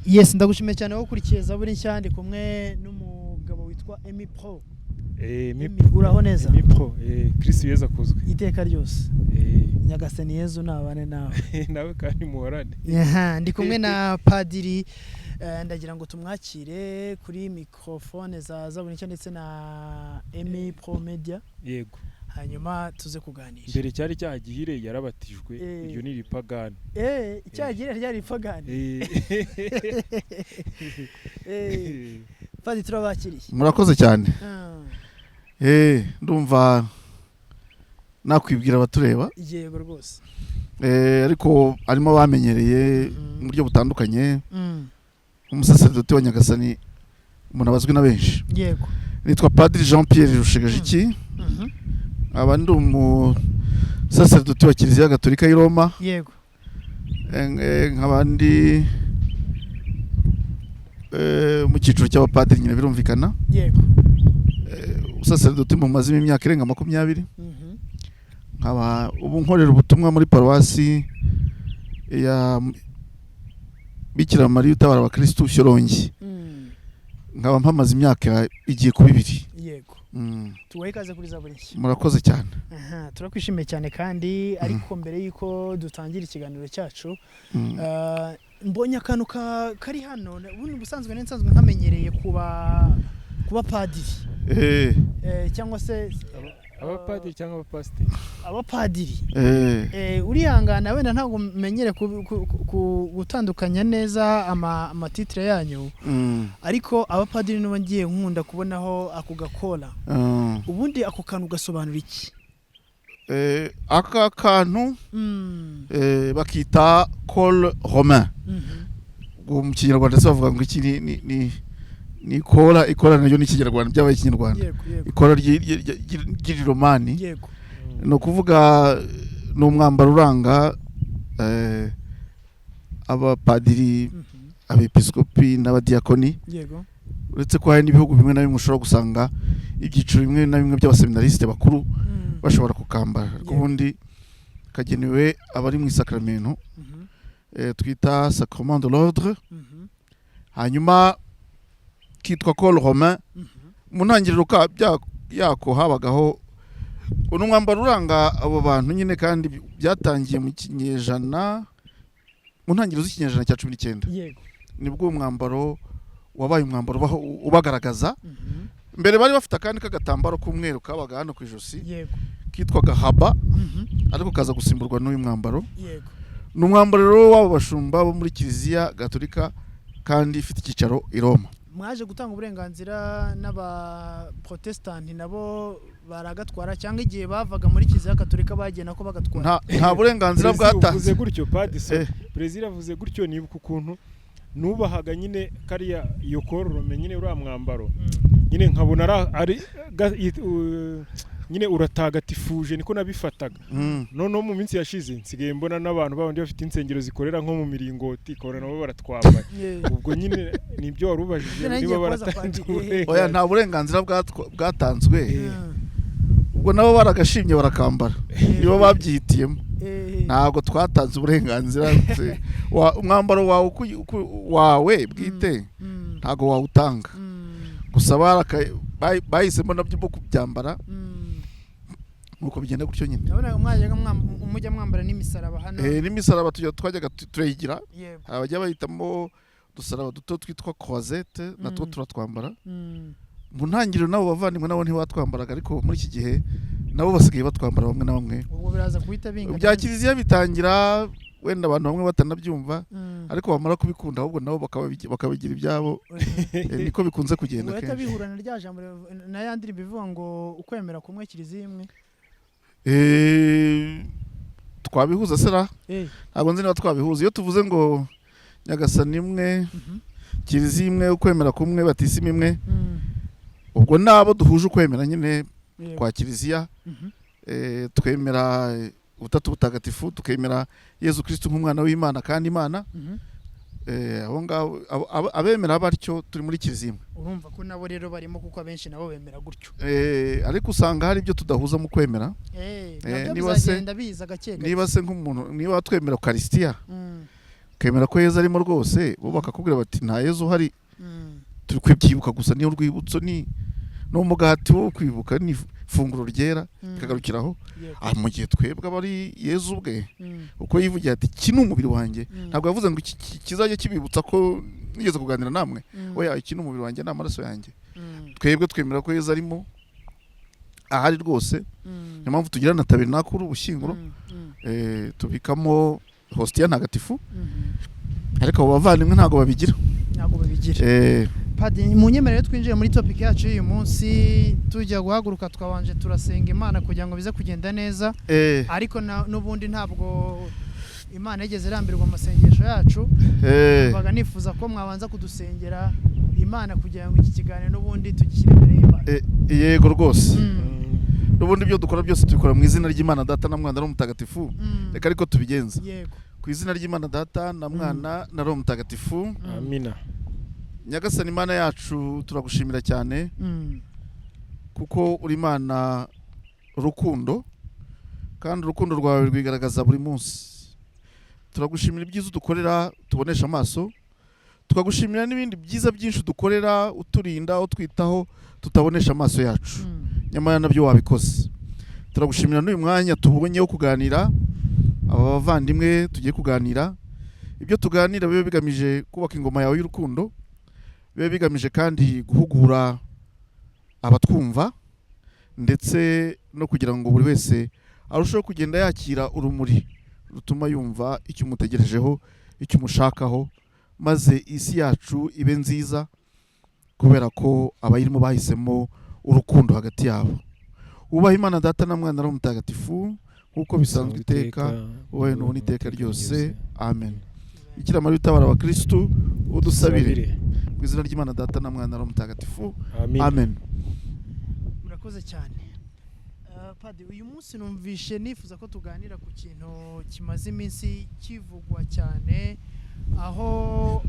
Yes, ndagushimiye cyane wowe ukurikiye Zaburi Nshya. Ndi kumwe n'umugabo witwa Emi Pro. Emi, uraho neza? Emi Pro, Kristo Yezu akuzwe. Iteka ryose. Nyagasani Yezu nabane nawe. Nawe kandi muhorane. Aha, ndi kumwe na padiri, ndagira ngo tumwakire kuri microphone za Zaburi Nshya ndetse na Emi Pro Media. Yego. Hanyuma tuze kuganira. Mbere cyari cyaha gihire yarabatijwe. Iryo ni iripagani. Icyaha gihire ryari ipagani. Padiri, turabakiriye. Murakoze cyane. Ndumva nakwibwira abatureba. Yego rwose. Ariko harimo abamenyereye mu buryo butandukanye. Umusaseredoti wa Nyagasani, umuntu abazwi na benshi. Nitwa Padiri Jean Pierre Rushegajiki. Aba ndi umusaseredoti wa Kiliziya Gatolika y'i Roma. Nkaba ndi mu cyiciro cy'abapadiri nyine, birumvikana. Umusaseredoti mumazemo imyaka irenga 20. Nkaba ubu nkorera ubutumwa muri paruwasi ya Bikira Mariya utabara abakirisitu, Shyorongi. Nkaba mpamaze imyaka igiye kuba 2. Tubahe ikaze kuri Zaburi Nshya. Murakoze cyane. Aha, turakwishimiye cyane kandi. Ariko mbere y'uko dutangira ikiganiro cyacu, mbonye akantu kari hano. Ubundi ubusanzwe nari nsanzwe nkamenyereye kuba padiri, cyangwa se Abapadiri cyangwa abapasiteri? Abapadiri. Urihangana wenda ntabwo menyere gutandukanya neza amatitre yanyu, ariko abapadiri nibo ngiye nkunda kubonaho ako gakora. Ubundi ako kantu gasobanura iki? Aka kantu bakita col romain. Ubwo mu Kinyarwanda se bavuga ngo iki? Ni ikora, ikora naryo ni Ikinyarwanda, byabaye Ikinyarwanda. yego yego Ikora ry'Iriromani. Ni ukuvuga ni umwambaro uranga abapadiri, abepiskopi n'abadiyakoni, uretse ko hari n'ibihugu bimwe na bimwe ushobora gusanga ibyiciro bimwe na bimwe by'abaseminarisite bakuru bashobora kukambara, ariko ubundi kagenewe abari mu isakramento twita sacrement de l'ordre. Hanyuma kitwa col romain. Mu ntangiriro yako habagaho uno mwambaro uranga abo bantu nyine, kandi byatangiye mu kinyejana, mu ntangiriro z'ikinyejana cya 19. Nibwo uwo mwambaro wabaye umwambaro ubagaragaza. Mbere bari bafite akandi k'agatambaro k'umweru kabaga hano ku ijosi, kitwaga haba, ariko kaza gusimburwa n'uyu mwambaro. Ni umwambaro rero w'abo bashumba bo muri Kiliziya Gatolika kandi ifite icyicaro i Roma. Mwaje gutanga uburenganzira n'abaprotesitanti nabo baragatwara, cyangwa igihe bavaga muri Kiliziya Gatolika bagiye nako bagatwara? Nta burenganzira Perezida uvuze bwatanze. gutyo, padi, perezida avuze gutyo, nibuka ukuntu nubahaga nyine kariya, iyo col romain nyine, uriya mwambaro. Nyine nkabona ari nyine uratagatifuje, niko nabifataga. Noneho mu minsi yashize nsigaye mbona n'abantu babandi bafite insengero zikorera nko mu miringoti, ukabona nabo baratwambaye. Ubwo nyine nibyo wari ubajije, Nari niba ngiye kubaza baratanze padiri. uburenganzira. Oya, nta burenganzira bwatanzwe. Ubwo nabo baragashimye barakambara, nibo babyihitiyemo. Ntabwo twatanze uburenganzira. Umwambaro wawe wawe bwite ntabwo wawutanga. Gusa bahisemo nabyo bwo kubyambara, nuko bigenda gutyo nyine. Nabonaga mwajyaga mujya mwambara n'imisaraba hano. N'imisaraba twajyaga turayigira. Hari abajya bahitamo udusaraba duto twitwa croisette, natwo turatwambara. Mu ntangiriro nabo bavandimwe nabo ntibatwambaraga, ariko muri iki gihe nabo basigaye batwambara bamwe na bamwe. Ubwo biraza guhita bingana. Bya kiliziya bitangira wenda abantu bamwe batanabyumva, ariko bamara kubikunda ahubwo nabo bakabigira ibyabo. Niko bikunze kugenda Guhita kenshi. bihura na rya jambo na ya ndirimbo ivuga ngo ukwemera kumwe, kiliziya imwe. Twabihuza sera? Ntabwo nzi niba twabihuza. Iyo tuvuze ngo Nyagasani imwe, kiliziya imwe, ukwemera kumwe, batisimu imwe, ubwo nabo duhuje ukwemera nyine kwa kiliziya. Twemera Ubutatu Butagatifu, tukemera Yezu Kristu nk'umwana w'Imana kandi Imana. Abo ngabo, abemera batyo turi muri kiliziya imwe. Urumva ko nabo rero barimo, kuko abenshi nabo bemera gutyo. Ariko usanga hari ibyo tudahuza mu kwemera. Nabyo Niba se bizagenda biza gake gake. Niba se nk'umuntu, niba twemera ukarisitiya, Ukemera ko Yezu arimo rwose, bo bakakubwira bati nta Yezu uhari, turi kwibyibuka gusa, niyo rwibutso, ni n'umugati wo kwibuka, ni ifunguro ryera, bikagarukiraho. Mu gihe twebwe aba ari Yezu ubwe, uko yivugiye ati iki ni umubiri wanjye, ntabwo yavuze ngo iki kizajya kibibutsa ko nigeze kuganira namwe, oya, iki ni umubiri wanjye, ni amaraso yanjye. Twebwe twemera ko Yezu arimo ahari rwose, niyo mpamvu tugira na tabernakuru, ubushyinguro, tubikamo hostiya ntagatifu, ariko abo bavandimwe ntabwo babigira. Ntabwo babigira. Padiri, munyemerere twinjire muri topic yacu y'uyu munsi. Tujya guhaguruka twabanje turasenga Imana kugira ngo bize kugenda neza, ariko n'ubundi ntabwo Imana yigeze irambirwa amasengesho yacu. Mbaga nifuza ko mwabanza kudusengera Imana kugira ngo iki kiganiro n'ubundi tugishyire imbere y'Imana. Yego rwose. N'ubundi ibyo dukora byose tubikora mu izina ry'Imana Data na Mwana na Roho Mutagatifu. Reka ariko tubigenza. Yego. Ku izina ry'Imana Data na Mwana na Roho Mutagatifu. Amina. Nyagasani Imana yacu, turagushimira cyane kuko uri Imana rukundo, kandi urukundo rwawe rwigaragaza buri munsi. Turagushimira ibyiza udukorera tubonesha amaso, tukagushimira n'ibindi byiza byinshi udukorera, uturinda, utwitaho tutabonesha amaso yacu, nyamara nabyo wabikoze. Turagushimira n'uyu mwanya tubonye wo kuganira, aba bavandimwe tugiye kuganira. Ibyo tuganira bibe bigamije kubaka ingoma yawe y'urukundo, bibe bigamije kandi guhugura abatwumva, ndetse no kugira ngo buri wese arusheho kugenda yakira urumuri rutuma yumva icyo umutegerejeho, icyo umushakaho, maze isi yacu ibe nziza kubera ko abayirimo bahisemo urukundo hagati yabo. Wubahe Imana Data na Mwana na Roho Mutagatifu, nk'uko bisanzwe iteka, wubahe n'ubu n'iteka ryose. Amen. Bikira Mariya utabara abakristu, udusabire. Mu izina ry'Imana Data na Mwana na Roho Mutagatifu. Amen. Murakoze cyane. Padiri, uyu munsi numvishe nifuza ko tuganira ku kintu kimaze iminsi kivugwa cyane, aho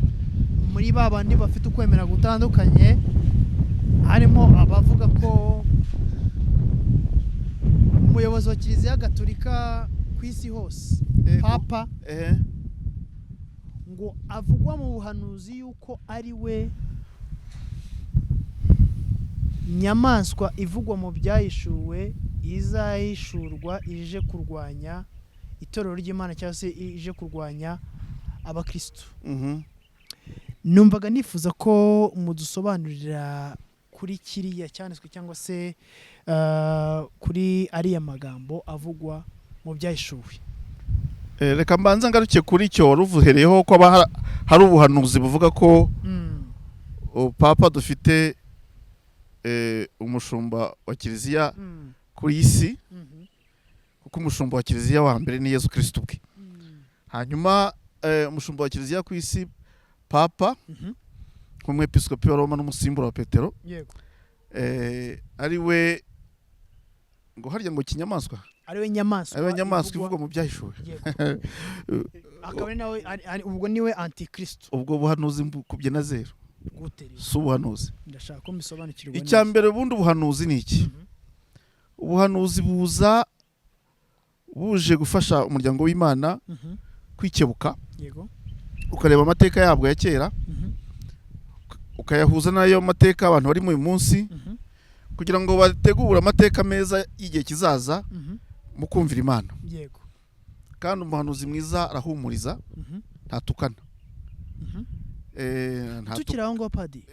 muri ba bandi bafite ukwemera gutandukanye harimo abavuga ko umuyobozi wa Kiliziya Gatolika ku isi hose, Papa, ngo avugwa mu buhanuzi yuko ari we nyamaswa ivugwa mu byahishuwe izahishurwa ije kurwanya itorero ry'Imana cyangwa se ije kurwanya abakristo. Numvaga nifuza ko mudusobanurira kuri kiriya cyanditswe cyangwa se kuri ariya magambo avugwa mu byahishuwe. Reka mbanza ngaruke kuri icyo wari uvuhereyeho, ko hari ubuhanuzi buvuga ko Papa dufite umushumba wa Kiliziya ku isi, kuko umushumba wa Kiliziya wa mbere ni Yezu Kristo ubwe. Hanyuma umushumba wa Kiliziya ku isi Papa, nk'umwepiskopi wa Roma n'umusimbura wa Petero, ari we ngo harya ngo kinyamaswa, ari we nyamaswa, ari we nyamaswa ivugwa mu byahishuwe. Akaba ari nawe, ubwo niwe antikristo. Ubwo buhanuzi kubye na zero. Si ubuhanuzi. Ndashaka ko mbisobanukirwa. Icya mbere, ubundi ubuhanuzi ni iki? Ubuhanuzi buza buje gufasha umuryango w'Imana kwikebuka, ukareba amateka yabwo ya kera, ukayahuza n'ayo mateka abantu barimo uyu munsi, kugira ngo bategure amateka meza y'igihe kizaza mu kumvira Imana. Kandi umuhanuzi mwiza arahumuriza, ntatukana. Tukiri aho ngaho Padi,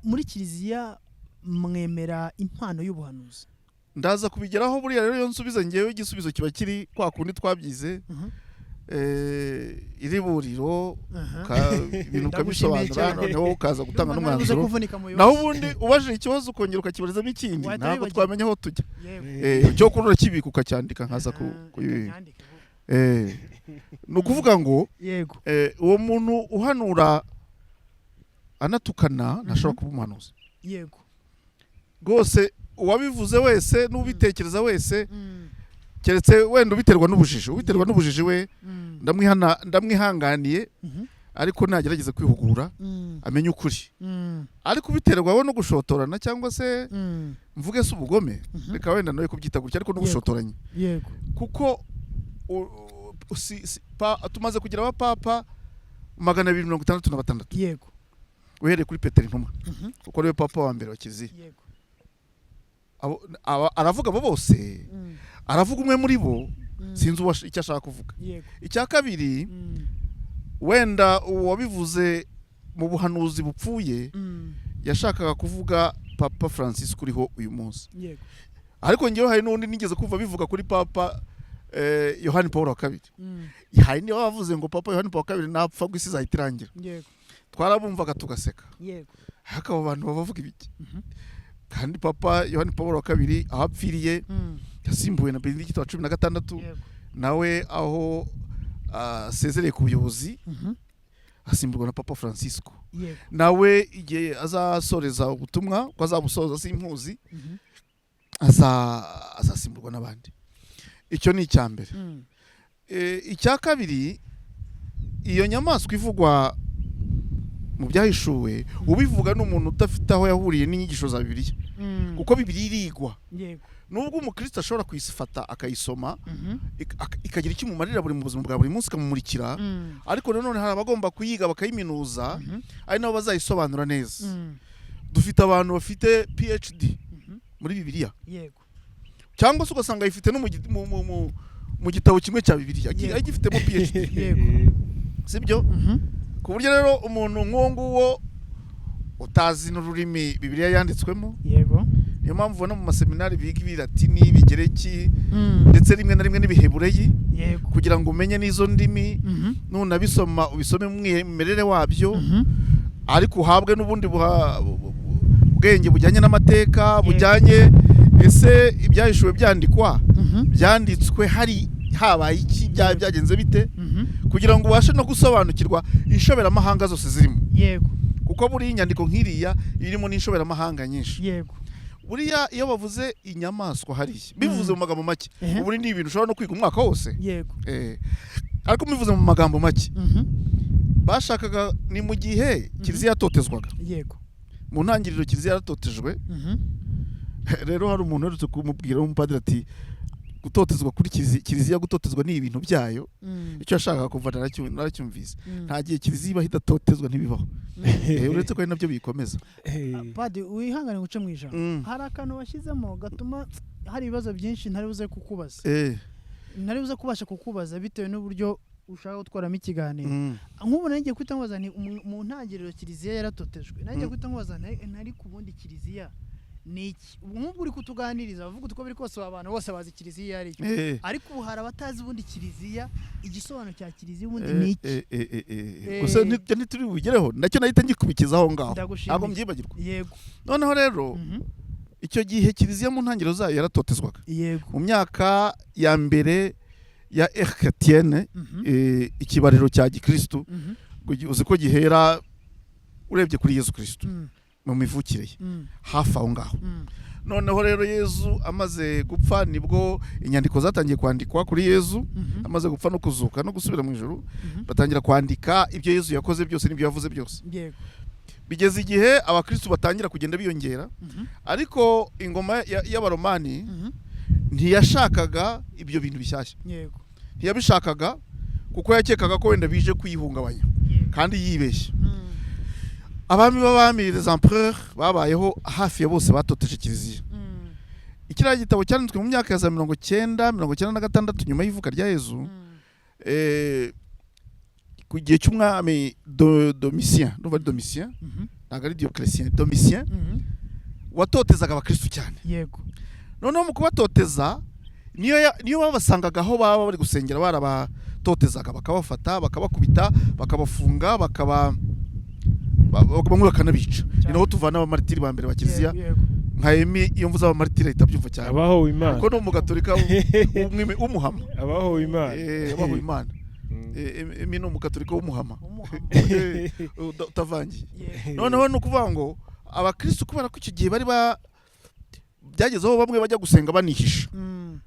muri Kiliziya mwemera impano y'ubuhanuzi? Ndaza kubigeraho. Buriya rero iyo nsubiza ngewe igisubizo kiba kiri kwa kundi twabyize, iriburiro, ibintu ukabisobanura, noneho ukaza gutanga n'umwanzuro. Naho ubundi ubajije ikibazo ukongera ukakibarizamo ikindi, ntabwo twamenya aho tujya. Icyo kuri urakibika ukacyandika nkaza ni ukuvuga ngo uwo muntu uhanura anatukana ntashobora kuba umuhanuzi. Yego. Rwose uwabivuze wese n'ubitekereza wese, keretse wenda ubiterwa n'ubujiji, ubiterwa n'ubujiji we ndamwihanganiye, ariko nagerageza kwihugura amenye ukuri. Ariko ubiterwa we no gushotorana cyangwa se mvuge se ubugome, reka wenda nawe kubyita gutya, ariko no gushotoranya. Yego. Kuko tumaze kugira abapapa 266. Uhereye kuri Petero intumwa, kuko ariwe papa wa mbere wa kiliziya. Aravuga abo bose, aravuga umwe muri bo, sinzi icyo ashaka kuvuga. Icya kabiri, wenda uwabivuze mu buhanuzi bupfuye yashakaga kuvuga Papa Francis kuriho uyu munsi. Ariko ngewe hari n'undi nigeze kumva bivuga kuri Papa Yohani Paul wa kabiri. Hari niba bavuze ngo Papa Yohani Paul wa kabiri napfa ngo isi izahita irangira. Twarabumvaga tugaseka. Ariko abo bantu baba bavuga ibiki? Kandi Papa Yohani Paul wa kabiri aho apfiriye, yasimbuwe na Benedikito wa 16, nawe aho asezereye ku buyobozi, asimburwa na Papa Francisco. Nawe igihe azasoreza ubutumwa, ko azabusoza simpuzi, azasimburwa n'abandi. Icyo ni icya mbere. Icya kabiri, iyo nyamaswa ivugwa mu Byahishuwe, ubivuga ni umuntu udafite aho yahuriye n'inyigisho za Bibiliya, kuko Bibiliya irigwa. Nubwo umukristo ashobora kuyifata akayisoma, ikagira icyo imumarira buri mu buzima bwa buri munsi, ikamumurikira, ariko nanone hari abagomba kuyiga bakayiminuza, ari nabo bazayisobanura neza. Dufite abantu bafite PhD muri Bibiliya, cyangwa se ugasanga ayifite no mu gitabo kimwe cya Bibiliya, agifitemo PhD. Sibyo? Ku buryo rero umuntu nk'uwo nguwo utazi n'ururimi Bibiliya yanditswemo, niyo mpamvu ubona mu maseminari biga ibilatini, ibigereki, ndetse rimwe na rimwe n'ibihebureyi, kugira ngo umenye n'izo ndimi, nunabisoma ubisome mu mwimerere wabyo, ariko uhabwe n'ubundi bwenge bujyanye n'amateka, bujyanye ese Ibyahishuwe byandikwa, byanditswe hari habaye iki, byagenze bite, kugira ngo ubashe no gusobanukirwa inshoberamahanga zose zirimo, kuko buriya inyandiko nk'iriya irimo n'inshoberamahanga nyinshi. Buriya iyo bavuze inyamaswa hariya, bivuze mu magambo make, ubu ni ibintu ushobora no kwiga umwaka wose. Ariko bivuze mu magambo make, bashakaga ni mu gihe kiliziya yatotezwaga. Mu ntangiriro kiliziya yaratotejwe. Rero hari umuntu uherutse kumubwira w'umupadiri ati gutotezwa kuri kiliziya, gutotezwa ni ibintu byayo. Icyo yashakaga kuva naracyumvise. Nta gihe kiliziya ibaho idatotezwa, ntibibaho. Uretse ko ari nabyo biyikomeza. Padi, wihangane nguce mu ijambo. Hari akantu washyizemo gatuma hari ibibazo byinshi ntari buze kukubaza, ntari buze kubasha kukubaza bitewe n'uburyo ushaka gutwaramo ikiganiro. Nk'ubu nanjye guhita nkubaza nti mu ntangiriro kiliziya yaratotejwe, nanjye guhita nkubaza nti ntari ku bundi kiliziya ni iki? Ubu nk'ubwo uri kutuganiriza bavuga uko biri kose, abantu bose bazi kiliziya iyo ari yo, ariko ubu hari abatazi ubundi kiliziya, igisobanuro cya kiliziya ubundi ni iki? Gusa ntituri bubigereho, nacyo nahita ngikubikiza aho ngaho, Ndagushimiye. ntabwo mbyibagirwa. Noneho rero, icyo gihe kiliziya mu ntangiriro zayo yaratotezwaga, mu myaka ya mbere ya ère chrétienne, ikibariro cya gikristu, uzi ko gihera urebye kuri Yezu Kristu, mu mivukire ye, hafi aho ngaho. Noneho rero Yezu amaze gupfa nibwo inyandiko zatangiye kwandikwa kuri Yezu. Amaze gupfa no kuzuka no gusubira mu ijuru, batangira kwandika ibyo Yezu yakoze byose n'ibyo yavuze byose. Bigeze igihe abakristu batangira kugenda biyongera, ariko ingoma y'Abaromani ntiyashakaga ibyo bintu bishyashya. Ntiyabishakaga kuko yakekaga ko wenda bije kuyihungabanya, kandi yibeshye. Abami b'abami, les empereurs babayeho hafi ya bose batoteje kiliziya. Ikiriya gitabo cyanditswe mu myaka ya za 90, 96 nyuma y'ivuka rya Yezu, ku gihe cy'umwami Domitien, ndumva ari Domitien, ntabwo ari Dioclétien, Domitien, watotezaga abakristu cyane. Noneho mu kubatoteza, niyo babasangaga aho baba bari gusengera, barabatotezaga, bakabafata, bakabakubita, bakabafunga, bakaba bamwe bakanabica. Ni naho tuvana abamaritiri ba mbere ba kiliziya. Nka Emi, iyo mvuze abamaritiri ahita abyumva cyane, Abahowe Imana. kuko ni umugatolika w'umuhama. Abahowe Imana. Abahowe Imana. Emi ni umugatolika w'umuhama. Umuhama. Utavangiye. Noneho ni ukuvuga ngo abakristu, kubera ko icyo gihe bari ba byageze aho bamwe bajya gusenga banihisha,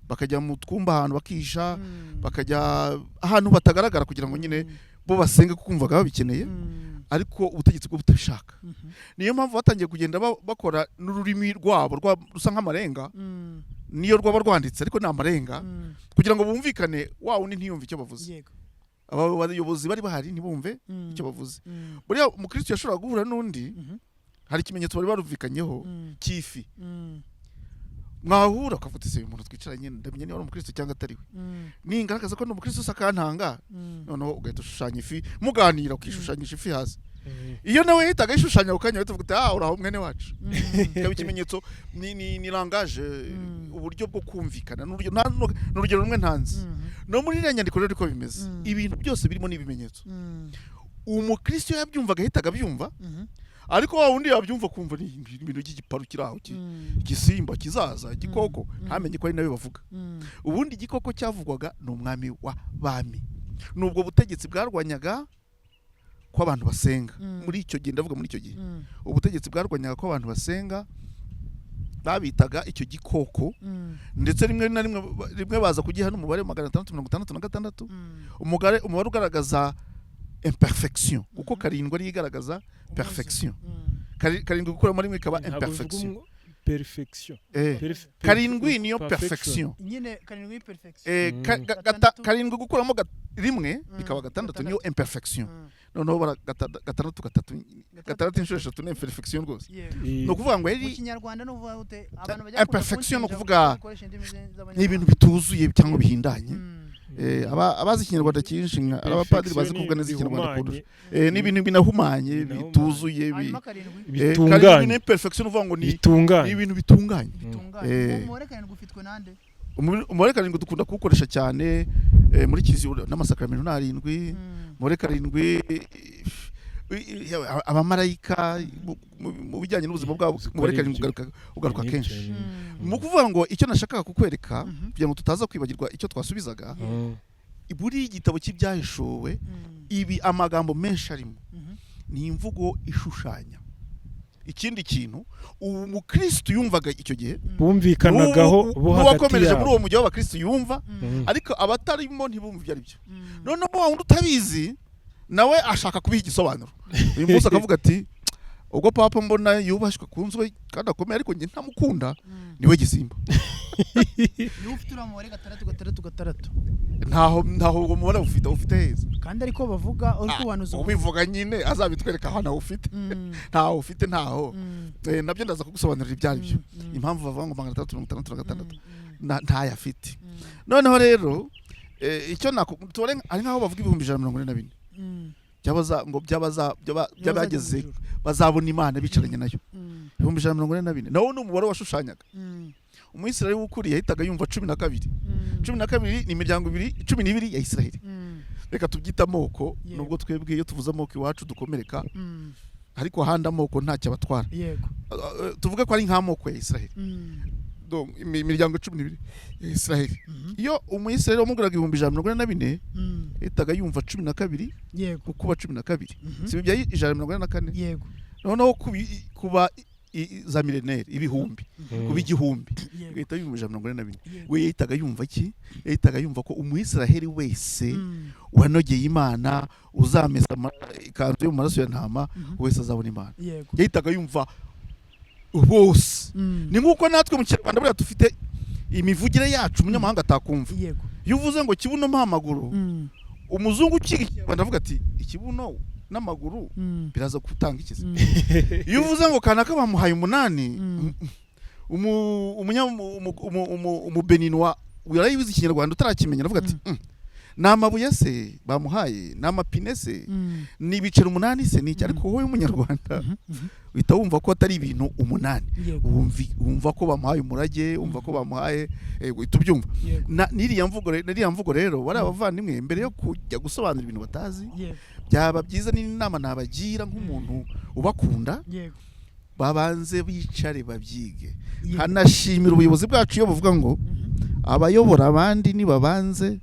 bakajya mu twumba ahantu bakihisha, bakajya ahantu batagaragara kugira ngo nyine bo basenge, kuko kumvaga babikeneye, ariko ubutegetsi bwo butabishaka. Niyo mpamvu batangiye kugenda bakora n'ururimi rwabo rusa nk'amarenga, niyo rwaba rwanditse ariko ni amarenga, kugira ngo bumvikane, wa wundi ntiyumve icyo bavuze. Aba bayobozi bari bahari ntibumve icyo bavuze. Buriya umukristo yashoboraga guhura n'undi, hari ikimenyetso bari barumvikanyeho cy'ifi. Mwahura ukavuga uti: "Se uyu muntu twicaranye, ndamenya niba ari umukristo cyangwa atari we? Ningaragaza ko ni umukristo se akantanga?" Noneho ugahita ushushanya ifi, muganira ukishushanyisha ifi hasi. Iyo nawe yahitaga ayishushanya ako kanya, uhita uvuga uti: "Ah, uraho mwene wacu." Ikaba ikimenyetso, ni langage, uburyo bwo kumvikana. Ni urugero rumwe ntanze. No muri iriya nyandiko rero niko bimeze. Ibintu byose birimo n'ibimenyetso. Umukristo iyo yabyumvaga yahitaga abyumva, ariko wa wundi yabyumva kumva ni ibintu by'igiparu kiri aho, igisimba kizaza, igikoko, ntamenye ko ari nawe bavuga. Ubundi igikoko cyavugwaga ni umwami w'abami, ni ubwo butegetsi bwarwanyaga ko abantu basenga. Muri icyo gihe, ndavuga muri icyo gihe, ubutegetsi bwarwanyaga ko abantu basenga babitaga icyo gikoko. Ndetse rimwe na rimwe, rimwe baza kugiha n'umubare 666, umubare ugaragaza imperfection, kuko karindwi ariyo igaragaza perfection. Karindwi gukuramo rimwe ikaba Ntabwo bivuga imperfection. Perfection. Karindwi niyo perfection. Nyine karindwi perfection. Gatandatu. Karindwi gukuramo rimwe bikaba gatandatu, niyo imperfection. Noneho bara gatandatu gatatu, gatandatu inshuro eshatu ni imperfection rwose. Ni ukuvuga ngo Mu yari Kinyarwanda ni ukuvuga ute? Abantu bajya Imperfection ni ukuvuga gukoresha indimi z'abanyamahanga. Ni ibintu bituzuye cyangwa bihindanye. Abazi Ikinyarwanda cyinshi, nka abapadiri bazi kuvuga neza Ikinyarwanda kundusha. Ni ibintu binahumanye, Binahumanye. bituzuye. Hanyuma karindwi? Karindwi Bitunganye. ni imperfection, uvuga ngo ni Bitunganye. ibintu bitunganye. Bitunganye. Umubare karindwi ufitwe nande? Umubare karindwi dukunda kuwukoresha cyane muri kiliziya, n'amasakaramentu ni arindwi. Umubare karindwi, abamarayika mu bijyanye n'ubuzima bwabo, Uzi ko umubare ari karindwi ibyo. ugaruka Ni kenshi. ibyo. Mu kuvuga ngo icyo nashakaga kukwereka, kugira ngo tutaza kwibagirwa icyo twasubizaga, buri igitabo cy'Ibyahishuwe, ibi amagambo menshi arimo ni imvugo ishushanya ikindi kintu ubu mukristo yumvaga icyo gihe, Bumvikanagaho bo hagati n'uwakomereje muri yabo. uwo mujyi w'abakristo yumva, ariko abatarimo ntibumve ibyo ari byo. Noneho wa wundi utabizi nawe ashaka kubiha igisobanuro uyu munsi, akavuga ati: "Ubwo papa mbona yubashywe, akunzwe kandi akomeye, ariko njye ntamukunda, niwe gisimba." Niwe ufite uriya mubare gatandatu gatandatu gatandatu. Ntaho uwo mubare ufite heza. Kandi ariko bavuga uri kubanuza. Ubivuga nyine azabitwereka aho ntawo ufite. Ntaho ufite, ntaho. Nabyo ndaza kugusobanurira ibyo ari byo, impamvu bavuga ngo 666 ntayo afite. Noneho rero icyo tubare ari nk'aho bavuga 144,000 byabaza ngo byabaza by'abageze bazabona Imana bicaranye nayo. 144,000 nawo ni umubare washushanyaga. Umuyisiraheli w'ukuri yahitaga yumva 12. 12 ni imiryango ibiri, 12 ya Isiraheli, reka tubyite amoko. Nubwo twebwe iyo tuvuze amoko iwacu dukomereka, ariko ahandi amoko ntacyo abatwara. Tuvuge ko ari nk'amoko ya Isiraheli. Donc, imiryango 12 ya Isiraheli. Iyo Umuyisiraheli wamubwiraga 144,000, yahitaga yumva 12 gukuba 12, si ibya 144? Noneho kuba za millennaire, ibihumbi, kuba igihumbi, ugahita yumva 144,000. We yahitaga yumva iki? Yahitaga yumva ko Umuyisiraheli wese wanogeye Imana, uzamesa ikanzu yo mu maraso ya ntama, wese azabona Imana. Yahitaga yumva bose. Ni nk'uko natwe mu Kinyarwanda buriya dufite imivugire yacu umunyamahanga atakumva. Iyo uvuze ngo "kibuno mpa amaguru", umuzungu ukiga Ikinyarwanda avuga ati: "Ikibuno n'amaguru biraza gutanga ikizi?" Iyo uvuze ngo kanaka bamuhaye umunani, umubeninwa yarayibuze Ikinyarwanda utarakimenya aravuga ati: Ni amabuye se bamuhaye, ni amapine se, ni ibiceri umunani se, ni iki?" Ariko wowe w'Umunyarwanda uhita wumva ko atari ibintu umunani. Wumva ko bamuhaye umurage, wumva ko bamuhaye, uhita ubyumva. N'iriya mvugo rero, bariya bavandimwe mbere yo kujya gusobanura ibintu batazi, byaba byiza, n'inama nabagira nk'umuntu ubakunda, babanze bicare babyige. Hanashimira ubuyobozi bwacu iyo buvuga ngo abayobora abandi nibabanze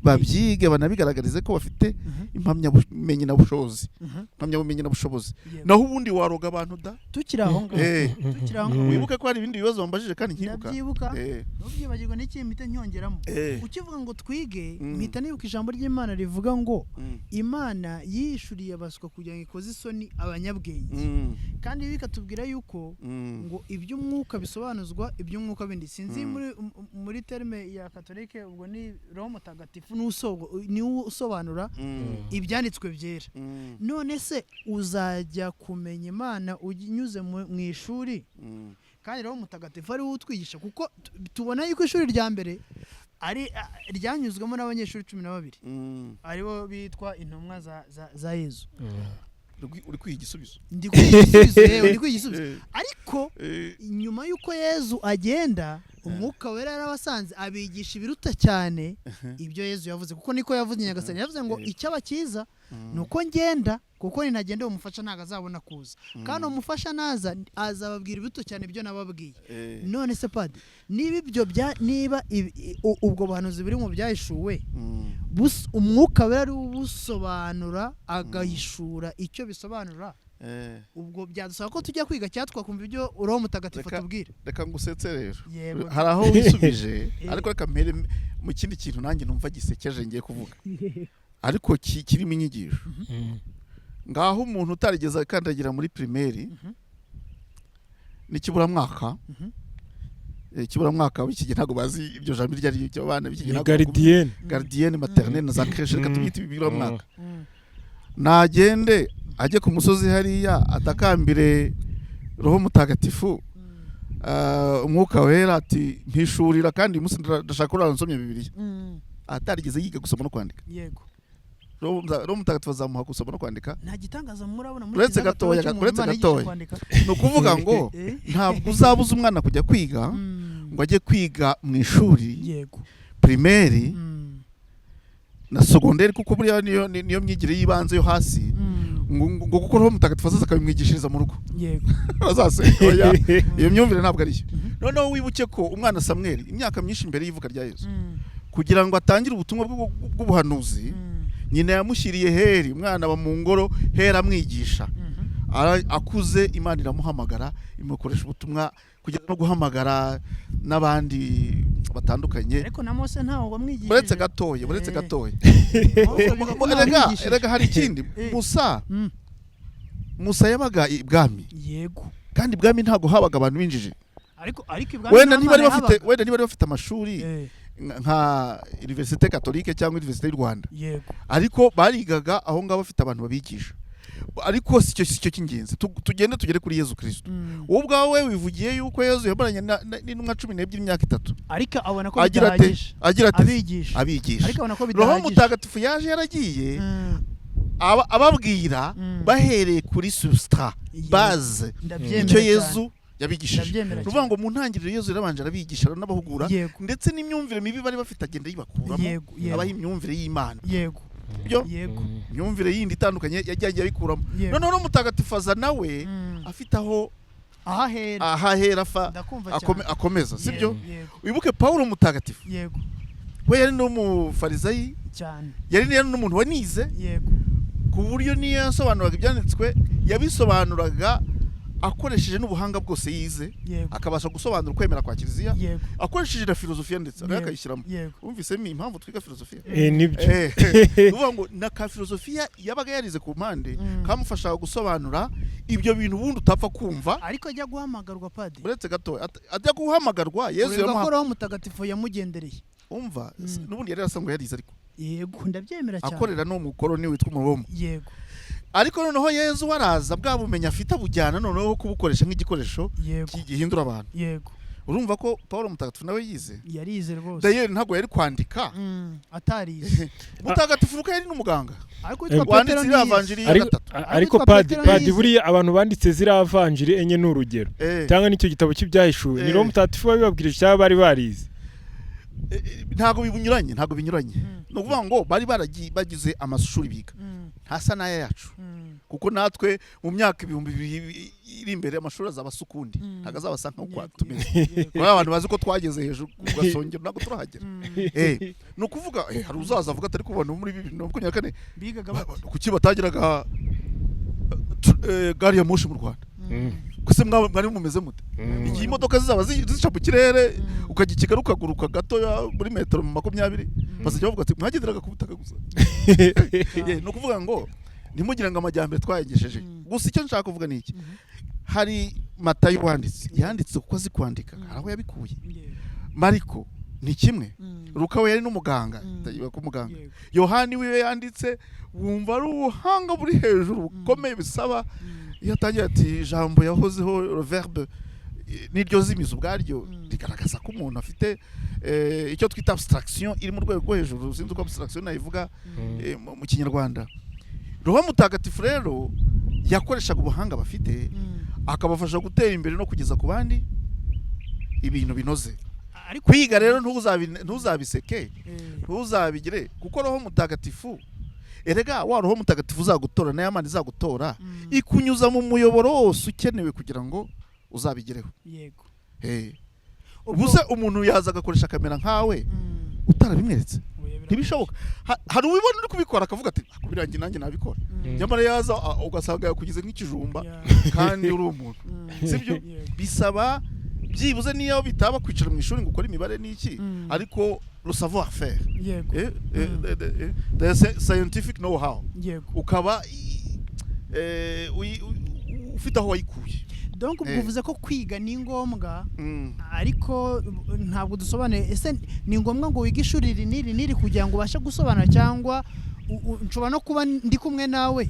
babyige, banabigaragarize ko bafite impamyabumenyi na bushobozi, impamyabumenyi na bushobozi. Naho ubundi waroga abantu da. Tukiri aho ngaho, tukiri aho ngaho. Wibuke ko hari ibindi bibazo wambajije kandi nkibuka. Ndabyibuka. Ntubyibagirwe n'ikindi mpita nyongeramo. Ukivuga ngo twige, mpita nibuka ijambo ry'Imana rivuga ngo Imana yishuriye abaswa kugira ngo ikoze isoni abanyabwenge. Kandi bikatubwira yuko ngo iby'umwuka bisobanuzwa iby'umwuka bindi. Sinzi muri terme ya katolike, ubwo ni Roho Mutagatifu. Mutagatifu niwe usobanura ibyanditswe byera. None se uzajya kumenya Imana unyuze mu ishuri, kandi Roho Mutagatifu ari we utwigisha? Kuko tubona yuko ishuri rya mbere ari ryanyuzwemo n'abanyeshuri 12, aribo bitwa intumwa za Yezu. Uri kwiga igisubizo. Ndi kwiga igisubizo, yewe, ndi kwiga igisubizo. Ariko nyuma y'uko Yezu agenda, Umwuka Wera yarabasanze, abigisha ibiruta cyane ibyo Yezu yavuze, kuko niko yavuze Nyagasani. Yavuze ngo icyaba cyiza ni uko ngenda, kuko ninagenda umufasha ntabwo azabona kuza, kandi umufasha naza azababwira ibiruta cyane ibyo nababwiye. None se padi, niba ibyo niba ubwo buhanuzi buri mu byahishuwe, Umwuka Wera ari ubusobanura, agahishura icyo bisobanura, ubwo byadusaba ko tujya kwiga cyangwa twakumva ibyo Roho Mutagatifu atubwira? Reka ngusetse rero, hari aho wisubije, ariko reka mpere mu kindi kintu nanjye numva gisekeje ngiye kuvuga, ariko kirimo inyigisho. Ngaho umuntu utarigeze akandagira muri primaire n'ikiburamwaka, ikiburamwaka w'iki gihe ntabwo bazi ibyo jambo iryo ari ryo, abana b'iki gihe ntabwo. Gardienne, gardienne maternelle na za crèche, reka tubyite ibiburamwaka. Nagende ajye ku musozi hariya atakambire Roho Mutagatifu, Umwuka Wera, ati mpishurira, kandi uyu munsi ndashaka kurara nsomye Bibiliya, atarigeze yiga gusoma no kwandika. Yego. Roho Mutagatifu azamuha gusoma no kwandika? Nta gitangaza murabona muri Uretse gatoya, uretse gatoya. Ni ukuvuga ngo ntabwo uzabuza umwana kujya kwiga ngo ajye kwiga mu ishuri primaire na secondaire, kuko buriya niyo myigire y'ibanze yo hasi, ngo kuko Roho Mutagatifu azaza akabimwigishiriza mu rugo. Yego. Azasenga. Iyo myumvire ntabwo ariyo. Noneho wibuke ko umwana Samweli, imyaka myinshi mbere y'ivuka rya Yesu, kugira ngo atangire ubutumwa bw'ubuhanuzi, nyina yamushyiriye Heri, umwana aba mu ngoro, Heri amwigisha. Akuze Imana iramuhamagara, imukoresha ubutumwa kugeza no guhamagara n'abandi batandukanye. Ariko na Mose ntawe wamwigishije. Uretse gatoya, uretse gatoya. Erega hari ikindi. Musa yabaga ibwami. Yego. Kandi ibwami ntabwo habaga abantu binjije. Ariko ibwami wenda niba bari bafite amashuri nka Université Catholique cyangwa Université y'u Rwanda. Yego. Ariko barigaga aho ngaho bafite abantu babigisha. Ariko si cyo cy'ingenzi. Tugende tugere kuri Yezu Kristo. Wowe ubwawe wivugiye yuko Yezu yamaranye n'intumwa 12 imyaka 3. Ariko abona ko bidahagije. Agira ati abigisha. Ariko abona ko bidahagije. Roho Mutagatifu yaje yaragiye ababwira bahereye kuri substrat base icyo Yezu yabigishije. Ruvuga ngo mu ntangiriro Yezu yarabanje arabigisha aranabahugura, ndetse n'imyumvire mibi bari bafite agenda yibakuramo, abaha imyumvire y'Imana. Yego. Yego. Imyumvire yindi itandukanye yagiye abikuramo. Noneho no Mutagatifu aza nawe afite aho ahahera afa akomeza, sibyo? Wibuke Paulo Mutagatifu. Yego. We yari n'umufarizayi cyane. Yari n'umuntu wanize. Yego. Ku buryo niyo yasobanuraga ibyanditswe yabisobanuraga akoresheje n'ubuhanga bwose yize, akabasha gusobanura ukwemera kwa Kiliziya akoresheje na filozofiya, ndetse akayishyiramo. Umvise impamvu twiga filozofiya? Nibyo. Uvuga ngo na ka filozofiya yabaga yarize ku mpande kamufashaga gusobanura ibyo bintu ubundi utapfa kumva. Ariko ajya guhamagarwa padi, uretse gato ajya guhamagarwa Yezu yamuha Roho Mutagatifu yamugendereye. Umva n'ubundi yari asanzwe yarize, ariko yego ndabyemera cyane, akorera no mukoroni witwa Umuroma. Yego. Ariko noneho Yezu waraza bwa bumenyi afite abujyana noneho kubukoresha nk'igikoresho gihindura abantu. Yego. Urumva ko Paulo Mutagatifu nawe yize? Yarize rwose. Dayeri ntabwo yari kwandika atarize. Mutagatifu Luka yari n'umuganga. Ariko witwa Petero wanditse ivanjiri ya 3. Ariko padi buriya abantu banditse ziriya vanjiri 4 ni urugero. Cyangwa n'icyo gitabo cy'ibyahishuwe. Ni Roho Mutagatifu wabibabwirije cyangwa bari barize? Ntabwo binyuranye, ntabwo binyuranye. Ni ukuvuga ngo bari bagize amashuri biga ntasa n'aya yacu, kuko natwe mu myaka 2000 iri imbere amashuri azaba asa ukundi, ntabwo azaba asa nk'uko tumeze. Kuko abantu bazi ko twageze hejuru ku gasongero, ntabwo turahagera. Ni ukuvuga hari uzaza avuga atari kubona muri 2024 bigaga kuki batagiraga gari ya moshi mu Rwanda? Kuse mwari mumeze mute? Igihe imodoka zizaba zica mu kirere ukajya i Kigali ukaguruka gatoya muri metero 20, bazajya bavuga ati mwagenderaga ku butaka gusa. Ni ukuvuga ngo ntimugire ngo amajyambere twayagejeje. Gusa icyo nshaka kuvuga ni iki: hari Matayo wanditse, yanditse kuko azi kwandika, hari aho yabikuye. Mariko Ni kimwe. Luka we yari n'umuganga, ndayibuka ko umuganga. Yohani wiwe yanditse, wumva ari ubuhanga buri hejuru bukomeye bisaba. Iyo atangiye ati ijambo yahozeho, le verbe, n'iryo zimizo ubwaryo rigaragaza ko umuntu afite icyo twita abstraction iri mu rwego rwo hejuru. Sinzi uko abstraction nayivuga mu Kinyarwanda. Roho Mutagatifu rero yakoreshaga ubuhanga bafite, akabafasha gutera imbere no kugeza ku bandi ibintu binoze. Ariko Kwiga rero ntuzabiseke, ntuzabigire, kuko Roho Mutagatifu, erega wa Roho Mutagatifu uzagutora, nayo Mana izagutora, ikunyuza mu muyoboro wose ukenewe kugira ngo uzabigereho. Ubuse umuntu yaza agakoresha kamera nkawe utarabimweretse? Oya, biragoye. Ntibishoboka. Hari ubibona uri kubikora akavuga ati kubirangiye nanjye nabikora. Nyamara yaza ugasanga yakugize nk'ikijumba kandi uri umuntu. Sibyo? Yego. Bisaba byibuze, niyo bitaba kwicara mu ishuri ngo ukore imibare n'iki, ariko le savoir faire, the scientific know how, ukaba ufite aho wayikuye. Donc ubwo uvuze ko kwiga ni ngombwa, ariko ntabwo dusobanuye. Ese ni ngombwa ngo wige ishuri iri n'iri n'iri kugira ngo ubashe gusobanura, cyangwa nshobora no kuba ndi kumwe nawe,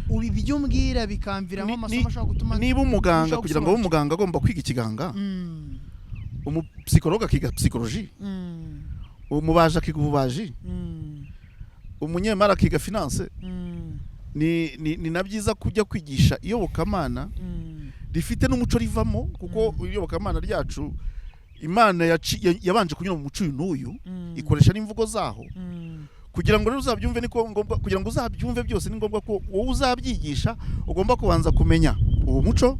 ubu ibyo umbwira bikamviramo amasomo ashobora gutuma Niba umuganga, ushobora kugira ngo abe umuganga agomba kwiga ikiganga, umupsychologue akiga psychologie, umubaji akiga ububaji, umunyemari akiga finance, ni na byiza kujya kwigisha iyobokamana rifite n'umuco rivamo, kuko iyobokamana ryacu Imana yabanje kunyura mu muco uyu n'uyu, ikoresha n'imvugo zaho. Kugira ngo rero uzabyumve, niko ngombwa, kugira ngo uzabyumve byose ni ngombwa ko wowe uzabyigisha ugomba kubanza kumenya uwo muco,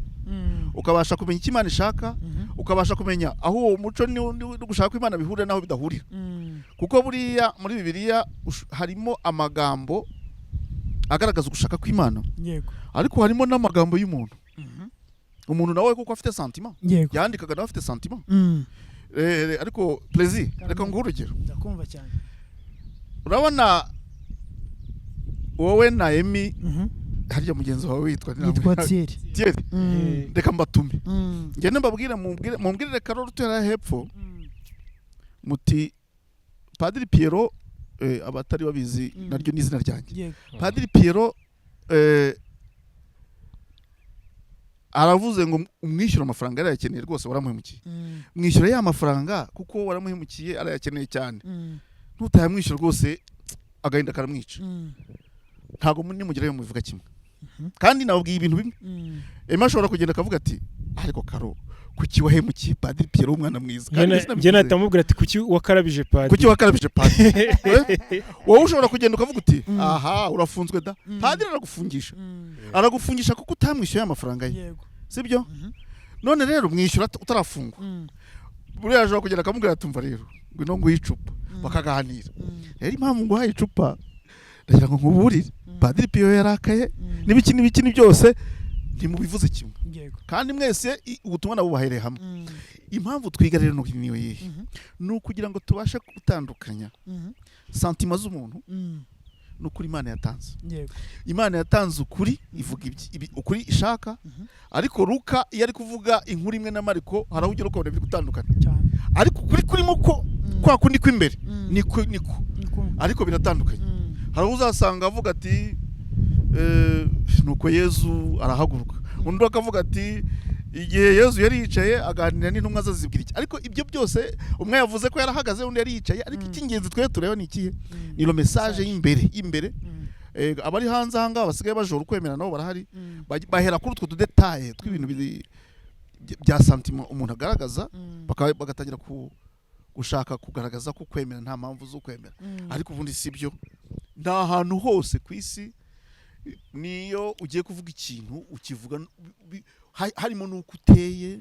ukabasha kumenya icyo Imana ishaka, ukabasha kumenya aho uwo muco no gushaka ko Imana bihurira n'aho bidahurira. Kuko buriya muri Bibiliya harimo amagambo agaragaza ugushaka kw'Imana, ariko harimo n'amagambo y'umuntu. Umuntu nawe kuko afite sentiment, yandikaga nawe afite sentiment. Ariko Plaisir, reka nguhe urugero. Ndakumva cyane. Urabona wowe na Emi, harya mugenzi wawe witwa? Yitwa Thierry. Thierry. Reka mbatume, ngende mbabwire, mumbwirire Karoli utuye hepfo, muti Padiri Pierrot, abatari babizi, naryo ni izina ryanjye. Padiri Pierrot aravuze ngo umwishyure amafaranga arayakeneye rwose, waramuhemukiye. Mwishyura ya mafaranga kuko waramuhemukiye, arayakeneye cyane. Ntutayamwishyura rwose agahinda karamwica. Ntabwo nimugerayo mubivuga kimwe, kandi nababwiye ibintu bimwe. Emma ashobora kugenda akavuga ati ariko Karo, kuki wahemukiye Padiri Pierrot, umwana mwiza? Kandi Njye sinabivuze. Nahita mubwira ati kuki wakarabije padiri? Kuki wakarabije padiri? Wowe ushobora kugenda ukavuga uti aha urafunzwe da. Padiri aragufungisha, aragufungisha kuko utamwishyuye amafaranga ye. Sibyo? None rero mwishyura utarafungwa. Buriya ashobora kugenda akamubwira ati umva rero, ngwino nguhe icupa, bakaganira. Rero impamvu nguhaye icupa, ndagira ngo nkuburire, Padiri Piyo yarakaye, n'ibiki n'ibiki, ni byose ntimubivuze kimwe, kandi mwese ubutumwa nabubahereye hamwe. Impamvu twiga rero niyo yihe? Ni ukugira ngo tubashe gutandukanya sentiments z'umuntu n'ukuri Imana yatanze. Imana yatanze ukuri, ivuga ukuri ishaka. Ariko Luka iyo ari kuvuga inkuru imwe na Mariko, hari aho ugera ukabona biri gutandukana, ariko ukuri kurimo ko kwa kundi kw'imbere niko niko, ariko biratandukanye. Hari aho uzasanga avuga ati nuko Yezu arahaguruka, undi akavuga ati igihe Yezu yari yicaye aganira n'intumwa ze zibwira iki. Ariko ibyo byose umwe yavuze ko yarahagaze, undi yari yicaye. Ariko icy'ingenzi twe tureba ni ikihe? Ni le message y'imbere y'imbere. Abari hanze aha ngaha basigaye bajora ukwemera nabo barahari, bahera kuri utwo tudétails tw'ibintu bya sentiment umuntu agaragaza, bagatangira gushaka kugaragaza ko kwemera nta mpamvu zo kwemera. Ariko ubundi si byo. Nta hantu hose ku isi niyo ugiye kuvuga ikintu ukivuga harimo n'uko uteye,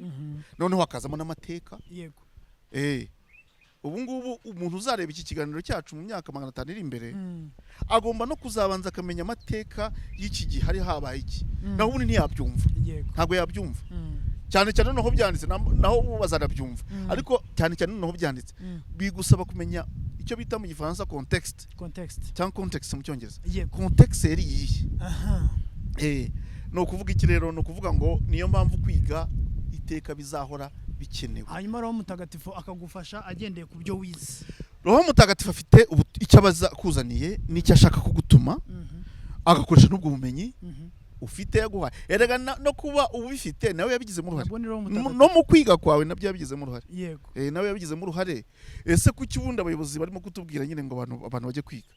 noneho hakazamo n'amateka. Ubu ngubu umuntu uzareba iki kiganiro cyacu mu myaka 500 iri imbere, agomba no kuzabanza akamenya amateka y'iki gihe hari habaye iki. Naho ubundi ntiyabyumva. Ntabwo yabyumva. Cyane cyane noneho byanditse, naho ubu bazanabyumva, ariko cyane cyane noneho byanditse, bigusaba kumenya icyo bita mu Gifaransa contexte, Context. cyangwa context mu Cyongereza. Context yari iyihe? Ni ukuvuga iki rero? Ni ukuvuga ngo niyo mpamvu kwiga iteka bizahora Bikenewe. Hanyuma Roho Mutagatifu akagufasha agendeye ku byo wize. Roho Mutagatifu afite icyo abaza akuzaniye n'icyo ashaka kugutuma, agakoresha n'ubwo bumenyi ufite yaguhaye. Erega no kuba ubifite nawe yabigizemo uruhare. Nabwo ni Roho Mutagatifu. No mu kwiga kwawe nabyo yabigizemo uruhare. Yego. Nawe yabigizemo uruhare. Ese kuki ubundi abayobozi barimo kutubwira nyine ngo abantu bajye kwiga?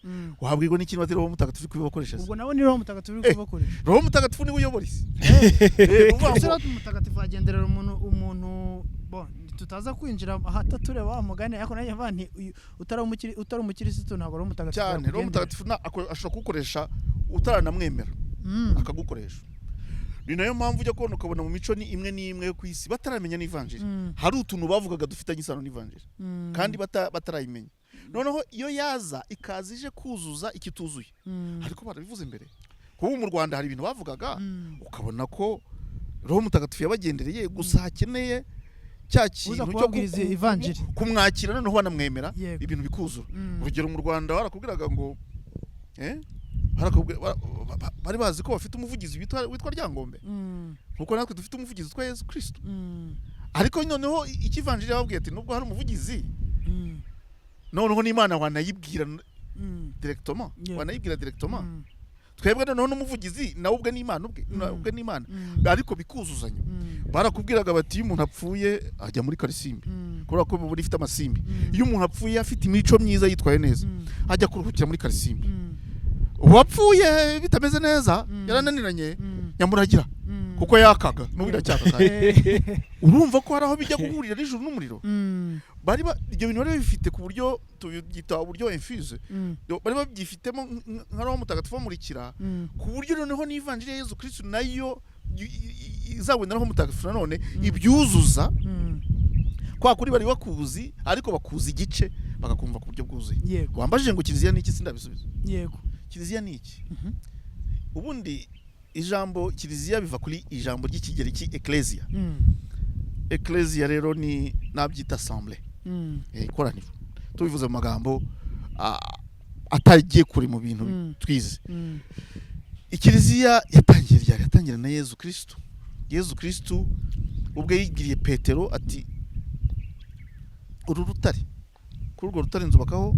Wabwirwa n'ikintu batari Roho Mutagatifu uri kubibakoresha se? Ubwo nawe ni Roho Mutagatifu uri kubakoresha. Roho Mutagatifu niwe uyobora isi. Ni ukuvuga Ese ngo Roho Mutagatifu agenderera umuntu, bon, tutaza kwinjira ahata tureba wa mugani, ariko nanjye mvuga nti uyu utari umukirisitu ntabwo Roho Mutagatifu Cyane, Roho yakugenderera. Mutagatifu ashobora kugukoresha utaranamwemera, akagukoresha. Ni nayo mpamvu ujya kubona ukabona mu mico ni imwe n'imwe yo ku isi bataramenya n'ivanjiri, hari utuntu bavugaga dufitanye isano n'ivanjiri kandi batarayimenya. Noneho iyo yaza ikaza ije kuzuza ikituzuye, ariko barabivuze mbere. Kuba mu Rwanda hari ibintu bavugaga, ukabona ko Roho Mutagatifu yabagendereye, gusa hakeneye cya Uza kintu cyo kubabwiriza ivanjiri. kumwakira, noneho banamwemera, ibintu bikuzura. Urugero, mu Rwanda barakubwiraga ngo bari bazi ko bafite umuvugizi witwa Ryangombe, nkuko natwe dufite umuvugizi witwa Yesu Kristo. Ariko noneho ikivanjiri yababwiye ati nubwo hari umuvugizi, noneho n'Imana wanayibwira directement, wanayibwira directement. Twebwe noneho n'umuvugizi nawe ubwe n'Imana ubwe, nawe ubwe n'Imana, ariko bikuzuzanya. Barakubwiraga bati iyo umuntu apfuye ajya muri Karisimbi, kubera ko ubu ifite amasimbi. Iyo umuntu apfuye afite imico myiza, yitwaye neza, ajya kuruhukira muri Karisimbi. Uwapfuye bitameze neza, yarananiranye, nyamuragira, kuko yakaga n'ubu iracyaka kandi. Urumva ko hari aho bijya guhurira n'ijuru n'umuriro. Ibyo bintu bari babifite ku buryo tubyita uburyo infuse, bari babyifitemo nka Roho Mutagatifu bamurikira, ku buryo noneho n'ivanjiri ya Yezu Kristu nayo izabona Roho Mutagatifu nanone ibyuzuza. Kwa kuri bari bakuzi, ariko bakuzi igice, bakakumva ku buryo bwuzuye. Wambajije ngo kiliziya ni iki, sindabisubiza. Kiliziya ni iki? Ubundi ijambo kiliziya biva kuri ijambo ry'ikigereki ecclesia. Ecclesia rero ni nabyita assemblée, ikoraniro, tubivuze mu magambo atagiye kure mu bintu twize. Ikiliziya yatangiye ryari? Yatangira na Yezu Kristu. Yezu Kristu ubwe yigiriye Petero ati uru rutare, kuri urwo rutare nzubakaho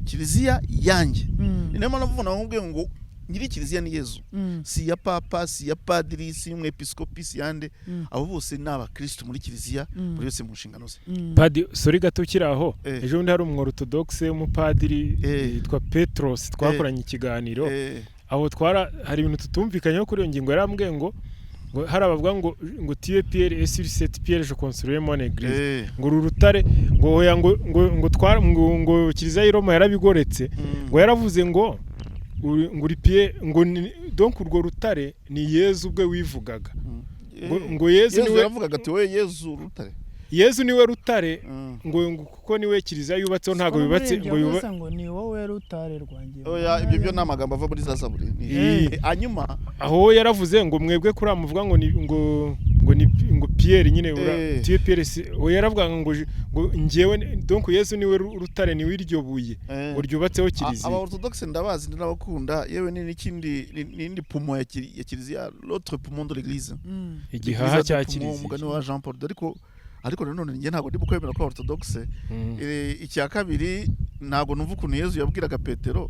kiliziya yanjye. Ni nayo mpamvu nakubwiye ngo nyiri kiliziya ni Yezu, si iya papa, si iya padiri, si iy'umwepiskopi, si yande. Abo bose ni abakristu muri kiliziya, buri wese mu nshingano ze. Padi, sorry gato ukiri aho. Ejo bundi hari umworotodogise w'umupadiri yitwa Petros, twakoranye ikiganiro. Aho twara hari ibintu tutumvikanyeho kuri iyo ngingo. Yarambwiye ngo hari abavuga ngo tu es Pierre et sur cette pierre je construirai mon église, ngo uru rutare, ngo oya, ngo twara ngo kiliziya y'i Roma yarabigoretse. Ngo yaravuze ngo ngo uri Pierre, ngo donc urwo rutare ni Yezu ubwe wivugaga. Ngo Yezu Yezu niwe yaravugaga ati we Yezu rutare. Yezu niwe rutare, ngo kuko niwe kiliziya yubatseho, ntabwo yubatse ngo yuba ngo ni wowe rutare rwanjye. Oya, ibyo byo ni amagambo ava muri za zaburi. Hanyuma Aho yaravuze ngo mwebwe kuri muvuga ngo ni ngo ni ngo Pierre nyine tu es Pierre, we yaravuga ngo njyewe donc Yezu niwe rutare, niwe iryo buye ngo ryubatseho kiliziya. Aba orthodoxe ndabazi, ndabakunda yewe. Ni n'ikindi n'indi poumon ya kiliziya, l'autre poumon de l'église. Igihaha cya L'église de poumon, umugani kiliziya. wa Jean Paul. Ariko nanone njye ntabwo ndimo kwemera ko orthodoxe. Icya kabiri, ntabwo numva ukuntu Yezu yabwiraga Petero,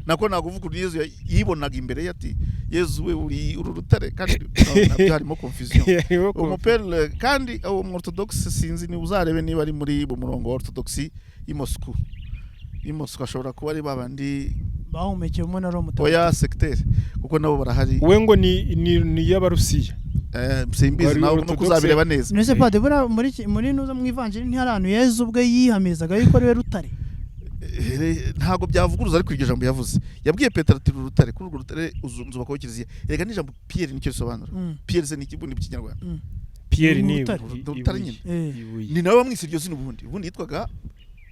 nako ntabwo uvuga ukuntu Yezu yibonaga imbere ye ati Yezu we uri uru rutare, kandi no, nabyo harimo confusion. Harimo Umupere kandi uwo mu orthodoxe, sinzi niba uzarebe niba ari muri mu murongo wa orthodoxie y'i Moscou. Y'i Moscou ashobora kuba ari babandi Bahumekewemo na Roho Mutagatifu. Oya, sectaire, kuko nabo barahari. We ngo ni iy'Abarusiya. Simbizi. Bari Nawe no orthodoxe. kuzabireba neza. Nese pade, buriya muri nuza mu ivanjiri ntihari ahantu Yezu ubwe yihamirizaga yuko ari we rutare? Ntabwo byavuguruza, ariko iryo jambo yavuze, yabwiye Petero ati uru rutare, kuri urwo rutare nzubakaho kiliziya. Erega n'ijambo Pierre nicyo risobanura. Pierre se ni iki ubundi mu Kinyarwanda? Pierre Ni ni urutare. Urutare ibuye. nyine. Ibuye. Ni nawe wamwise iryo zina. Ubundi yitwaga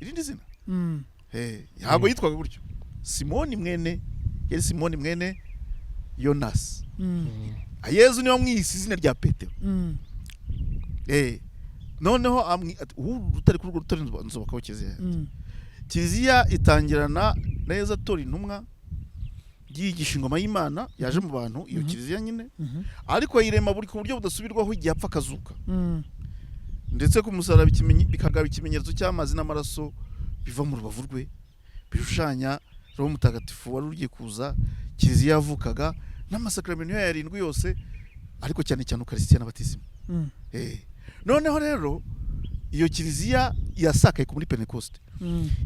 irindi zina. Ntabwo yitwaga gutyo. Simoni mwene, yari Simoni mwene Yonasi. Yezu niwe wamwise izina rya Petero. Noneho ati, uru rutare, kuri urwo rutare nzubakaho kiliziya. Kiliziya itangirana na Yezu atora intumwa, yigisha ingoma y'Imana yaje mu bantu, iyo kiliziya nyine. Ariko ayirema buri ku buryo budasubirwaho igihe apfa akazuka. Ndetse ku musaraba bikagaba ikimenyetso cy'amazi n'amaraso biva mu rubavu rwe, bishushanya Roho Mutagatifu wari ugiye kuza, Kiliziya yavukaga n'amasakramentu yayo arindwi yose, ariko cyane cyane Ukarisitiya na Batisimu. Noneho rero iyo Kiliziya yasakaye muri Pentecoste,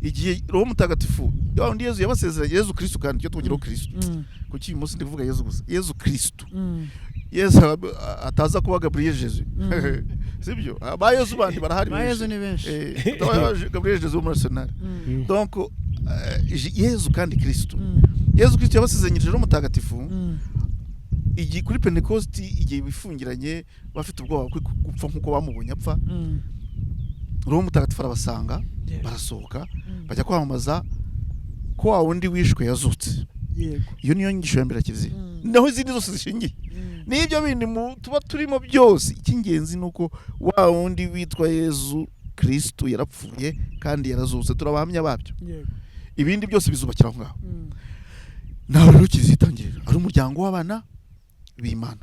igihe Roho Mutagatifu wa wundi Yezu yabasezeranye, Yezu Kristo, kandi icyo tubugiraho Kristo, kuki uyu munsi ndi kuvuga Yezu gusa, Yezu Kristo, Yezu ataza kuba Gabriel Jesus, sibyo? Ba Yezu bandi barahari Ba benshi. Yezu ni benshi. Gabriel Jesus wo muri Arsenal. Donc Yezu kandi Kristo, Yezu Kristo yabasezeranyije Roho Mutagatifu igihe kuri Pentecoste, igihe bifungiranye bafite ubwoba bwo gupfa nk'uko bamubonye apfa, Roho Mutagatifu arabasanga, barasohoka, bajya kwamamaza ko wa wundi wishwe yazutse. Iyo niyo nyigisho ya mbere ya Kiliziya, naho izindi zose zishingiye. N'ibyo bindi tuba turimo byose, icy'ingenzi ni uko wa wundi witwa Yezu Kristo yarapfuye kandi yarazutse, turabahamya babyo. Ibindi byose bizubakira aho ngaho. Naho rero Kiliziya itangirira ari umuryango w'abana b'Imana,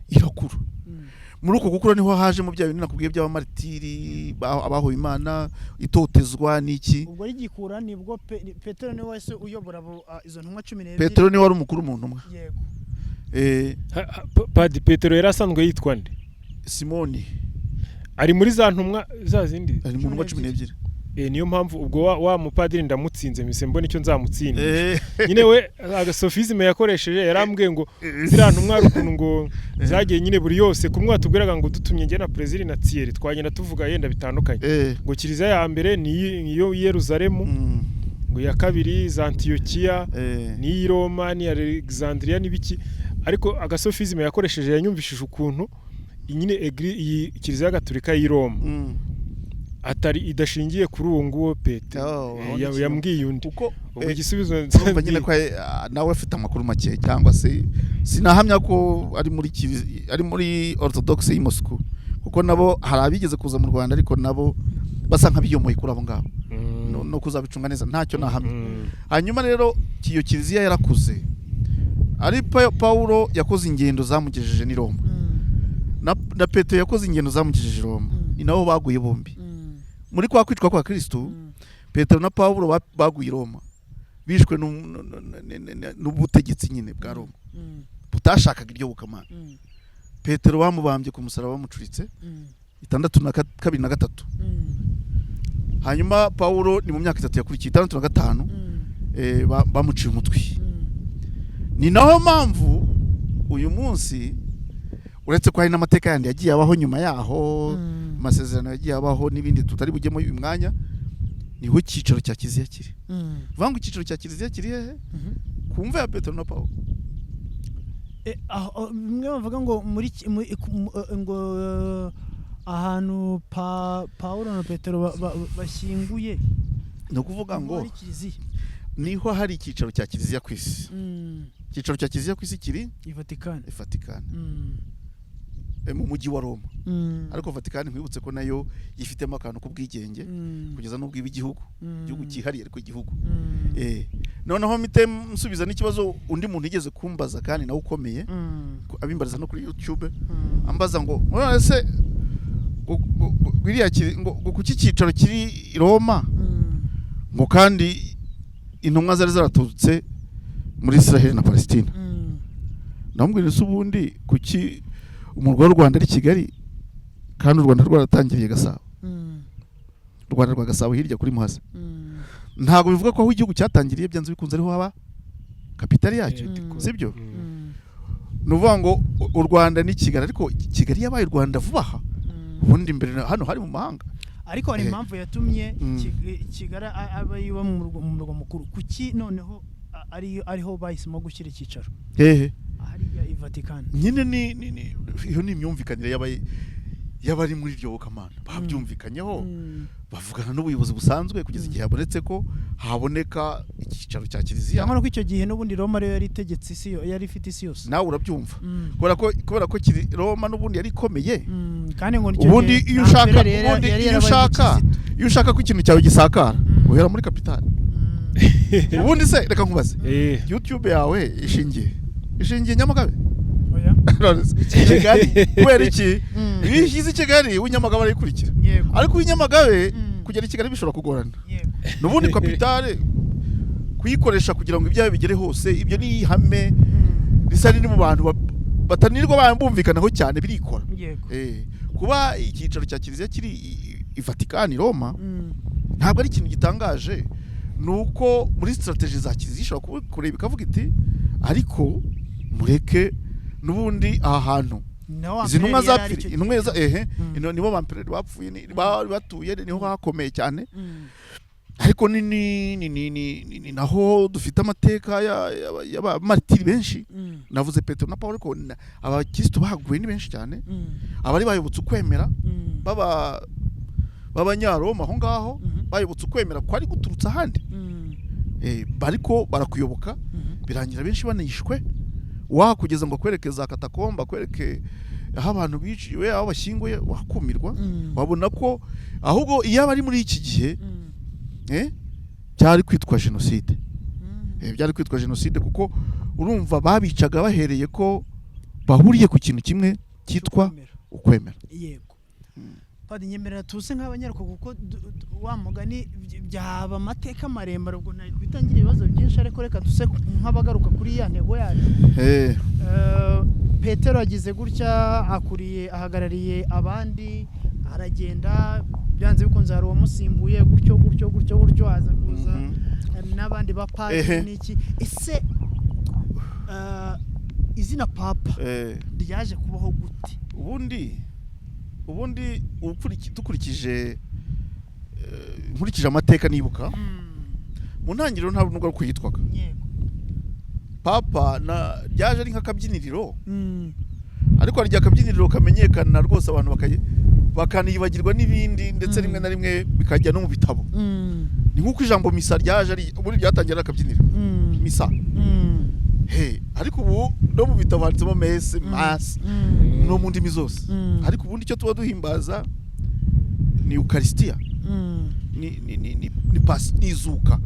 irakura. Muri uko gukura niho hajemo bya bintu nakubwiye by'abamaritiri, abahowe Imana, itotezwa n'iki. Ubwo rigikura nibwo Petero niwe wese uyobora izo ntumwa 12. Petero niwe wari umukuru mu ntumwa. Yego. Padi, Petero yari asanzwe yitwa nde? Simoni. Ari muri za ntumwa za zindi? Ari mu ntumwa 12. Niyo mpamvu ubwo wa mupadiri ndamutsinze, mpise mbona icyo nzamutsinda nyine. We agasofisme yakoresheje, yarambwiye ngo ziriya ntumwa hari ukuntu ngo zagiye nyine buri yose kumwe watubwiraga ngo dutumye njye na Perezida na Thierry twagenda tuvuga yenda bitandukanye, ngo Kiliziya ya mbere ni iyo i Yerusalemu, ngo iya kabiri za Antiyokiya, n'iyi Roma, n'iya Alexandria n'ibiki. Ariko agasofisme yakoresheje yanyumvishije ukuntu nyine iyi Kiliziya Gatolika y'i Roma atari idashingiye kuri uwo nguwo Petero. Oh, aho ni Yambwiye undi. Kuko Ubwo igisubizo urumva nyine ko nawe afite amakuru make, cyangwa se sinahamya ko ari muri ari muri Orthodoxe y'i Moscou, kuko nabo hari abigeze kuza mu Rwanda, ariko nabo basa nk'abiyomoye kuri abo ngabo, no kuzabicunga neza ntacyo nahamya. Hanyuma rero iyo Kiliziya yarakuze, ari Paulo yakoze ingendo zamugejeje n'i Roma, na Petero yakoze ingendo zamugejeje i Roma, ni nabo baguye bombi muri kwa kwicwa kwa Kristo. Petero na Paulo baguye i Roma, bishwe n'ubutegetsi nyine bwa Roma butashakaga iryo bukamana. Petero bamubambye ku musaraba bamucuritse 62 na 3. Hanyuma Paulo ni mu myaka 3 yakurikiye, 65, bamuciye umutwe. Ni naho mpamvu uyu munsi, uretse ko hari n'amateka yandi yagiye abaho nyuma yaho, amasezerano yagiye abaho n'ibindi tutari bujyemo uyu mwanya, niho icyicaro cya Kiliziya kiri. Vuga ngo icyicaro cya Kiliziya kiri hehe? Ku mva ya Petero na Paulo. Bimwe bavuga ngo muri ngo ahantu Paulo na Petero bashyinguye, Ni ukuvuga ngo hari kiliziya. niho hari icyicaro cya Kiliziya ku isi. Icyicaro cya Kiliziya ku isi kiri I Vatikani. I Vatikani, mu mujyi wa Roma. Ariko Vatikani, nkwibutse ko nayo yifitemo akantu k'ubwigenge, kugeza n'ubwo iba igihugu, igihugu cyihariye, ariko igihugu. Noneho mpite nsubiza n'ikibazo undi muntu yigeze kumbaza kandi nawe ukomeye, abimbariza no kuri YouTube, ambaza ngo none se ngo ngo kuki icyicaro kiri i Roma, ngo kandi intumwa zari zaraturutse muri Israel na Palestine? Namubwira se ubundi kuki umurwa w'u Rwanda ari Kigali kandi u Rwanda rwaratangiriye Gasabo, u Rwanda rwa Gasabo hirya kuri Muhazi? Ntabwo bivuga ko aho igihugu cyatangiriye byanze bikunze ariho haba kapitali yacyo, sibyo? Ni ukuvuga ngo u Rwanda ni Kigali, ariko Kigali yabaye u Rwanda vuba aha. Ubundi mbere hano hari mu mahanga. Ariko hari impamvu yatumye Kigali aba iba mu murwa mukuru. Kuki noneho ariho bahisemo gushyira icyicaro? Hehe? Hariya i Vatikani. Nyine ni iyo ni imyumvikanire y'abari muri iryo yobokamana, babyumvikanyeho, bavugana n'ubuyobozi busanzwe kugeza igihe habonetse ko haboneka icyicaro cya Kiliziya. Cyangwa ko icyo gihe n'ubundi Roma ariyo yari itegetse isi, yari ifite isi yose. Nawe urabyumva, kubera ko Roma n'ubundi yari ikomeye. Kandi ngo Ubundi iyo ushaka, ubundi iyo ushaka ko ikintu cyawe gisakara, uhera muri kapitali. Ubundi se reka nkubaze, YouTube yawe ishingiye Nyamagabe? Oya. Kigali. Kubera iki? Iyo ishyize i Kigali, uw'inyamagabe arayikurikira. Ariko uw'inyamagabe kugera i Kigali bishobora kugorana. N'ubundi capitale kuyikoresha kugira ngo ibyawe bigere hose, ibyo ni ihame risa n'iri mu bantu batanirwa bumvikanaho cyane, birikora. Kuba icyicaro cya kiliziya kiri i Vatikani, Roma, ntabwo ari ikintu gitangaje. Ni uko muri stratégie za kiliziya ishobora kureba ikavuga iti: "Ariko mureke, n'ubundi aha hantu izi ntumwa zapfiriye, intumwa za ehe nibo bampereri bapfuye, batuye, niho hakomeye cyane." Ariko ni naho dufite amateka y'abamaritiri benshi. Navuze Petero na Paul, ariko abakristo bahaguye ni benshi cyane, abari bayobotse ukwemera baba b'abanyaroma aho ngaho, bayobotse ukwemera kwari guturutse ahandi, bariko barakuyoboka, birangira benshi banishwe. Wahakugeza ngo akwereke za katakomba, akwereke aho abantu biciwe, aho bashyinguye, wakumirwa. Wabona ko ahubwo iyo abari muri iki gihe, byari kwitwa jenoside. Byari kwitwa jenoside, kuko urumva babicaga bahereye ko bahuriye ku kintu kimwe cyitwa ukwemera. Yego Padi, nyemerera tuse nk'abanyaruko, kuko wa mugani byaba amateka maremare, ubwo nari gutangira ibibazo byinshi, ariko reka tuse nk'abagaruka kuri ya ntego yacu. Petero agize gutya, akuriye, ahagarariye abandi, aragenda, byanze bikunze hari uwamusimbuye, gutyo gutyo gutyo gutyo, aza kuza n'abandi bapadiri n'iki. Ese izina papa ryaje kubaho gute? Ubundi dukurikije, nkurikije amateka nibuka, mu ntangiriro ntabwo nubwo ari uko yitwaga papa, na ryaje ari nk'akabyiniriro. Ariko hari igihe akabyiniriro kamenyekana rwose, abantu bakanibagirwa n'ibindi, ndetse rimwe na rimwe bikajya no mu bitabo. Ni nk'uko ijambo misa ryaje ari, ubundi ryatangiye ari akabyiniriro, misa. He, ariko ubu no mu bitabo handitsemo messe, mass, no mu ndimi zose. Ariko ubundi icyo tuba duhimbaza ni ukarisitiya, ni pasi, ni izuka,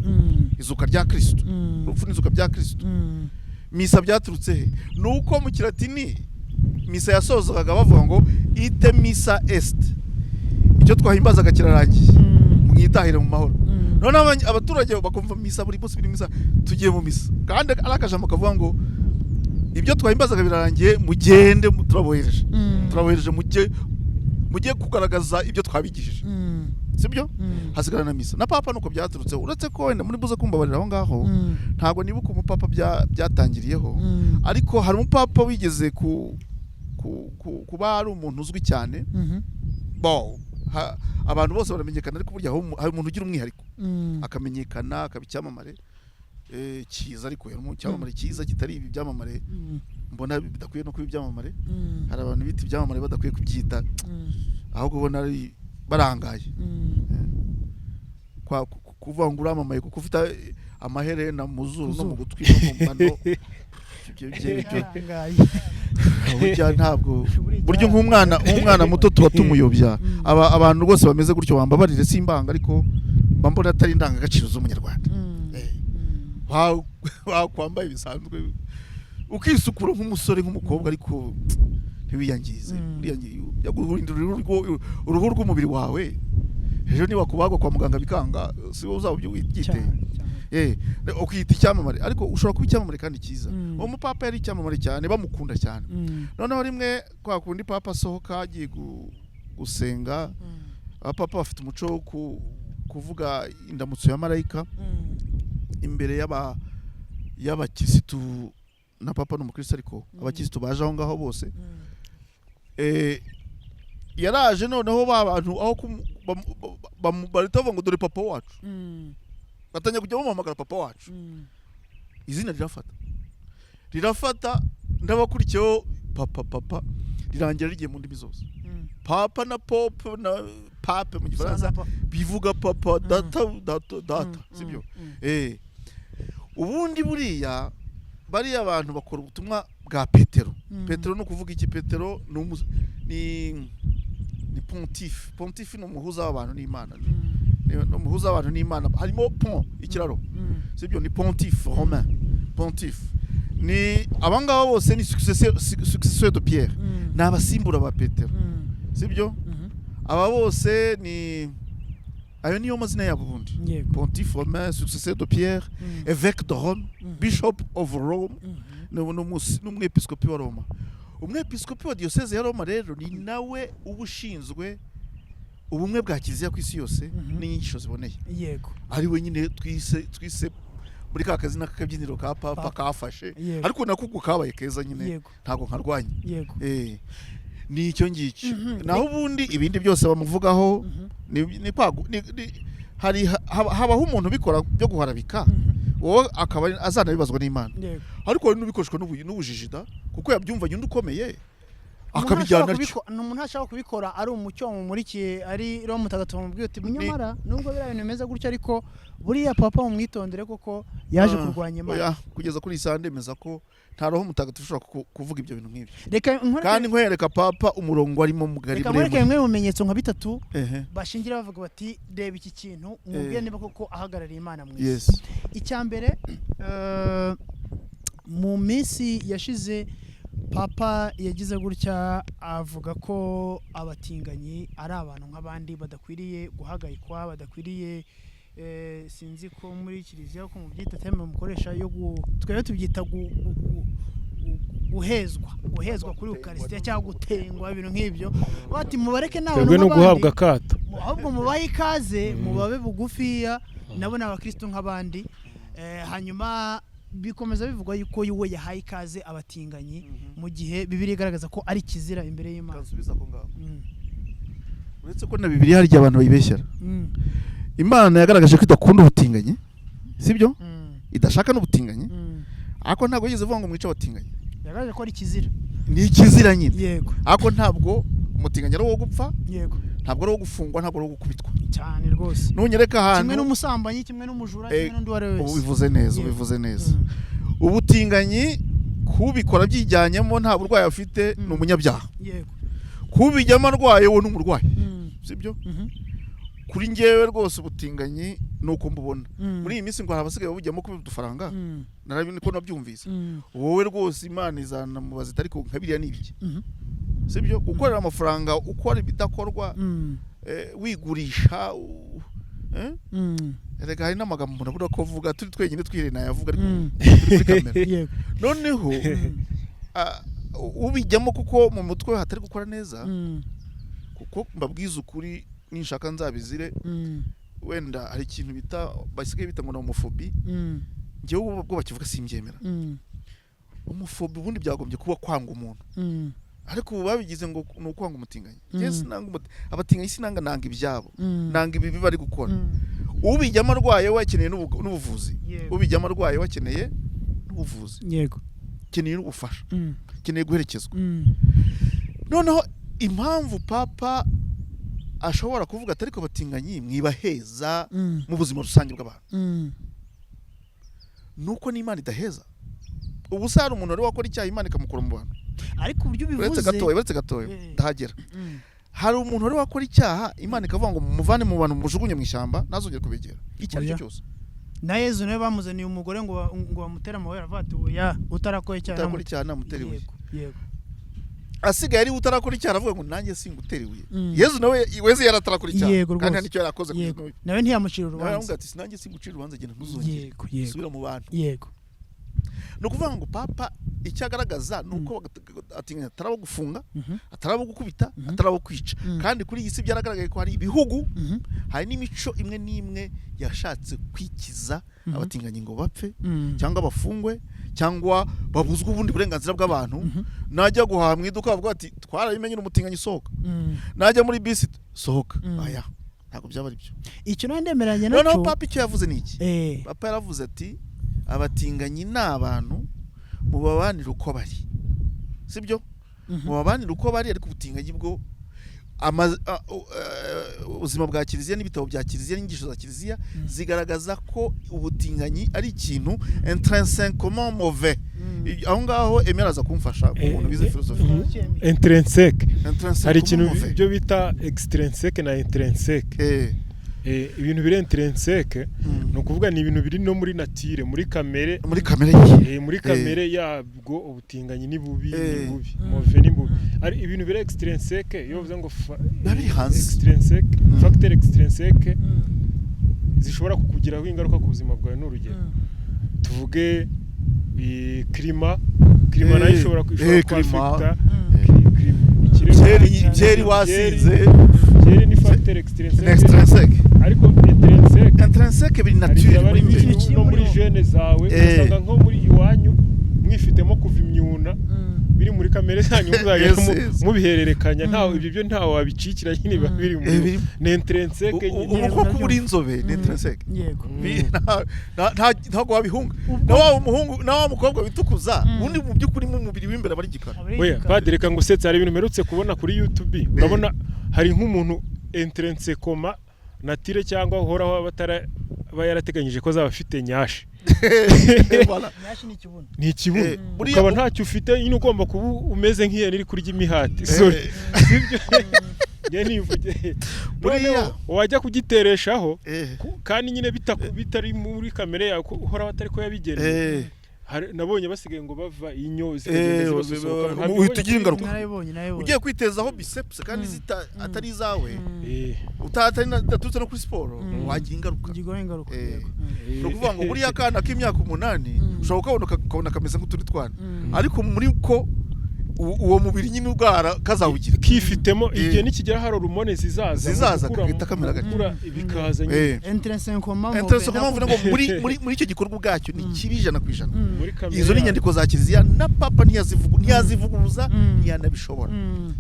izuka rya Kristo, urupfu n'izuka bya Kristo. Misa byaturutse he? Ni uko mu Kilatini misa yasozaga bavuga ngo "Ite missa est", icyo twahimbazaga kirarangiye, mwitahire mu mahoro. Noneho abaturage bakumva misa buri munsi, buri misa tugiye mu misa, kandi ari akajambo kavuga ngo ibyo twahimbazaga birarangiye, mugende, turabohereje, turabohereje, mujye kugaragaza ibyo twabigishije, sibyo? Hasigara na misa na papa, nuko byaturutse. Uretse ko wenda muri buze kumbabarira aho ngaho, ntabwo nibuka umupapa byatangiriyeho, ariko hari umupapa wigeze kuba ari umuntu uzwi cyane. Bo abantu bose baramenyekana, ariko burya hari umuntu ugira umwihariko, akamenyekana, akaba icyamamare cyiza. Ariko yari icyamamare cyiza, kitari ibi byamamare mbona bidakwiye no kuba ibyamamare. Hari abantu bita ibyamamare badakwiye kubyita, ahubwo ubona ari barangaye. Kuvuga ngo uramamaye kuko ufite amaherena mu zuru no mu gutwi no mu mano, ibyo Yarangaye. Burya ntabwo, burya nk'umwana muto tuba tumuyobya. Aba abantu rwose bameze gutyo bambabarire, simbanga, ariko mba mbona atari indangagaciro z'Umunyarwanda. Wakwambaye bisanzwe, ukisukura nk'umusore, nk'umukobwa, ariko ntiwiyangize. Guhindura uruhu rw'umubiri wawe, ejo niba kubagwa kwa muganga bikanga, si wowe uzaba ubyiteye. Cyane cyane. Ukiyita icyamamare, ariko ushobora kuba icyamamare kandi cyiza. Uwo mupapa yari icyamamare cyane, bamukunda cyane. Noneho rimwe kwa kundi papa asohoka agiye gusenga, abapapa bafite umuco wo kuvuga indamutso ya marayika imbere y'abakirisitu, na papa ni umukirisitu, ariko abakirisitu baje aho ngaho bose. Yaraje, noneho ba bantu aho bahita bavuga ngo: "Dore papa wacu." Batangiye kujya bamuhamagara papa wacu. Izina rirafata, rirafata, ndabakurikiyeho papa, papa, rirangira rigiye mu ndimi zose. Papa na pope na pape mu Gifaransa bivuga papa, data, data, data, sibyo? Ubundi buriya bariya abantu bakora ubutumwa bwa Petero. Petero ni ukuvuga iki? Petero ni pontife. Pontife ni umuhuza w'abantu n'Imana. Ni umuhuza w'abantu n'Imana, harimo pont, ikiraro, sibyo? Ni pontife romain. Pontife ni abangaba bose ni successeur de Pierre, ni abasimbura ba Petero. Sibyo? Mhm. Aba bose ni ayo niyo mazina yabo ubundi. Pontife romain, successeur de Pierre, évêque de Rome, bishop of Rome, n'umwepiskopi wa Roma. Umwepiskopi wa diyoseze ya Roma rero ni nawe uba ushinzwe ubumwe bwa kiliziya ku isi yose n'inyigisho ziboneye. Ari we nyine twise muri ka kazina k'akabyiniro ka papa kafashe, ariko nako ubwo kabaye keza nyine, ntabwo nkarwanya. Ni icyo ngicyo. Naho ubundi ibindi byose bamuvugaho ni kwagu hari habaho umuntu ubikora byo guharabika, wowe akaba azanabibazwa n'Imana, ariko hari n'ubikoreshwa n'ubujiji da, kuko yabyumvanye undi ukomeye akabijyana atyo. Umuntu ashobora kubikora ari umucyo wamumurikiye, ari Roho Mutagatifu wamubwiye uti nyamara nubwo biriya bintu bimeze gutya, ariko buriya papa mumwitondere kuko yaje kurwanya Imana. Oya, kugeza kuri iyi saha ndemeza ko nta Roho Mutagatifu ushobora kuvuga ibyo bintu nk'ibyo. Reka Kandi nkwereka papa umurongo arimo mugari Reka nkwereke muremure. bimwe mu bimenyetso nka bitatu bashingira bavuga bati reba iki kintu, umubwire niba koko ahagarariye Imana mu isi. Icya mbere, mu minsi yashize papa yagize gutya avuga ko abatinganyi ari abantu nk'abandi, badakwiriye guhagayikwa, badakwiriye, sinzi ko muri kiliziya ko mubyita terme mukoresha yo twebwe tubyita guhezwa kuri Ukarisitiya cyangwa gutengwa, ibintu nk'ibyo. Bati mubareke ni abantu Twebwe no nk'abandi, guhabwa akato, ahubwo mubahe ikaze, mubabe bugufiya, nabo ni abakristo nk'abandi. Hanyuma bikomeza bivugwa yuko we yahaye ikaze abatinganyi, mu gihe Bibiliya igaragaza ko ari kizira imbere y'Imana. Kansubiza ako ngaho. Uretse ko na Bibiliya hari igihe abantu bayibeshyera. Imana yagaragaje ko idakunda ubutinganyi, sibyo? Idashaka n'ubutinganyi, ariko ntabwo yigeze ivuga ngo mwice abatinganyi. Yagaragaje ko ari kizira. Ni ikizira nyine. Ariko ntabwo umutinganyi ari uwo gupfa, ntabwo ari uwo gufungwa, ntabwo ari uwo gukubitwa. Cyane rwose. Nunyereka ahantu Kimwe n'umusambanyi, kimwe n'umujura, kimwe n'undi uwo ari we wese. Ubivuze neza, ubivuze neza. Ubutinganyi kubikora byijyanyemo nta burwayi afite, ni umunyabyaha. Kubijyamo arwaye, we ni umurwayi, sibyo? Kuri njyewe rwose ubutinganyi ni uko mbubona. Muri iyi minsi ngo hari abasigaye babujyamo kubera udufaranga, niko nabyumvise. Wowe rwose Imana izanamubaza iti ariko nka biriya ni ibiki? Sibyo? Gukorera amafaranga ukora ibidakorwa, wigurisha, Erega hari n'amagambo umuntu abura ko avuga turi twenyine twirinde nayavuga, ariko turi kuri kamera. Noneho ubijyamo kuko mu mutwe hatari gukora neza, kuko mbabwiza ukuri ninshaka nzabizire, wenda hari ikintu bita basigaye bita ngo ni homophobie. Njyewe ubwo bakivuga simbyemera. Homophobie ubundi byagombye kuba kwanga umuntu, ariko ubu babigize ngo ni ukwanga umutinganyi. Njyewe sinanga abatinganyi, sinanga, nanga ibyabo, nanga ibibi bari gukora. Ubijyamo arwaye we akeneye n'ubuvuzi. Ubijyamo arwaye we akeneye n'ubuvuzi, akeneye n'ubufasha, akeneye guherekezwa. Noneho impamvu papa ashobora kuvuga ati ariko abatinganyi mwibaheza mu buzima rusange bw'abantu, nuko n'Imana idaheza. Ubu se hari umuntu wari wakora icyaha Imana ikamukura mu bantu? Ariko uburyo Uretse ubivuze gatoya, uretse gatoya, ndahagera. Hari umuntu wari wakora icyaha Imana ikavuga ngo mumuvane mu bantu, mujugunye mu ishyamba, ntazongere kubegera, icyo ari cyo Oya. cyose? Na Yezu nawe bamuzaniye umugore ngo bamutere amabuye, aravuga ati oya, utarakora icyaha Utarakora icyaha namutera ibuye. Yego. Asigaye ari utarakora icyaha aravuga ngo nanjye singutera ibuye. Yezu nawe wese yaratarakora icyaha, kandi nta n'icyo yarakoze kugeza n'ubu. Nawe ntiyamucira Nawe urubanza. aramubwira ati sinanjye singucira urubanza, genda ntuzongere, subira mu bantu. Ni ukuvuga ngo papa icyo agaragaza ni uko abatinganyi atari abo gufunga, atari abo gukubita, atari abo kwica. Kandi kuri iyi si byaragaragaye ko hari ibihugu, hari n'imico imwe n'imwe yashatse kwikiza abatinganyi ngo bapfe, cyangwa bafungwe, cyangwa babuzwe ubundi burenganzira bw'abantu. Najya guhaha mu iduka bavuga bati twarabimenye umutinganyi, sohoka. Najya muri bisi, sohoka. Aya ntabwo byaba ari byo. Icyo nawe ndemeranya Noneho nacyo. papa icyo yavuze ni iki? Papa yaravuze ati abatinganyi ni abantu, mubabanire uko bari, sibyo? Mubabanire uko bari, ariko ubutinganyi bwo ubuzima bwa kiliziya n'ibitabo bya kiliziya n'inyigisho za kiliziya zigaragaza ko ubutinganyi ari ikintu intrinsèquement mauvais. Aho ngaho Emera aza kumfasha nk'umuntu wize philosophie. Intrinsèque. Intrinsèquement Hari ikintu mauvais. byo bita extrinsèque na intrinsèque. Ibintu biri intrinsèque Ni ukuvuga ni ibintu biri no muri nature, muri kamere. Muri kamere ye. Muri kamere yabwo ubutinganyi ni bubi, ni bubi, mauvais, ni bubi. Ari ibintu biri extrinsèque, iyo bavuze ngo Biba biri hanze. Extrinsèque, facteur extrinsèque zishobora kukugiraho ingaruka ku buzima bwawe, ni urugero tuvuge climat. Climat nayo ishobora Climat. kwaffecta climat, ikirere. Byeri wasinze. Byeri ni facteur extrinsèque. Extrinsèque. Ariko intrinsèque, Intrinsèque biri hari igihe nature aba ari muri ibintu imbere. Kiri no muri muri bo. gènes zawe, ugasanga nko muri iwanyu mwifitemo kuva imyuna, biri muri kamere zanyu, muzagenda mubihererekanya, ntawe ibyo byo ntawe wabicikira nyine, biba biri muri ni intrinsèque nyine. Ubu ko kuba uri inzobe ni intrinsèque. Yego. Ntabwo wabihunga. Na wa muhungu na wa mukobwa witukuza, ubundi mu by'ukuri mu mubiri w'imbere aba ari igikara. Oya padiri, reka ngusetse, hari ibintu mperutse kubona kuri YouTube. Urabona hari nk'umuntu intrinsèquement nature cyangwa uhoraho aba aba yarateganyije ko azaba afite nyashi. Voilà. Nyashi ni ikibuno. Ni ikibuno. Buriya ukaba ntacyo ufite nyine, ugomba kuba umeze nk'ihene iri kurya imihati. Sorry, sibyo, njye nivuge. Noneho wajya kugitereshaho, kandi nyine bitari muri kamere yawe, ko uhoraho atari ko yabigeneye. Nabonye basigaye ngo bava inyo zikagenda zibasusuruka. Ntabwo uhita ugira ingaruka. Narabibonye, narabibonye. Ugiye kwitezaho biceps kandi atari izawe, utaturutse no kuri siporo, wagira ingaruka. Ingingo y'ingaruka. Yego. Ni ukuvuga ngo buriya akana k'imyaka 8 ushobora kukabona ukabona kameze nk'utundi twana, ariko muri ko uwo mubiri nyine ubwara kazawugira. Kifitemo igihe nikigera hari hormone zizaza mu Zizaza, gukura kagahita kamera gutya. gukura bikaza nyine. Intrinsèquement. Intrinsèquement mvuga ngo muri icyo gikorwa ubwacyo ni kibi 100%. Muri kamere Izo ni yacu. inyandiko za kiliziya, na papa ntiyazivuguruza, ntiyanabishobora.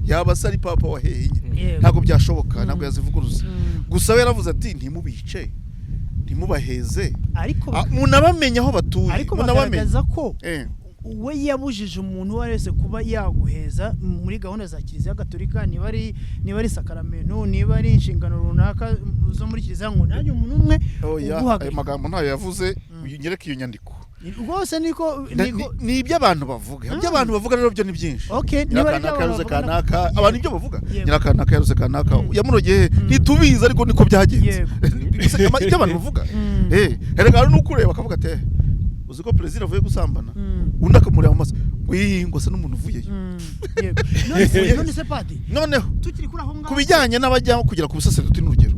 Yaba se ari papa wa hehe nyine? Ntabwo byashoboka, ntabwo yazivuguruza. Gusa we yaravuze ati ntimubice, ntimubaheze. Ariko Ah, munabamenye aho batuye. Ariko Munabamenye. bagaragaza ko we yabujije umuntu uwo ari wese kuba yaguheza muri gahunda za Kiliziya Gatolika, niba ari sakaramento, niba ari inshingano runaka zo muri kiliziya, ngo nanjye umuntu umwe Oya, ayo uguhagarika. magambo ntayo yavuze. Unyereke iyo nyandiko. Rwose niko. Niko. Ni ibyo abantu bavuga. Ibyo abantu bavuga rero byo ni byinshi. Okay, niba ari ibyo Nyirakanaka abantu yaruze bavuga kanaka, abantu ibyo bavuga, Yego. nyirakanaka yaruze kanaka, yamurogeye, ntitubizi, ariko niko byagenze. Ibyo abantu bavuga, erega hari n'ukureba akavuga ati: "Eh, uzi ko perezida avuye gusambana?" Undi akamureba mu maso ngo: "Ngo asa n'umuntu uvuyeyo." Yego. None se padi, Noneho tukiri kuri aho ngaho, ku bijyanye n'abajya kugera ku busaseredoti, n'urugero,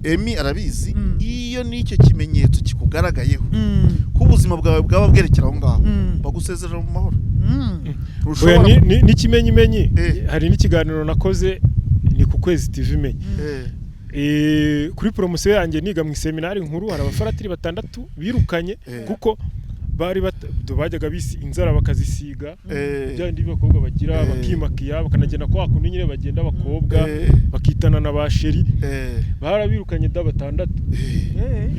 Emi arabizi, iyo n'icyo kimenyetso kikugaragayeho ko ubuzima bwawe bwaba bwerekera aho ngaho, bagusezerera mu mahoro. Oya, Ntushobora n'ikimenyimenyi, hari n'ikiganiro nakoze, ni ku Kwezi TV menye. Kuri promotion yanjye niga mu iseminari nkuru, hari abafaratiri batandatu birukanye kuko bari bajyaga bisi inzara bakazisiga, bya bindi abakobwa bagira, bakimakiya, bakanagenda kwa kundi nyine bagenda abakobwa, bakitana na ba chéri. Barabirukanye da batandatu.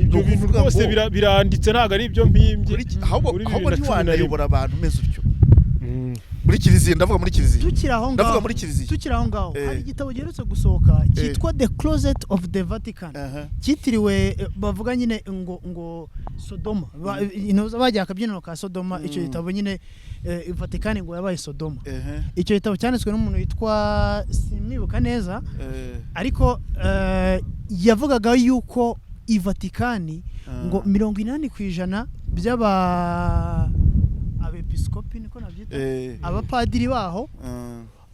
Ibyo Ni bintu ukuvuga rwose biranditse, ntabwo ari ibyo mpimbye. Ahubwo Muri ahubwo 2011. ntiwanayobora abantu umeze utyo muri kiliziya, ndavuga muri kiliziya. Tukiri aho Ndavuga ngaho, muri kiliziya. tukiri aho ngaho, hari igitabo giherutse gusohoka cyitwa The Closet of the Vatican, cyitiriwe bavuga nyine ngo Sodoma. Intuza bagiye akabyiniro ka Sodoma. Icyo gitabo nyine, Vatican ngo yabaye Sodoma. Icyo gitabo cyanditswe n'umuntu witwa, simwibuka neza, ariko yavugaga yuko i Vatikani ngo 80% by'aba abepiskopi, niko nabyita, abapadiri baho,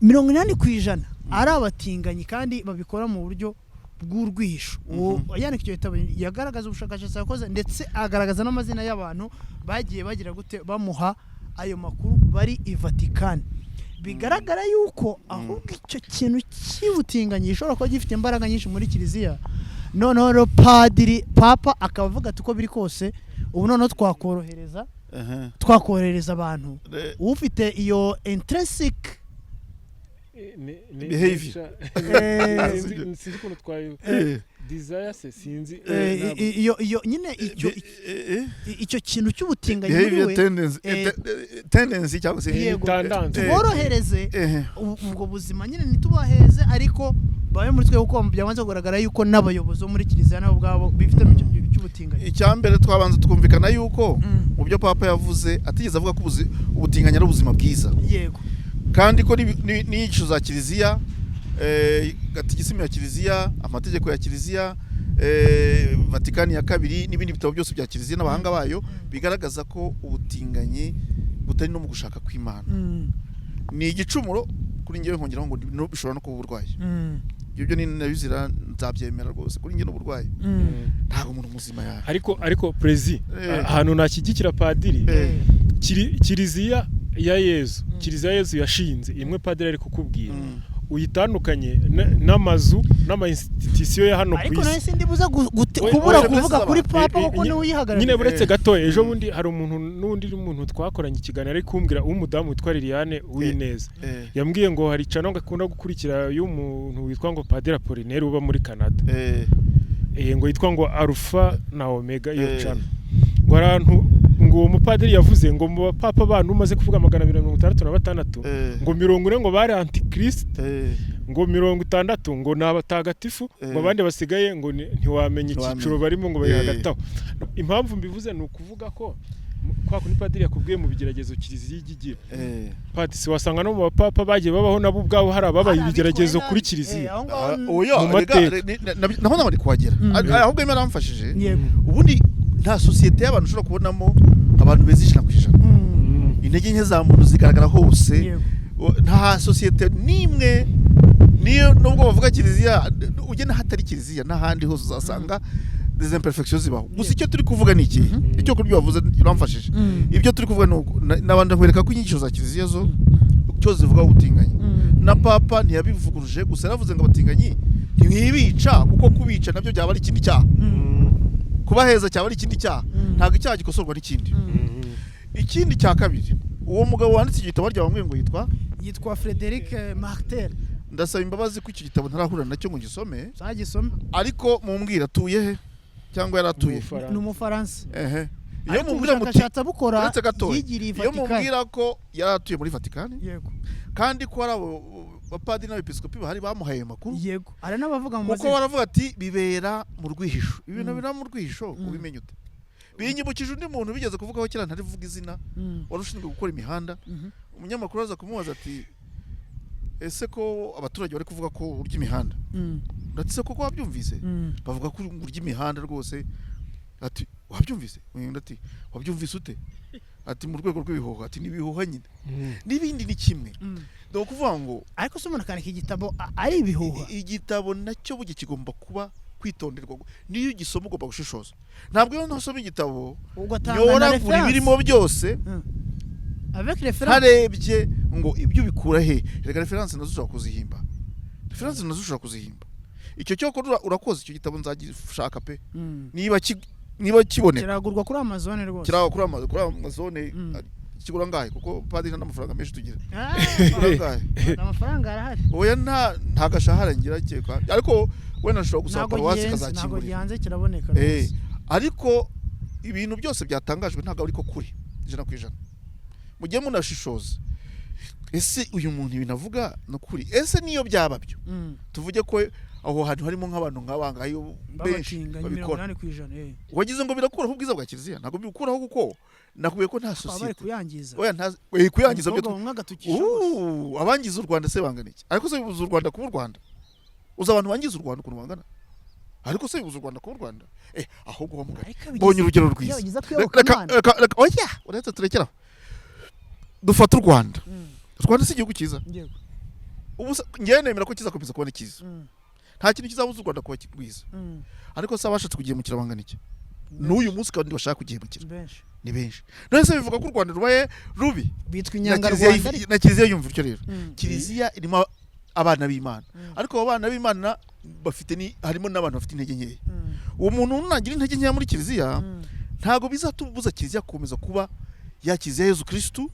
80% ari abatinganyi kandi babikora mu buryo bw'urwihisho. Uwo yandika icyo gitabo yagaragaza ubushakashatsi yakoze, ndetse agaragaza n'amazina y'abantu bagiye bagira gute, bamuha ayo makuru bari i Vatikani. Bigaragara yuko ahubwo icyo kintu cy'ubutinganyi gishobora kuba gifite imbaraga nyinshi muri kiliziya. Noneho rero padiri, papa akaba avuga ati uko biri kose ubu noneho twakorohereza abantu ufite iyo intrinsic Behavior. Sinzi ukuntu twayo desire se, sinzi. Iyo nyine icyo icyo kintu cy'ubutinganyi muri Behavior we tendency, tendency cyangwa se Yego. Tendance. Tuborohereze ubwo buzima nyine, ntitubaheze, ariko babe muri twe, kuko byamaze kugaragara yuko n'abayobozi bo muri kiliziya nabo ubwabo bifitemo icyo cy'ubutinganyi. Icya mbere twabanza twumvikana yuko mu byo papa yavuze atigeze avuga ko ubutinganyi ari ubuzima bwiza, kandi ko n'inyigisho za kiliziya, gatigisimu ya kiliziya, amategeko ya kiliziya. Vatikani ya kabiri n'ibindi bitabo byose bya kiliziya n'abahanga bayo bigaragaza ko ubutinganyi butari no mu gushaka kw'Imana. Ni igicumuro kuri njyewe, nkongeraho ngo bishobora no kuba uburwayi. Ibyo ni nabizira nzabyemera rwose, kuri njye ni uburwayi. Ntabwo umuntu muzima ya Ariko prezi, ahantu nashyigikira padiri, kiliziya ya Yezu, kiliziya ya Yezu yashinze imwe padiri ari kukubwira, uyitandukanye n'amazu n'ama institution ya hano ku Ariko nawe isi. sindi buze kubura kuvuga kuri papa kuko niwe uyihagarariye. Nyine buretse gato, ejo bundi hari umuntu n'undi muntu twakoranye ikiganiro ari kumbwira, w'umudamu witwa Liliane Uwineza, yambwiye ngo hari channel ngo akunda gukurikira y'umuntu witwa ngo Padiri Apollinaire uba muri Canada, ngo yitwa ngo Alpha na Omega iyo channel, ngo hari ahantu ngo uwo mupadiri yavuze ngo mu bapapa bantu umaze kuvuga 266, ngo 40 ngo bari antichrist, ngo 60 ngo ni abatagatifu, ngo abandi basigaye ngo ntiwamenya icyiciro barimo, ngo bari hagati aho. Impamvu mbivuze ni ukuvuga ko kwa kundi padiri yakubwiye mu bigeragezo kiliziya ijya igira, padiri si wasanga no mu bapapa bagiye babaho nabo ubwabo hari ababaye ibigeragezo kuri kiliziya. Aho ngaho Oya, Mu rega, mateka. Naho nawe ari kuhagera. Ahubwo Imana yaramfashije. Ubundi nta sosiyete y'abantu ushobora kubonamo abantu beza 100%. Intege nke za muntu zigaragara hose. Nta sosiyete n'imwe, niyo nubwo bavuga kiliziya, ujye n'ahatari kiliziya n'ahandi hose uzasanga des imperfections zibaho. Gusa icyo turi kuvuga ni iki? Icyo kuri byo wavuze uramfashije. Ibyo turi kuvuga ni uko n'abandi nkwereka ko inyigisho za kiliziya zo cyo zivuga ubutinganyi, na papa ntiyabivuguruje, gusa yaravuze ngo abatinganyi ntimwibica, kuko kubica nabyo byaba ari ikindi cyaha, kubaheza cyaba ari ikindi cyaha. Ntabwo icyaha gikosorwa n'ikindi. Ikindi cya kabiri, uwo mugabo wanditse igitabo rya bamwe ngo yitwa Yitwa Frederic Martel. Ndasaba imbabazi ko icyo gitabo ntarahura nacyo ngo ngisome. Uzagisome. Ariko mumbwira atuye he cyangwa yari atuye? Ni Umufaransa. Ehe, iyo Ariko mumbwira muti ubushakashatsi abukora uretse gatoya, yigiriye iyo Vatikani. mumbwira ko yari atuye muri Vatikani, kandi ko hari abo bapadiri n'abepiskopi bahari bamuhaye ayo makuru, Yego, hari n'abavuga mu kuko mazina. baravuga ati bibera mu rwihisho, ibintu bibera mu rwihisho, ubimenye ute? Binyibukije undi muntu bigeze kuvugaho kera, ntarivuga izina, wari ushinzwe gukora imihanda. Umunyamakuru aza kumubaza ati: "Ese ko abaturage bari kuvuga ko urya imihanda?" Ndetse koko wabyumvise? Bavuga ko urya imihanda rwose. Ati: "Wabyumvise?" Undi ati: "Wabyumvise ute?" Ati: "Mu rwego rw'ibihuha." Ati: "Ni ibihuha nyine." N'ibindi ni kimwe. Ni ukuvuga ngo Ariko se umuntu akandika igitabo ari ibihuha? Igitabo nacyo burya kigomba kuba kwitonderwa. Niyo ugisoma ugomba gushishoza. Ntabwo iyo ntasoma igitabo Ugatanga na nyoragura reference ibirimo byose avec référence. ntarebye ngo ibyo ubikura he. Reka, reference nazo ushobora kuzihimba, reference nazo ushobora kuzihimba. Icyo cyo urakoze, icyo gitabo nzagishaka pe, niba kiboneka. Kiragurwa kuri Amazon rwose. Kiraba kuri Amazon. Kigura ngahe? Kuko padiri nta n'amafaranga menshi tugira. Kigura angahe? Amafaranga arahari. Oya, nta gashahara ngira keka, ariko wenda nshobora gusaba Ntabwo paruwasi gihenze, ntabwo ikazakingurira. gihanze, kiraboneka rwose. Ariko ibintu byose byatangajwe ntabwo ariko kuri 100%. Mujye munashishoza: ese uyu muntu ibintu avuga ni ukuri? Ese niyo byaba byo, tuvuge ko aho hantu harimo nk'abantu nk'abangayo benshi Babatinganyi mirongo babikora, inani ku ijana, eh. wagize ngo birakuraho ubwiza bwa kiliziya? Ntabwo bikuraho, kuko nakubwiye ko nta Baba bari sosiyete kuyangiza. Oya, nta kuyangiza byo Umukobwa bamwe agatukisha bose. Abangiza u Rwanda se bangana iki? Ariko se bibuza u Rwanda kuba u Rwanda? Uzi abantu bangiza u Rwanda ukuntu bangana? Ariko se bibuza u Rwanda kuba u Rwanda? Ahubwo wamugani Ariko mbonye urugero iyo rwiza. bigeze kwiyoboka Reka Imana. reka oya, uretse turekeraho, dufate u Rwanda. U Rwanda si igihugu cyiza? Yego. Ubu njyewe nemera ko kizakomeza kuba ni cyiza. Nta kintu kizabuza u Rwanda kuba rwiza. Ariko se abashatse kugihemukira bangana iki n'uyu munsi kandi bashaka kugihemukira? Benshi. Ni benshi. None se bivuga ko u Rwanda rubaye rubi? Bitwa Na inyangarwanda kiliziya ariko. Na kiliziya yumva utyo rero. Kiliziya irimo abana b'Imana, ariko abo bana b'Imana bafite ni harimo n'abantu bafite intege nkeya. Uwo muntu nagira intege nkeya muri kiliziya, ntabwo bizatubuza kiliziya gukomeza kuba ya kiliziya ya Yezu Kristu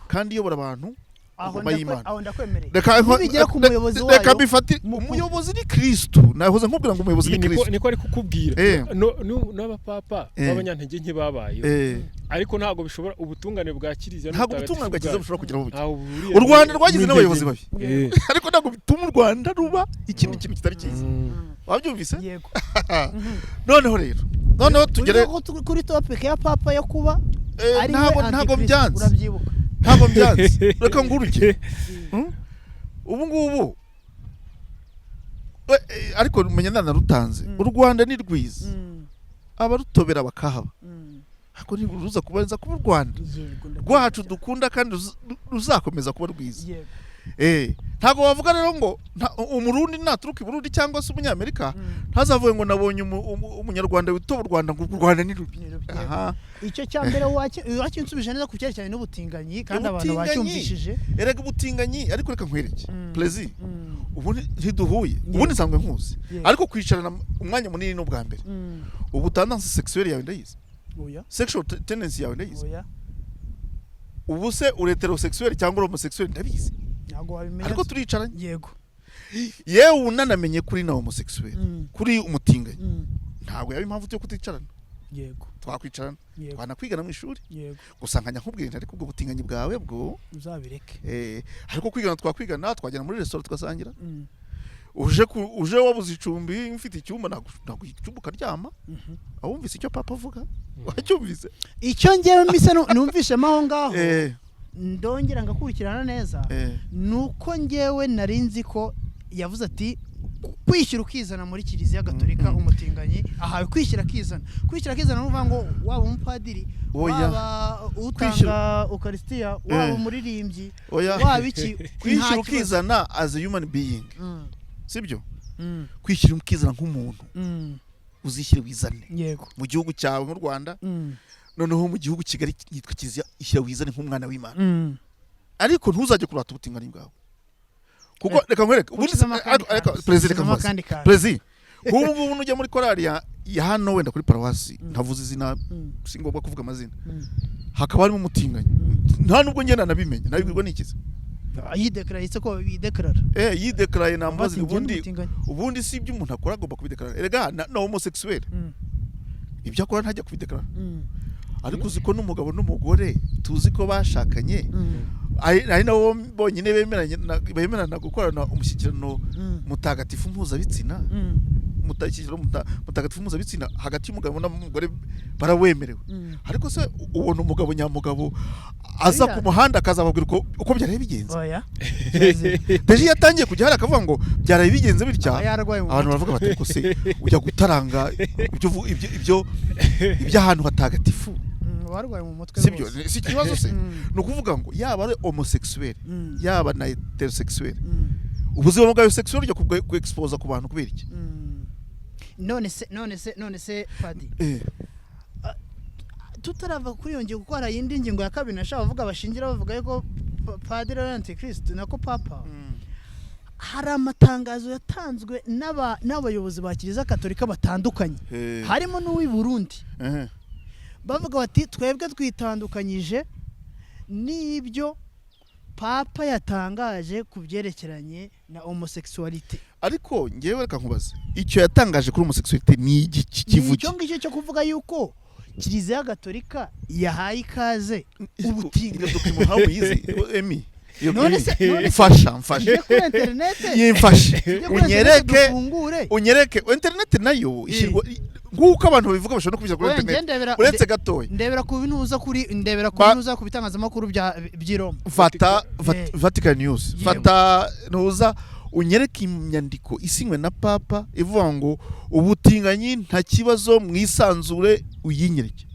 kandi iyobora abantu Aho ngoma y'Imana. Aho ndakwemereye. Reka Nibigera ku muyobozi reka wayo, mbifate. Umuyobozi ni Kristu. Nahoze nkubwira ngo umuyobozi ni Kristu. Niko ari kukubwira. N'abapapa b'abanyantege nke babayeho, ariko ntabwo bishobora ubutungane bwa kiliziya Ntabwo n'ubutagatifu ubutungane bwa kiliziya bwayo. bushobora kugeraho bujya. Ntaho buhuriye U Rwanda rwagize n'intege n'abayobozi nke. babi, ariko ntabwo bituma u Rwanda ruba ikindi kintu kitari cyiza. Wabyumvise? Yego. Noneho rero, noneho tugere Tugere kuri topic ya papa yo kuba ari we Ntabwo antichrist, byanze. Urabyibuka? Ntabwo byanze, reka nguruke. Ubu ngubu Ariko menya nanarutanze. U Rwanda ni rwiza, abarutobera bakahaba, ariko ntiruza kubanza kuba u Rwanda rwacu dukunda kandi ruzakomeza kuba rwiza. Ntabwo wavuga rero ngo umurundi naturuka i Burundi cyangwa se umunyamerika ntazavuge ngo nabonye umunyarwanda witoba u Rwanda, ngo u Rwanda ni rubi. Icyo cya mbere wakinsubije neza ku cyerekeranye n'ubutinganyi, kandi abantu bacyumvishije. Erega ubutinganyi, ariko reka nkwereke Plaisir, ubu ntiduhuye, ubundi nsanzwe nkuzi, ariko kwicarana umwanya munini ni ubwa mbere. Ubu tendance sexuelle yawe ndayizi, sexual tendency yawe ndayizi. Ubu se uri heterosexuel cyangwa uri homosexuel ndabizi, ariko turicaranye. Yego. Yewe unanamenye kuri na homosexuel, kuri umutinganyi, ntabwo yaba impamvu yo kuticarana. Yego. Twakwicarana, twanakwigana mu ishuri. Yego. Gusa nkajya nkubwira ariko ubwo butinganyi bwawe bwo uzabireke. Ariko kwigana twakwigana, twagera muri restaurant tugasangira. Uje wabuze icumbi, mfite icyumba naguha icyumba ukaryama. Awumvise icyo papa avuga? Wacyumvise? Icyo ngewe mise numvishemo aho ngaho, ndongera ngakurikirana neza, nuko ngewe nari nzi ko yavuze ati kwishyira ukizana muri Kiliziya Gatolika, umutinganyi ahawe kwishyira akizana. Kwishyira akizana ni ukuvuga ngo waba umupadiri, waba utanga ukarisitiya, waba umuririmbyi, waba iki, kwishyira ukizana as a human being, sibyo? Kwishyira ukizana nk'umuntu, uzishyire wizane mu gihugu cyawe nk'u Rwanda, noneho mu gihugu Kigali yitwa Kiliziya, ishyira wizane nk'umwana w'Imana. Ariko ntuzajye kurata ubutinganyi bwawe, kuko reka nkwereke ubundi perezida perezida ubu ngubu nujya muri korali ya hano wenda kuri paruwasi, ntavuze izina, si ngombwa kuvuga amazina, hakaba harimo umutinganyi, nta nubwo ngenda nabimenya, nabibwirwa n'ikiza. Yidekaraye se ko yidekarara? Yidekaraye nambaza ubundi si ibyo umuntu akora agomba kubidekarara. Erega na homosexuel ibyo akora ntajya kubidekarara. Ariko uzi ko n'umugabo n'umugore tuzi ko bashakanye, ari nabo bonyine bemerana gukorana umushyikirano mutagatifu mpuzabitsina, mutagatifu mpuzabitsina hagati y'umugabo n'umugore barawemerewe. Ariko se ubona umugabo nyamugabo aza ku muhanda akazababwira uko byaraye bigenze? Deje yatangiye kujya hari akavuga ngo byaraye bigenze bitya, abantu baravuga bati ko se ujya gutaranga ibyo iby'ahantu hatagatifu, warwaye mu mutwe. Sibyo, si ikibazo se? Ni ukuvuga ngo yaba ari homosexuel, yaba na heterosexuel, ubuzima bwawe sexuel ujya ku expose ku bantu kubera iki? None se Padi, tutarava kuri iyo ngingo, kuko hari indi ngingo ya kabiri nashaka bavuga, bashingira bavuga yuko Padiri ari antikristo, nako papa. Hari amatangazo yatanzwe n'abayobozi ba Kiliziya Katolika batandukanye, harimo n'uw'i Burundi, bavuga bati twebwe twitandukanyije n'ibyo papa yatangaje ku byerekeranye na homosexualité. Ariko ngewe reka nkubaze, icyo yatangaje kuri homosexualité ni igiki kivuge? Icyo ngicyo cyo kuvuga yuko Kiliziya Gatolika yahaye ikaze ubutinganyi. Mfasha yimfashe, unyereke internet nayo ishyirwa nk'uko abantu babivuga, bashobora no kubishyira kuri internet. Uretse gatoya ndebera ku bintu kuri ndebera ku bintu ku bitangazamakuru by'i Roma, fata Vatican News, fata ntuza unyereke inyandiko isinywe na papa ivuga ngo ubutinganyi nta kibazo, mwisanzure, uyinyereke.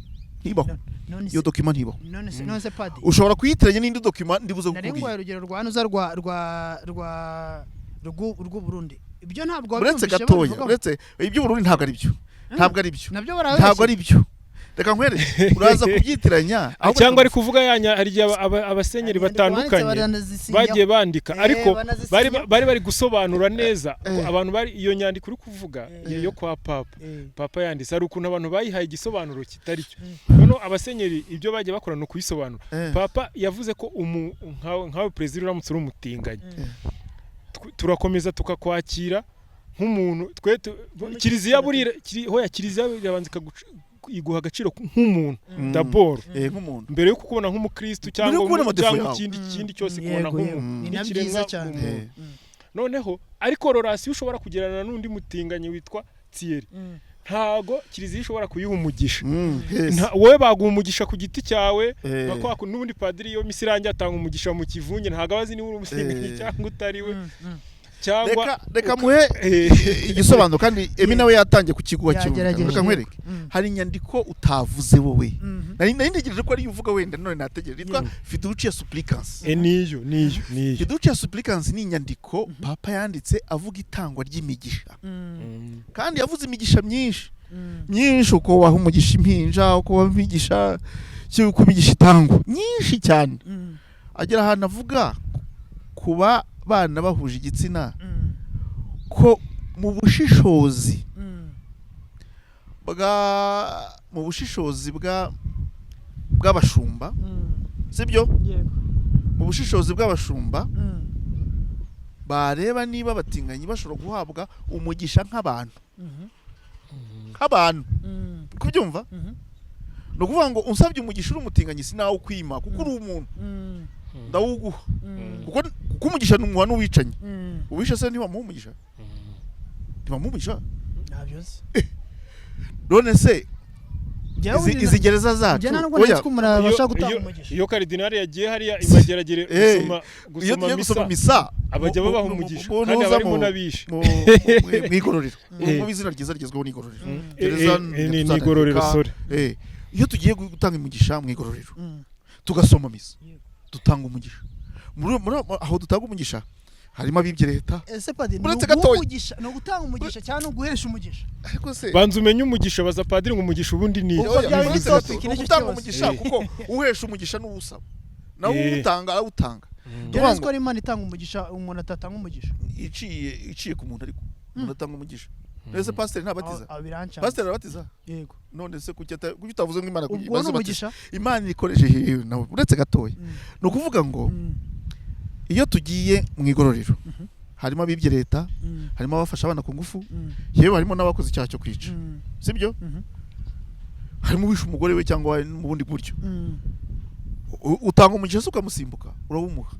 Ntibaho iyo document, ntibaho. None se Padi, ushobora kuyitiranya n'indi document ndibuze kukubwira. Nari urugero rwa nuza rwa rwa rwa rw'u Burundi, ibyo ntabwo uretse gatoya, uretse ibyo Burundi ntabwo ari byo, ntabwo ari byo, ntabwo ari byo. Reka nkwereke, uraza kubyitiranya cyangwa ari kuvuga yanya hari igihe abasenyeri batandukanye bagiye bandika, ariko bari bari gusobanura neza abantu bari iyo nyandiko uri kuvuga yo kwa papa, papa yanditse hari ukuntu abantu bayihaye igisobanuro kitari cyo. Noneho abasenyeri ibyo bagiye bakora ni ukuyisobanura. Papa yavuze ko nkawe perezida uramutse uri umutinganyi, turakomeza tukakwakira nk'umuntu. Twe Kiliziya burira hoya, Kiliziya irabanza iguha agaciro nk'umuntu d'abord, mbere yo kukubona nk'umukristo cyangwa ikindi cyose, kubona nk'umuntu n'ikiremwa umuntu. Noneho ariko relation ushobora kugirana n'undi mutinganyi witwa Thierry, ntago Kiliziya ishobora kuyiha umugisha. Wowe baguha umugisha ku giti cyawe, n'ubundi padiri iyo misi irangiye atanga umugisha mu kivunge, ntago abazi niba uri umutinganyi cyangwa utari we. Cyangwa Reka muhe igisobanuro, kandi Emi nawe yatangiye kukiguha Yagerageje. Reka nkwereke. Hari inyandiko utavuze wowe. Nari ntegereje ko ariyo uvuga, wenda none nategereje, yitwa Fiducia Supplicans. Niyo niyo niyo. Fiducia Supplicans ni inyandiko Papa yanditse avuga itangwa ry'imigisha. Kandi yavuze imigisha myinshi myinshi, uko waha umugisha impinja, uko waha imigisha, uko imigisha itangwa, myinshi cyane. Agera ahantu avuga kuba bana bahuje igitsina, ko mu bushishozi bwa mu bushishozi bwa bw'abashumba, sibyo? Yego. Mu bushishozi bw'abashumba bareba niba abatinganyi bashobora guhabwa umugisha nk'abantu, nk'abantu. Kubyumva, ni ukuvuga ngo unsabye umugisha uri umutinganyi sinawukwima, kuko uri umuntu, ndawuguha, kuko umugisha ni umuha n'uwicanye. Uwishe se ntibamuha umugisha? Ntibamuha umugisha? Ntabyo nzi. None se izi gereza zacu, Njye ntabwo oya, nzi ko umuntu abasha gutanga umugisha. Iyo karidinali yagiye hariya imageragere Eh, gusoma iyo gusoma tugiye gusoma misa, misa, abajya babaha umugisha, kandi nuza abarimo n'abishe. Mu igororero, ubu izina ryiza rigezweho ni igororero. Gereza Ni igororero, sorry. Iyo tugiye gutanga umugisha mu igororero, tugasoma misa, dutanga umugisha. Muri aho dutanga umugisha harimo abibye leta. Ese padiri, ni Uretse uguha gatoya. umugisha, ni ugutanga umugisha cyangwa ni uguhesha umugisha? Ariko se Banza umenye umugisha, baza padiri ngo umugisha ubundi ni iki? Ubwo Oya, byaba uretse biri gato, topic, ni nicyo ugutanga kibazo. umugisha, kuko uhesha umugisha n'uwusaba nawe, uwutanga arawutanga. Njye nzi ko ari Imana itanga umugisha, umuntu atatanga umugisha. Iciye ku muntu, ariko umuntu atanga umugisha. None se pasiteri ntabatiza? Aho birancanze. Pasiteri arabatiza? Yego. None se kuki utavuze ngo Imana Ubwo ni imaze batiza? umugisha. Imana ikoresheje nawe, uretse gatoya. Ni ukuvuga ngo iyo tugiye mu igororero, harimo abibye leta, harimo abafasha abana ku ngufu, yewe harimo n'abakoze icyaha cyo kwica, sibyo? Harimo uwishe umugore we cyangwa mu bundi buryo. Utanga umugisha se ukamusimbuka? Urawumuha.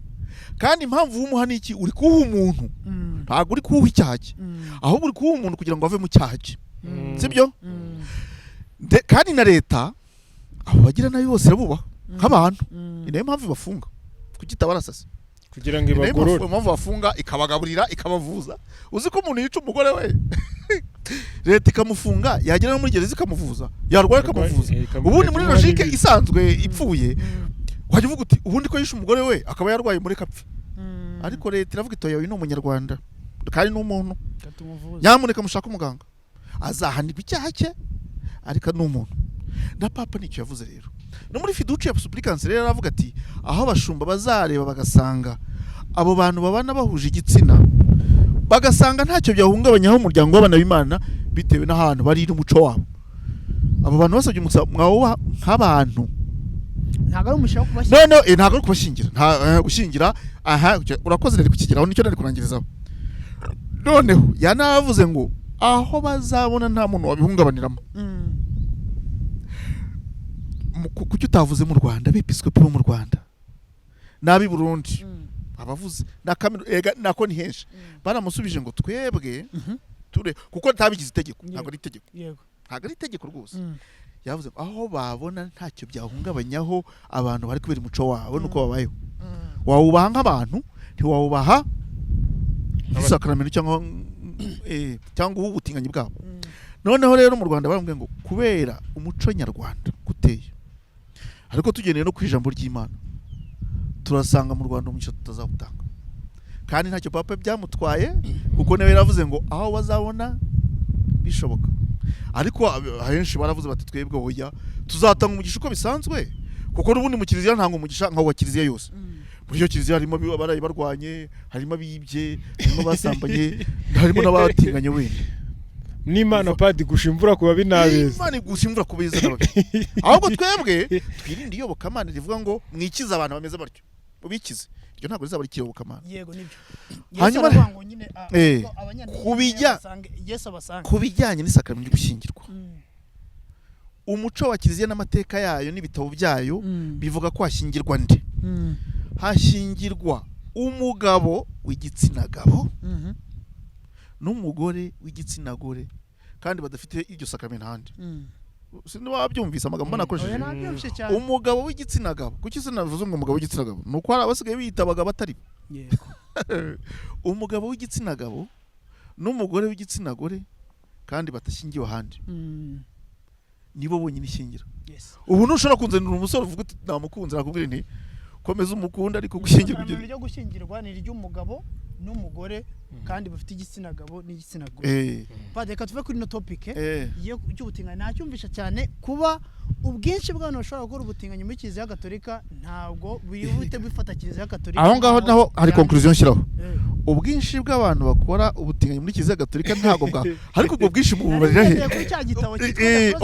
Kandi impamvu wumuha ni iki? Uri kuwuha umuntu, ntabwo uri kuwuha icyaha cye, ahubwo uri kuwuha umuntu kugira ngo ave mu cyaha cye, sibyo? Kandi na leta abo bagira nabi bose irabubaha nk'abantu. Ni nayo mpamvu ibafunga. Kuki itabarasase? Kugira ngo Ni nayo ibagorore. mpamvu bafunga, ikabagaburira, ikabavuza. Uzi ko umuntu yica umugore we, leta ikamufunga, yagera no muri gereza ikamuvuza, yarwara ikamuvuza? Ubundi muri logique isanzwe ipfuye, wajya uvuga uti ubundi ko yishe umugore we akaba yarwaye, mureke apfe. Ariko leta iravuga iti oya, uyu ni umunyarwanda kandi ni umuntu, Katumuvuze. nyamuneka mushake umuganga, azahanirwa icyaha cye, ariko ni umuntu. Na Papa nicyo yavuze rero no muri Fiducia Supplicans. Rero aravuga ati aho abashumba bazareba bagasanga abo bantu babana bahuje igitsina, bagasanga ntacyo byahungabanyaho umuryango w'abana b'Imana bitewe n'ahantu bari n'umuco wabo, abo bantu basabye umugisha mwawubaha nk'abantu. Ntabwo ari umugisha wo kubashyira. No, ntabwo ari kubashyingira, nta gushyingira aha. Urakoze, nari kukigeraho, nicyo nari kurangirizaho. Noneho yanavuze ngo aho bazabona nta muntu wabihungabaniramo. Kuki utavuze mu Rwanda? Abepiskopi bo mu Rwanda n'ab'i Burundi, abavuze na ega nako ni henshi, baramusubije ngo twebwe ture kuko ntabigize itegeko. Ntabwo ari itegeko. Ntabwo ari itegeko rwose. Yavuze ngo aho babona ntacyo byahungabanyaho abantu bari kubera umuco wabo nuko babayeho, wawubaha nk'abantu, ntiwawubaha nk'isakramento cyangwa cyangwa ubutinganyi bwabo. Noneho rero mu Rwanda baramubwiye ngo kubera umuco nyarwanda guteye, ariko tugendeye no ku ijambo ry'Imana, turasanga mu Rwanda umugisha tutazawutanga. Kandi ntacyo Papa byamutwaye, kuko nawe yaravuze ngo aho bazabona bishoboka. Ariko ahenshi baravuze bati twebwe oya, tuzatanga umugisha uko bisanzwe, kuko n'ubundi mu kiliziya ntanga umugisha nka wa kiliziya yose. Muri iyo kiliziya harimo abaraye barwanye, harimo abibye, harimo abasambanye, harimo n'abatinganye wenda. N'Imana padi gusha imvura ku babi n'abeza. Imana igusha imvura ku beza n'ababi. Ahubwo twebwe twirinde iyobokamana rivuga ngo mwikize abantu bameze batyo, mubikize. Iryo ntabwo rizaba ari iyobokamana. Yego, nibyo. Hanyuma Yesu aravuga ngo nyine ngo abanyantege Yesu abasange. Ku bijyanye n'isakaramentu ryo gushyingirwa, umuco wa kiliziya n'amateka yayo n'ibitabo byayo bivuga ko hashyingirwa nde? Hashyingirwa umugabo w'igitsina gabo n'umugore w'igitsina gore, kandi badafite iryo sakramento ahandi. Sinzi wabyumvise amagambo nakoresheje. Oya, nabyumvise cyane. Umugabo w'igitsina gabo, kuki se navuze ngo umugabo w'igitsina gabo? Ni uko hari abasigaye biyita abagabo atari bo. Yego. Umugabo w'igitsina gabo n'umugore w'igitsina gore kandi batashyingiwe ahandi, nibo bonyine ishyingira. Ubu ntushobora kunzanira umusore uvuga uti namukunze, nakubwira nti komeza umukunda, ariko gushyingirwa Isezerano ryo gushyingirwa ni iry'umugabo n'umugore kandi bafite igitsina gabo n'igitsina gore. Padiri, reka tuve kuri ino topic y'ubutinganyi. Nacyumvisha cyane kuba ubwinshi bw'abantu bashobora gukora ubutinganyi muri Kiliziya Gatolika ntabwo bihute bifata Kiliziya Gatolika. Aho ngaho naho hari conclusion nshyiraho. Ubwinshi bw'abantu bakora ubutinganyi muri Kiliziya Gatolika ntabwo bwa, ariko ubwo bwinshi bubarira he?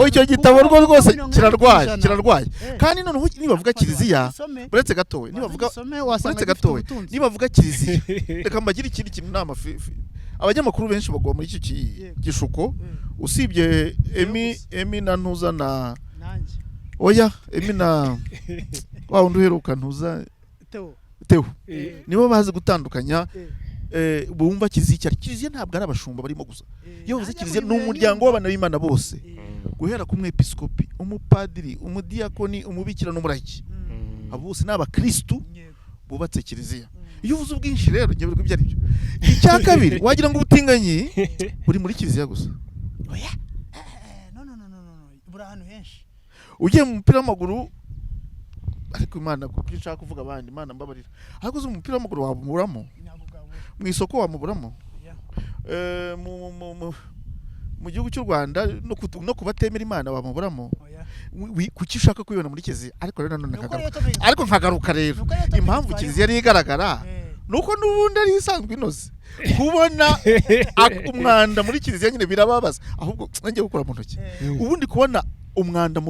Icyo gitabo rwo rwose kirarwaye, kirarwaye. Kandi noneho nibavuga Kiliziya, uretse gatowe, nibavuga uretse gatowe, nibavuga Kiliziya, reka mbagire ikindi kintu nama. Abanyamakuru benshi bagwa muri iki gishuko, usibye Emi na Ntuza na oya, Emi na wa wundi uheruka Ntuza Theo, nibo bazi gutandukanya. Bumva Kiliziya icyo ari. Kiliziya ntabwo ari abashumba barimo gusa. Iyo bavuze Kiliziya ni umuryango w'abana b'Imana bose, guhera ku mwepiskopi, umupadiri, umudiyakoni, umubikira n'umurayiki. Abo bose ni abakristu bubatse Kiliziya. Iyo uvuze ubwinshi rero ngewe ibyo ari byo. Icya kabiri, wagira ngo ubutinganyi buri muri Kiliziya gusa. Oya, no no no no no, buri ahantu henshi. Ugiye mu mupira w'amaguru, ariko Imana kuko nshaka kuvuga abandi, Imana mbabarira, ariko uzi umupira w'amaguru wamuburamo, mu isoko wamuburamo, mu gihugu cy'u Rwanda no kubatemera Imana wamuburamo. Kuki ushaka kwibona muri Kiliziya? Ariko rero nanone ariko nkagaruka rero impamvu Kiliziya yari igaragara nuko n'ubundi ari isanzwe inoze. Kubona umwanda muri Kiliziya nyine birababaza, ahubwo nanjye gukora mu ntoki. Ubundi kubona umwanda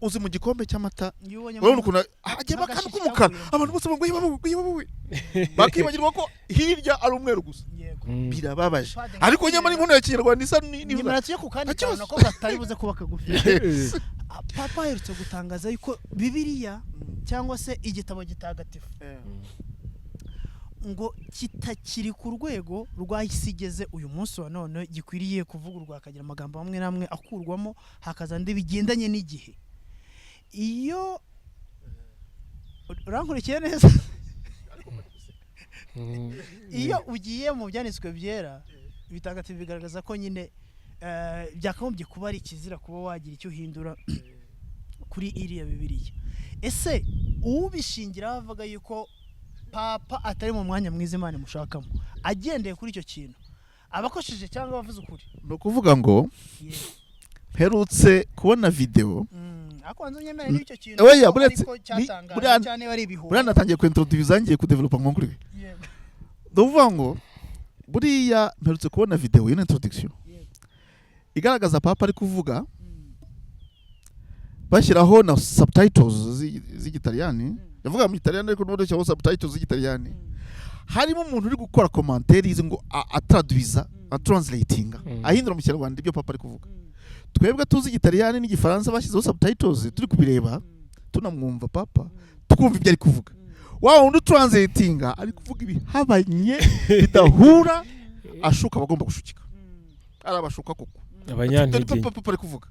uzi mu gikombe cy'amata, urabona ukuntu hajyamo akantu k'umukara, abantu bose ngo yibabuwe, bakibagirwa ko hirya ari umweru gusa. Birababaje. Ariko nyamara inkono ya Kinyarwanda isa ni tuye ku kandi kantu nako katari buze kuba kagufi. Papa aherutse gutangaza yuko Bibiliya cyangwa se igitabo gitagatifu ngo kitakiri ku rwego rwahise igeze uyu munsi wa none, gikwiriye kuvugururwa hakagira amagambo amwe n'amwe akurwamo, hakaza andi bigendanye n'igihe. Iyo urankurikiye neza, iyo ugiye mu byanditswe byera bitagatifu bigaragaza ko nyine byakagombye kuba ari ikizira kuba wagira icyo uhindura kuri iriya Bibiliya. Ese ubishingira avuga yuko Papa atari mu mwanya mwiza Imana imushakamo, agendeye kuri icyo kintu abakosheje cyangwa abavuze ukuri? Ni ukuvuga ngo mperutse kubona video buriya natangiye kuintroduce, ngiye kudevelopa nkonkuri. Ndavuga ngo buriya mperutse kubona video y'ino introduction igaragaza Papa ari kuvuga, bashyiraho na subtitles z'Igitaliyani. Yavuga mu Italiyani ariko n'ubundi cyangwa subtitles z'Igitaliyani. Harimo umuntu uri gukora commentaire izi ngo atraduiza, atranslatinga, ahindura mu Kinyarwanda ibyo Papa ari kuvuga. Twebwe tuzi Igitaliyani n'Igifaransa bashyizeho subtitles, turi kubireba tunamwumva Papa, tukumva ibyo ari kuvuga. Wa wundi utranslatinga ari kuvuga ibihabanye bidahura, ashuka abagomba gushukika, arabashuka koko abanyantege. Papa ari kuvuga,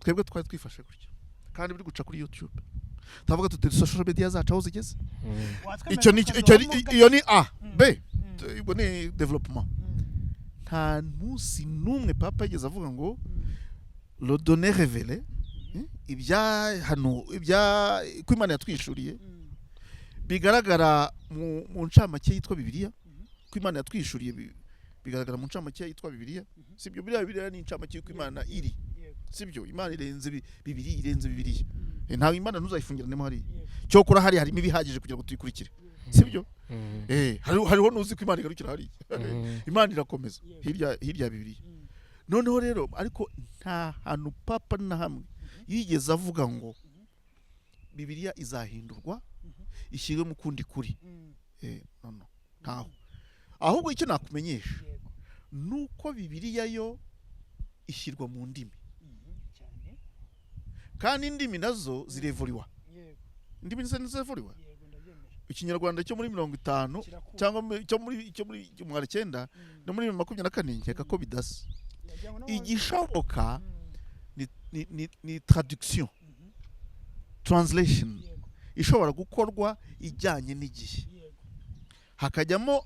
twebwe twari twifashe gutya kandi biri guca kuri YouTube. Tavuga tuti social media zacu aho zigeze. Icyo ni iyo ni A B, ubwo ni development. Nta munsi n'umwe Papa yigeze avuga ngo le donner révélé, ibya hano ibya ko Imana yatwishuriye bigaragara mu ncamake yitwa Bibiliya, ko Imana yatwishuriye bigaragara mu ncamake yitwa Bibiliya. Sibyo, biriya Bibiliya ni incamake y'uko Imana iri. Sibyo, Imana irenze Bibiliya, irenze Bibiliya. Ntawe Imana ntuzayifungiranemo hariya. Cyokora hari harimo ibihagije kugira ngo tuyikurikire. Sibyo? Hariho nuzi ko Imana igarukira hariya. Imana irakomeza hirya hirya Bibiliya. Noneho rero ariko nta hantu Papa na hamwe yigeze avuga ngo Bibiliya izahindurwa ishyirwe mu kundi kuri. No no, ntaho. Ahubwo icyo nakumenyesha nuko Bibiliya yo ishyirwa mu ndimi, kandi indimi nazo zirevuriwa. Indimi zirevuriwa. Ikinyarwanda cyo muri 50 cyangwa cyo muri 19 no muri 24 nkeka ko bidasa. Igishoboka ni traduction, translation ishobora gukorwa ijyanye n'igihe. Hakajyamo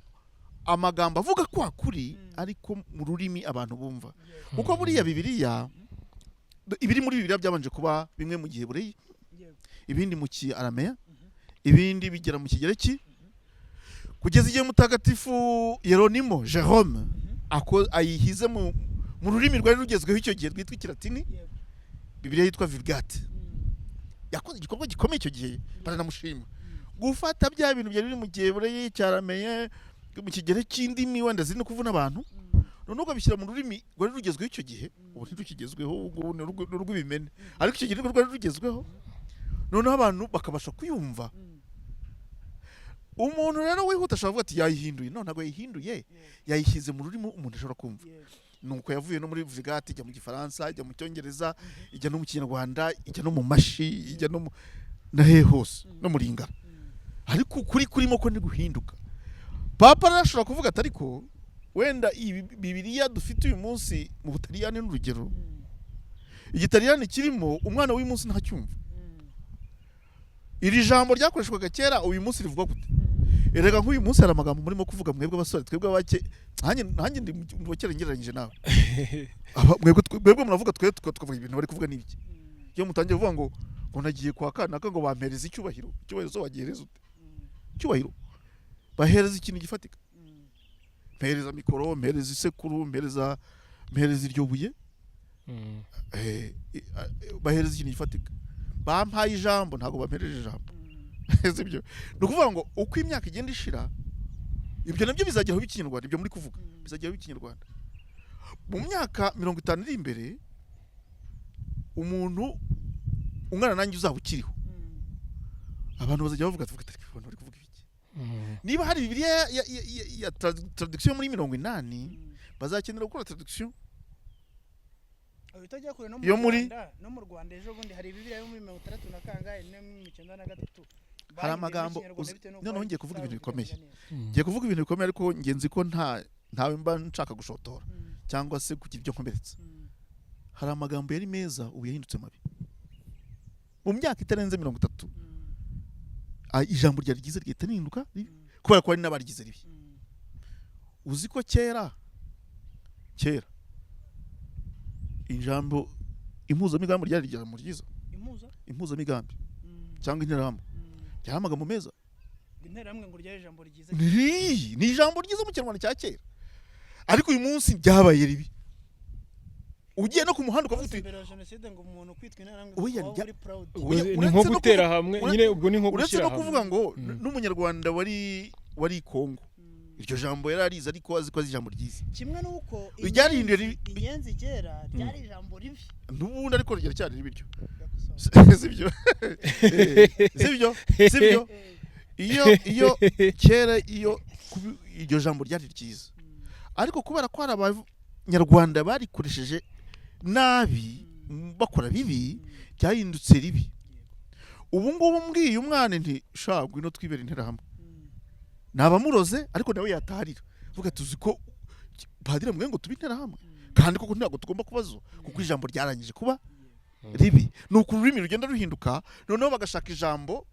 amagambo avuga kwa kuri, ariko mu rurimi abantu bumva, kuko buriya Bibiliya, ibiri muri Bibiliya byabanje kuba bimwe mu Gihebureyi, ibindi mu Kiarameya, ibindi bigera mu Kigereki, kugeza igihe Mutagatifu Yeronimo, Jerome, ayihize mu rurimi rwari rugezweho icyo gihe rwitwa Ikilatini, Bibiliya yitwa Vulgate. Yakoze igikorwa gikomeye icyo gihe, baranamushima, gufata bya bintu byari biri mu Gihebureyi, Cyarameye, mu Kigereki, indimi wenda ziri no kuvuna abantu, noneho ukabishyira mu rurimi rwari rugezweho icyo gihe. Ubu ntirukigezweho, ubu ni urw'ibimene, ariko icyo gihe nirwo rwari rugezweho, noneho abantu bakabasha kuyumva. Umuntu rero wihuta ashobora kuvuga ati yayihinduye. No, ntabwo yayihinduye, yayishyize mu rurimi umuntu ashobora kumva. Nuko yavuye no muri Vulgate ijya mu Gifaransa, ijya mu Cyongereza, ijya no mu Kinyarwanda, ijya no mu Mashi, ijya no mu na hehe hose, no mu Lingala. Ariko ukuri kurimo ko guhinduka. Papa rero ashobora kuvuga ati ariko wenda iyi Bibiliya dufite uyu munsi mu Butaliyani, n'urugero, Igitaliyani kirimo, umwana w'uyu munsi ntacyumva. Iri jambo ryakoreshwaga kera uyu munsi rivugwa gute? Erega nk'uyu munsi hari amagambo murimo kuvuga mwebwe abasore, twebwe abake, nanjye ndi mu bakera ngereranyije nawe. Mwebwe muravuga, twe tukavuga ibintu bari kuvuga n'ibiki. Iyo mutangiye kuvuga ngo nagiye kwa kanaka ngo bampereze icyubahiro, icyubahiro so wagihereza ute? Icyubahiro bahereza ikintu gifatika. Mpereza mikoro, mpereza isekuru, mpereza iryo buye, bahereza ikintu gifatika. Bampaye ijambo, ntabwo bampereje ijambo. Sibyo? Ni ukuvuga ngo uko imyaka igenda ishira, ibyo nabyo bizageraho b'ikinyarwanda, ibyo muri kuvuga bizageraho b'ikinyarwanda. Mu myaka 50 iri imbere, umuntu ungana nanjye uzaba ukiriho, abantu bazajya bavuga ati abantu bari kuvuga ibiki? Niba hari Bibiliya ya traduction muri 80, bazakenera gukora traduction yo muri no mu Rwanda. Ejo bundi hari Bibiliya yo muri 60 na kangahe no muri 93. Hari amagambo noneho ngiye kuvuga ibintu bikomeye, ngiye kuvuga ibintu bikomeye, ariko ngenzi ko ntawe mba nshaka gushotora cyangwa se kugira ibyo nkomeretsa. Hari amagambo yari meza ubu yahindutse mabi mu myaka itarenze 30. Ijambo ryari ryiza rigahita rihinduka ribi kubera ko hari n'abarigize ribi. Uzi ko kera ijambo impuzamigambi ryari ijambo ryiza, impuzamigambi cyangwa interahamwe ryari amagambo meza. Interahamwe ngo ryari ijambo ryiza, ni ijambo ryiza mu Kinyarwanda cya kera, ariko uyu munsi ryabaye ribi. Ugiye no ku muhanda ukavuga uti jenoside ngo umuntu kwitwa interahamwe uri proud, ni nko gutera hamwe nyine, ubwo ni nko gushyira hamwe. Uretse no kuvuga ngo n'umunyarwanda wari Kongo, iryo jambo yari arize, ariko azi ko ari ijambo ryiza. Kimwe nuko ryarinduye inyenzi kera ryari ijambo ribi, n'ubundi ariko ryari ribi ryo. Sibyo? Sibyo? Sibyo? Iyo kera iyo iryo jambo ryari ryiza, ariko kubera ko hari abanyarwanda barikoresheje nabi bakora bibi, byahindutse ribi. Ubu ngubu mbwiye umwana nti sha ngwino twibere interahamwe, nabamuroze, ariko nawe yataharira vuga tuzi ko padiri mwe ngo tube interahamwe, kandi koko ntabwo tugomba kubazo, kuko ijambo ryarangije kuba ribi. Nuko ururimi rugenda ruhinduka, noneho bagashaka ijambo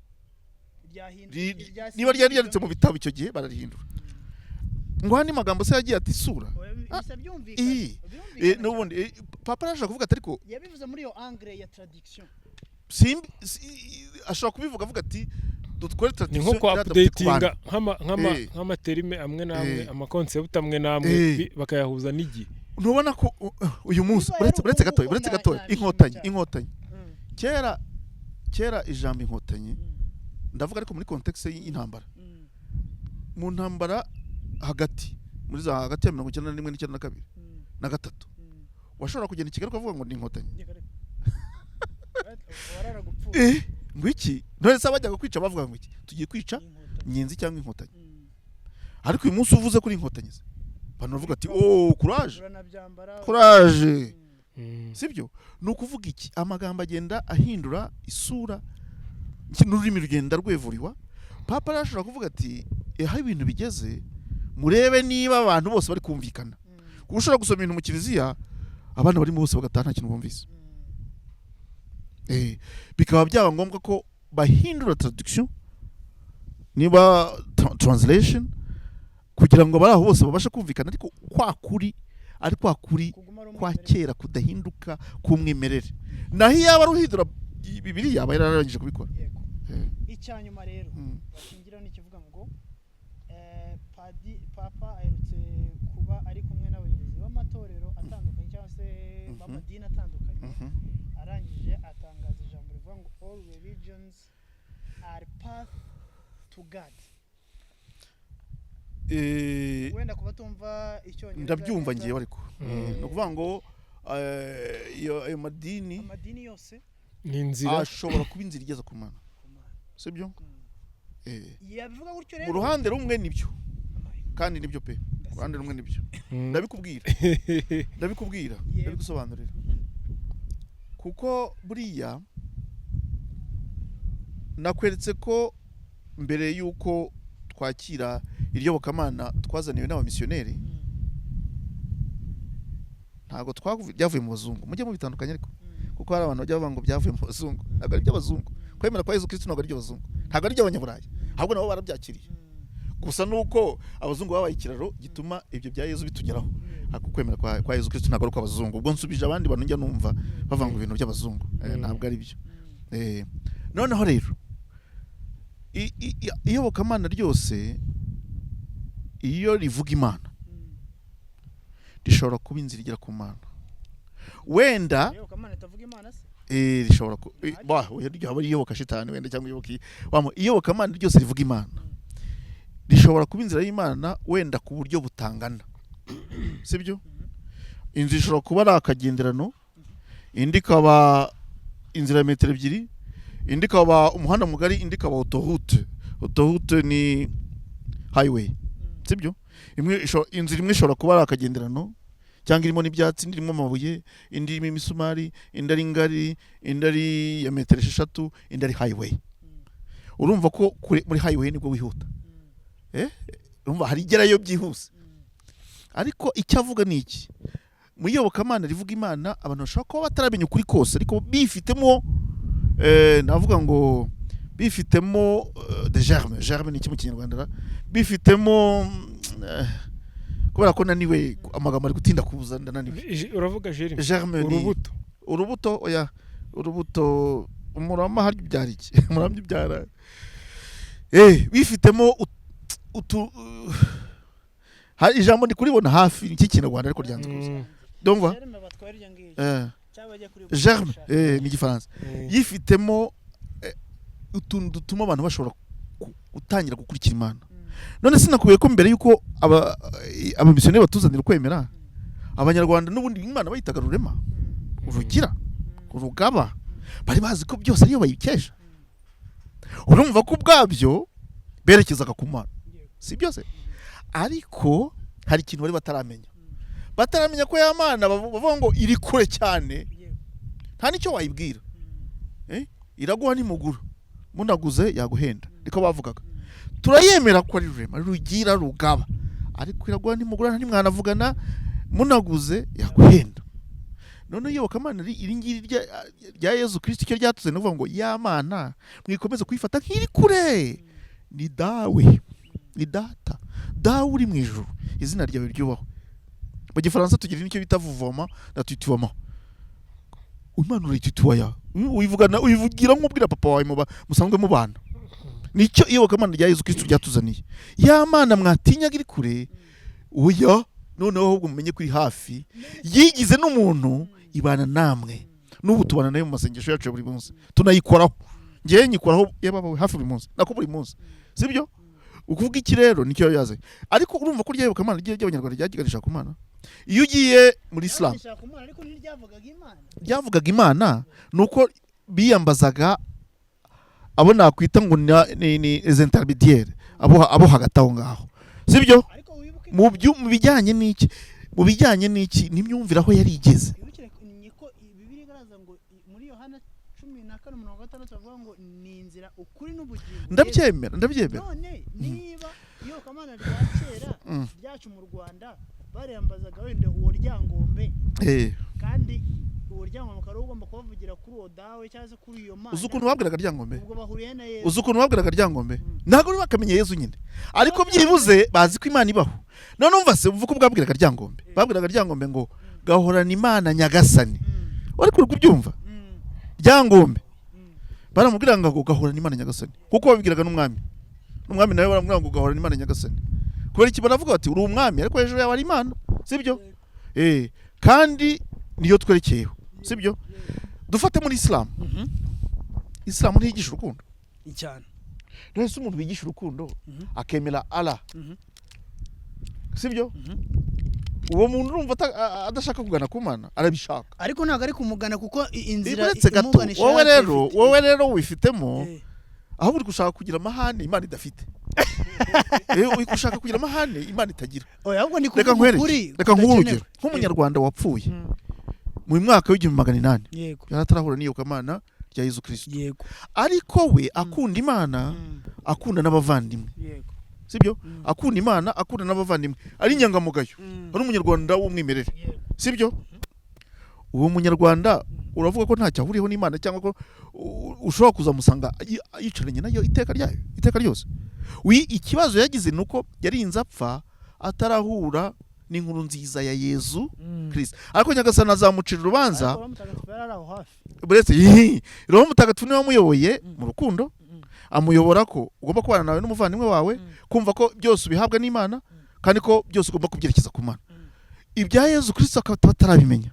niba ryari ryanditse mu bitabo icyo gihe bararihindura. Ngo handi magambo se yagiye ati isura n'ubundi papa arashaka kuvuga ati ariko yabivuze muri iyo angle ya traduction, ashobora kubivuga avuga ati dukore traduction, ni nko kwa updatinga nk'amaterime amwe n'amwe, amaconcept amwe n'amwe, bakayahuza n'igihe. Ntubona ko uyu munsi uretse gato inkotanyi kera ijambo inkotanyi ndavuga ariko muri context y'intambara, mu ntambara hagati muri za hagati ya 91 92 na 3, washobora kugenda i Kigali ukavuga ngo ni inkotanyi. Ngo iki? None se abajyaga kwica bavuga ngo iki? Tugiye kwica inyenzi cyangwa inkotanyi. Ariko uyu munsi uvuze kuri inkotanyi, abantu bavuga ati oh courage, courage. Sibyo? Ni ukuvuga iki? Amagambo agenda ahindura isura, n'ururimi rugenda rwevuriwa. Papa arashobora kuvuga ati aho ibintu bigeze murebe niba abantu bose bari kumvikana. Kuko ushobora gusoma ibintu mu kiliziya abana barimo bose bagataha nta kintu bumvise. Bikaba byaba ngombwa ko bahindura traduction, niba translation Kugira ngo abari aho bose babashe kumvikana, ariko kwa kuri ari kwa kuri kwa kera kudahinduka k'umwimerere. Naho iyo yaba ari uhindura Bibiliya aba yararangije kubikora. Icyanyuma rero bashingiraho n'ikivuga ngo Papa aherutse kuba ari kumwe n'abayobozi b'amatorero atandukanye cyangwa se b'amadini atandukanye, arangije atangaza ijambo rivuga ngo all religions are path to God. Wenda kuba tumva icyongereza Ndabyumva ngewe, ariko ni ukuvuga ngo ayo madini, amadini yose ni inzira, ashobora kuba inzira igeza ku Mana, sibyo? Yabivuga gutyo Mu rero, ruhande rumwe nibyo, kandi nibyo pe, ku ruhande rumwe nibyo. Ndabikubwira, ndabikubwira, ndabigusobanurira, kuko buriya nakweretse ko mbere y'uko twakira iryobokamana twazaniwe n'abamisiyoneri, ntabwo byavuye mu bazungu. Mujye mubitandukanye ariko, kuko hari abantu bajya bavuga ngo byavuye mu bazungu. Ntabwo ari iby'abazungu. Kwemera kwa Yezu Kristo ntabwo ari iby'abazungu, ntabwo ari iby'abanyaburayi, ahubwo nabo barabyakiriye. Gusa nuko abazungu babaye ikiraro gituma ibyo bya Yezu bitugeraho. Ariko kwemera kwa Yezu Kristo ntabwo ari ukw'abazungu. Ubwo nsubije abandi bantu njya numva bavuga ngo ibintu by'abazungu, ntabwo ari byo. Noneho rero iyobokamana ryose iyo rivuga Imana rishobora kuba inzira igera ku Mana. Wenda rishobora ryaba iyoboka shitani wenda, cyangwa iyoboka iyobokamana ryose rivuga Imana rishobora kuba inzira y'Imana, wenda ku buryo butangana, sibyo? Inzu ishobora kuba ari akagenderano, indi ikaba inzira ya metero 2, indi ikaba umuhanda mugari, indi ikaba autoroute. Autoroute ni highway, sibyo? Inzira imwe ishobora kuba ari akagenderano, cyangwa irimo n'ibyatsi, indi irimo amabuye, indi irimo imisumari, indi ari ngari, indi ari ya metero 6, indi ari highway. Urumva ko muri highway nibwo wihuta, urumva hari igerayo byihuse. Ariko icyo avuga ni iki? Mu iyobokamana rivuga Imana, abantu bashobora kuba bataramenya ukuri kose, ariko bifitemo, navuga ngo bifitemo de germe. Germe ni iki mu Kinyarwanda? Bifitemo, kubera ko naniwe, amagambo ari gutinda kuza, ndananiwe. Uravuga germe? Germe ni urubuto. Urubuto, oya, urubuto umurama hari byara iki? Umurama byara bifitemo utu hari ijambo ndi kuribona hafi iki Kinyarwanda ariko ryanze kuza. Ndumva germe ni Igifaransa. Yifitemo utuntu dutuma abantu bashobora gutangira gukurikira Imana. None sinakubwiye ko mbere yuko abamisiyoneri batuzanira ukwemera, Abanyarwanda n'ubundi Imana bayitaga rurema, urugira, urugaba, bari bazi ko byose ariyo bayikesha. Urumva ko ubwabyo berekezaga ku Mana, si byose? Ariko hari ikintu bari bataramenya, bataramenya ko ya Mana bavuga ngo iri kure cyane, nta nicyo wayibwira, iraguha nimugura, munaguze yaguhenda, niko bavugaga. Turayemera ko ari rurema, rugira, rugaba, ariko iraguha nimugura, ntimwanavugana, munaguze yaguhenda. None iyobokamana iri ngiri rya Yezu Kristo icyo ryatuze ni ukuvuga ngo ya Mana mwikomeze kuyifata nk'iri kure, ni dawe, ni data, dawe uri mu ijuru, izina ryawe ryubahwe. Mu Gifaransa tugira nicyo bita vuvoma na tutuwama. Imana urayitutuwaya, uyivugana, uyivugira nk'ubwira papa wawe musanzwe mubana. Nicyo iyobokamana rya Yezu Kristo ryatuzaniye. Ya Mana mwatinyaga iri kure, oya, noneho ahubwo mumenye ko iri hafi, yigize n'umuntu, ibana namwe. N'ubu tubana nayo mu masengesho yacu ya buri munsi, tunayikoraho. Ngewe nyikoraho yababawe hafi buri munsi, nako buri munsi, sibyo? Ukuvuga iki rero nicyo yaze. Ariko urumva ko ryayobokamana ry'Abanyarwanda ryagiganisha ku Mana. Iyo ugiye muri Islam ryavugaga Imana, nuko biyambazaga abo nakwita ngo ni les intermédiaires, abo hagati aho ngaho, sibyo? Mu bijyanye n'iki, mu bijyanye n'iki n'imyumvire aho yari igeze. Ndabyemera, ndabyemera. None niba iyobokamana rya kera ryacu mu Rwanda bariyambazaga wenda uwo Ryangombe, kandi Uwo Ryangombe akaba ugomba kubavugira kuri uwo dawe cyangwa se kuri iyo mana. Uzi ukuntu babwiraga Ryangombe? Ubwo bahuriye na Yezu. Uzi ukuntu babwiraga Ryangombe? Ntabwo bari bakamenye Yezu nyine, ariko byibuze bazi ko Imana ibaho. None umva se, umva uko bwabwiraga Ryangombe. Babwiraga Ryangombe ngo gahorana Imana Nyagasani. Wari kuri kubyumva? Ryangombe baramubwira ngo gahorana Imana Nyagasani, kuko babibwiraga n'umwami. N'umwami nawe baramubwira ngo gahorana Imana Nyagasani. Kubera iki? Baravuga bati uri umwami ariko hejuru yawe ari Imana, sibyo? Kandi niyo twerekeyeho, sibyo? Dufate muri Islam. Islam ntiyigisha urukundo cyane. None se umuntu wigisha urukundo akemera Allah, sibyo? Uwo muntu urumva adashaka kugana ku Mana, arabishaka. Ariko ntabwo ari kumugana, kuko inzira Uretse gato, imuganisha wowe rero, yaratayifite. wowe rero wifitemo aho uri gushaka kugira amahane Imana idafite. Uri gushaka kugira amahane Imana itagira. Oya, ahubwo ni Reka kuvuga nkwereke, ukuri reka nguhe kudakenewe. urugero nk'umunyarwanda wapfuye mu mwaka w'1800, yari atarahura n'iyobokamana rya Yezu Kristo, ariko we akunda Imana, akunda n'abavandimwe, sibyo? Akunda Imana, akunda n'abavandimwe, ari inyangamugayo, ari umunyarwanda w'umwimerere, sibyo? Uwo munyarwanda uravuga ko ntacyo ahuriyeho n'Imana, cyangwa ko ushobora kuzamusanga yicaranye nayo iteka ryayo, iteka ryose. Ikibazo yagize ni uko yarinze apfa atarahura n'inkuru nziza ya Yezu Kristo. Ariko Nyagasani azamucira urubanza. Ariko Roho Mutagatifu yari ari aho hafi. Buretse Roho Mutagatifu niwe wamuyoboye mu rukundo, amuyobora ko ugomba kubana nawe n'umuvandimwe wawe, kumva ko byose ubihabwa n'Imana, kandi ko byose ugomba kubyerekeza ku Mana. Ibya Yezu Kristo akaba atarabimenya.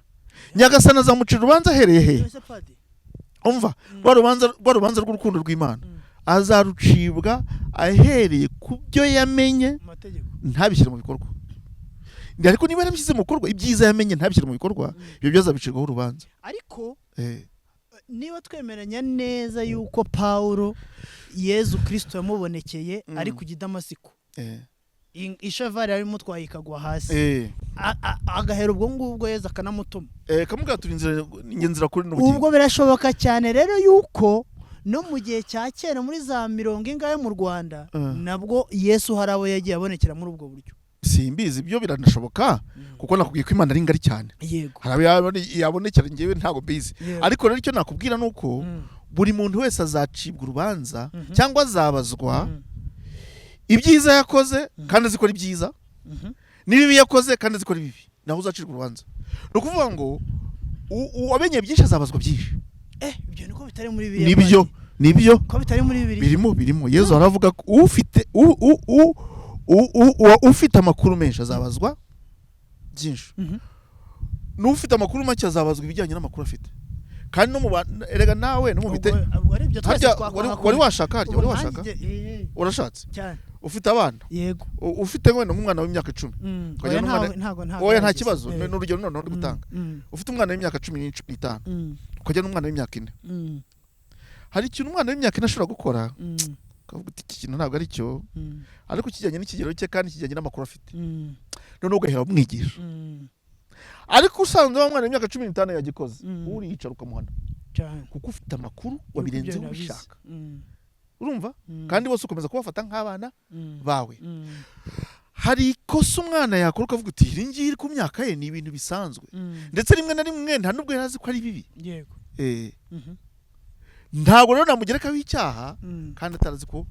Nyagasani azamucira urubanza ahereye hehe? Ese Padiri? Umva, rwa rubanza rw'urukundo rw'Imana azarucibwa ahereye ku byo yamenye, Mu mategeko. ntabishyire mu bikorwa. Ariko niba yarabishyize mu bikorwa, ibyiza yamenye ntabishyire mu bikorwa, ibyo byose azabicirwaho urubanza. Ariko niba twemeranya neza yuko Paulo Yezu Kristo yamubonekeye ari ku Damasiko, ishavari yari imutwaye ikagwa hasi, agahera ubwo ngubwo Yezu akanamutuma, kamubwira turi inzira kuri n'ubugingo. Ubwo birashoboka cyane rero yuko no mu gihe cya kera muri za mirongo ingahe mu Rwanda, nabwo Yesu hari abo yagiye abonekera muri ubwo buryo. Simbizi, ibyo biranashoboka, kuko nakubwiye ko Imana ari ngari cyane. Yego. Hari abo yabonekera, njyewe ntabwo mbizi. Ariko rero icyo nakubwira ni uko buri muntu wese azacibwa urubanza, cyangwa azabazwa ibyiza yakoze kandi azikora ibyiza, n'ibibi yakoze kandi azikora ibibi, naho uzacirwa urubanza. Ni ukuvuga ngo uwamenye byinshi azabazwa byinshi. Ibyo niko bitari muri Bibiliya. Nibyo, nibyo. Ko bitari muri Bibiliya. Birimo. Yezu aravuga ko ufite ufite amakuru menshi azabazwa byinshi, n'ufite amakuru make azabazwa ibijyanye n'amakuru afite. Kandi no mu erega nawe no mu bite harya wari washaka, harya wari washaka, urashatse, ufite abana, ufite wenda nk'umwana w'imyaka 10, oya nta kibazo, ni urugero noneho uri gutanga. Ufite umwana w'imyaka 15, ukajya n'umwana w'imyaka 4. Hari ikintu umwana w'imyaka 4 ashobora gukora, ukavuga uti iki kintu ntabwo ari cyo, ariko kijyanye n'ikigero cye kandi kijyanye n'amakuru afite, noneho ugahera umwigisha. Ariko usanze wa mwana w'imyaka 15 yagikoze, uriyicara ukamuhana, kuko ufite amakuru wabirenzeho ubishaka. Urumva? Kandi bose ukomeza kubafata nk'abana bawe. Hari ikosa umwana yakora ukavuga uti iri ngiri ku myaka ye ni ibintu bisanzwe, ndetse rimwe na rimwe nta nubwo yari azi ko ari bibi. Yego. Ntabwo rero namugerekaho icyaha kandi atarazi ko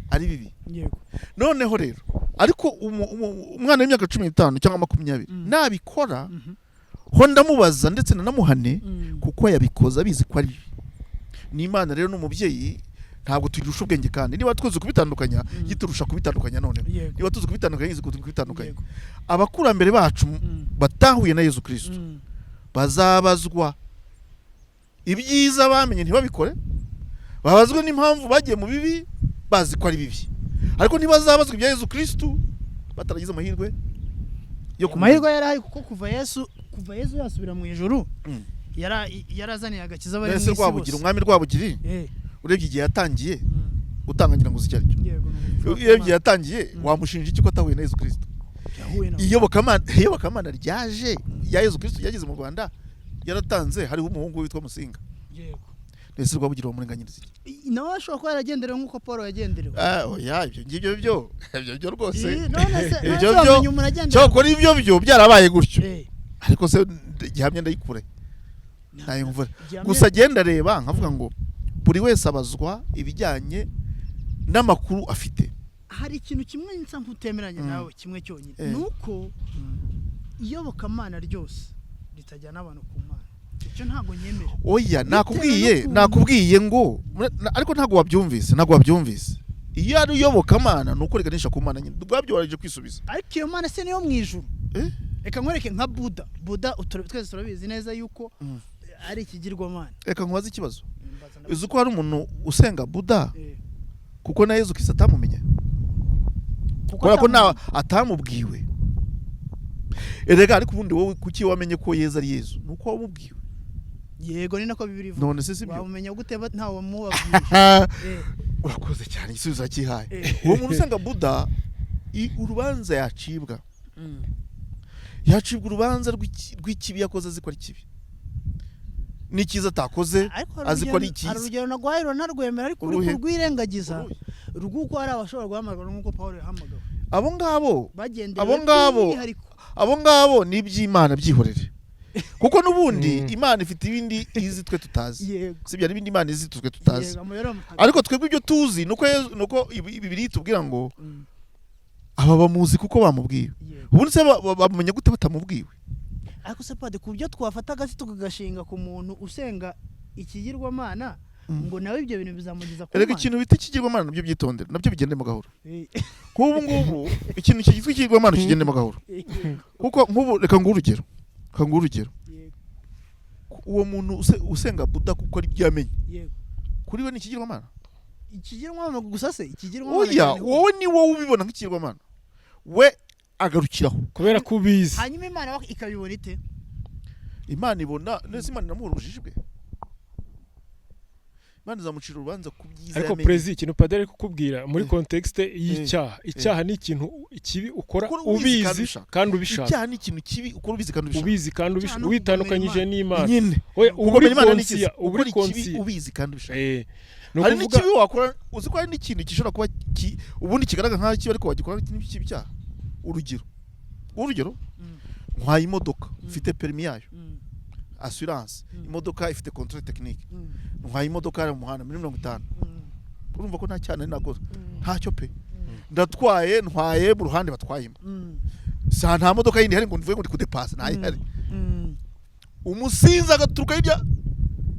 ari bibi. Yego. Noneho rero ariko umwana w'imyaka 15 cyangwa 20 nabikora, ho ndamubaza ndetse nanamuhane, kuko yabikoze abizi ko ari bibi. N'Imana rero n'umubyeyi ntabwo tuyirusha ubwenge, kandi niba tuzi kubitandukanya yiturusha kubitandukanya. Noneho niba tuzi kubitandukanya yizi kubitandukanya. Abakurambere bacu batahuye na Yezu Kristo bazabazwa ibyiza bamenye ntibabikore, babazwe n'impamvu bagiye mu bibi bazi ko ari bibi, ariko ntibazabazwa ibya Yezu Kristo bataragize amahirwe yo kumenya. Amahirwe yari ahari, kuko kuva Yesu yasubira mu ijuru yarazaniye agakiza bari mu isi bose. Umwami Rwabugiri urebye igihe yatangiye gutanga, ngira ngo uzi icyo ari cyo. Urebye igihe yatangiye, wamushinja iki ko atahuye na Yezu Kristo? Iyobokamana ryaje ya Yezu Kristo yageze mu Rwanda yaratanze, hariho umuhungu witwa Musinga. Yego. Ese Rwabugiri wamurenganyiriza iki? Nawe ashobora kuba yaragenderewe nk'uko Paul yagenderewe. Oya, ibyo ngibyo byo ibyo byo rwose. Ibyo byo cyokora ibyo byo byarabaye gutyo. Ariko se gihamya ndayikure. Ntayo mvura. Gusa agenda reba nkavuga ngo buri wese abazwa ibijyanye n'amakuru afite. Hari ikintu kimwe nsa nkutemeranya nawe kimwe cyonyine, nuko iyobokamana ryose ritajyana abantu ku Mana. Icyo ntago nyemera. Oya, nakubwiye ngo ariko ntago wabyumvise. Iyo ari iyobokamana nuko riganisha ku Mana nyine, ubwabyo waraje kwisubiza. Ariko iyo Mana se niyo mu ijuru? Reka nkwereke nka Buda twese turabizi neza yuko ari ikigirwamana. Reka nkubaze ikibazo. Uzi ko hari umuntu usenga Buda kuko na Yezu Kristo atamumenye, kubera ko atamubwiwe. Erega ariko ubundi wowe kuki wamenye ko Yezu ari Yezu? Nuko wamubwiwe. Yego, ni nako Bibiliya ivuga. None se sibyo? Wamumenya gute ntawe wamubabwiye? Urakoze cyane, igisubizo cyihaye. Uwo muntu usenga Buda urubanza yacibwa. Yacibwa urubanza rw'ikibi yakoze azi ko ari kibi, n'ikiza atakoze azi ko ari cyiza. Hari urugero naguhaye runarwemera ariko uri kurwirengagiza rw'uko hari abashobora guhamagarwa nk'uko Paul yahamagawe. Abo ngabo ni iby'Imana byihorere, kuko n'ubundi Imana ifite ibindi izi twe tutazi, sibyo? N'ibindi Imana izi twe tutazi, ariko twebwe ibyo tuzi nuko Bibiliya itubwira ngo aba bamuzi kuko bamubwiwe. Ubundi se bamenya gute batamubwiwe? Ariko se pade, ku byo twafata agati tukagashinga ku muntu usenga ikigirwamana ngo nawe ibyo bintu bizamugeza ku Mana. Erega ikintu bita ikigirwamana nabyo byitondera, nabyo bigendemo gahoro. Nk'ubu ngubu ikintu cyitwa ikigirwamana kigendemo gahoro, kuko nk'ubu reka nguhe urugero. Uwo muntu usenga Buda kuko ari byo yamenye, kuri we ni ikigirwamana. Ikigirwamana gusa se? Ikigirwamana? Oya, wowe ni wowe ubibona nk'ikigirwamana, we agarukiraho kubera ko ubizi. Hanyuma Imana ikabibona ite? Imana ibona nese Imana inamuhora ubujiji bwe. Imana izamucira urubanza ku byiza. Ariko Prezi, ikintu padiri ari kukubwira muri contexte y'icyaha, icyaha ni ikintu kibi ukora ubizi kandi ubishaka. Icyaha ni ikintu kibi ukora ubizi kandi ubishaka. Ubizi kandi ubishaka, witandukanyije n'Imana. Nyine uri konsiya, uri konsiya ubizi kandi ubishaka. Hari n'ikibi wakora uzi ko hari n'ikintu gishobora kuba ubundi kigaragara nk'aho kibi ariko wagikora n'ikibi cyaha. Urugero ntwaye imodoka mfite permis yayo, assurance, imodoka ifite contrôle technique, ntwaye imodoka mu muhanda muri 50, urumva ko nta cyane nakoze, ntacyo pe. Ndatwaye, ntwaye mu ruhande batwayemo, sa nta modoka yindi hari ngo mvuye ngo ndi kudepasa, ntayihari. Umusinzi agaturuka hirya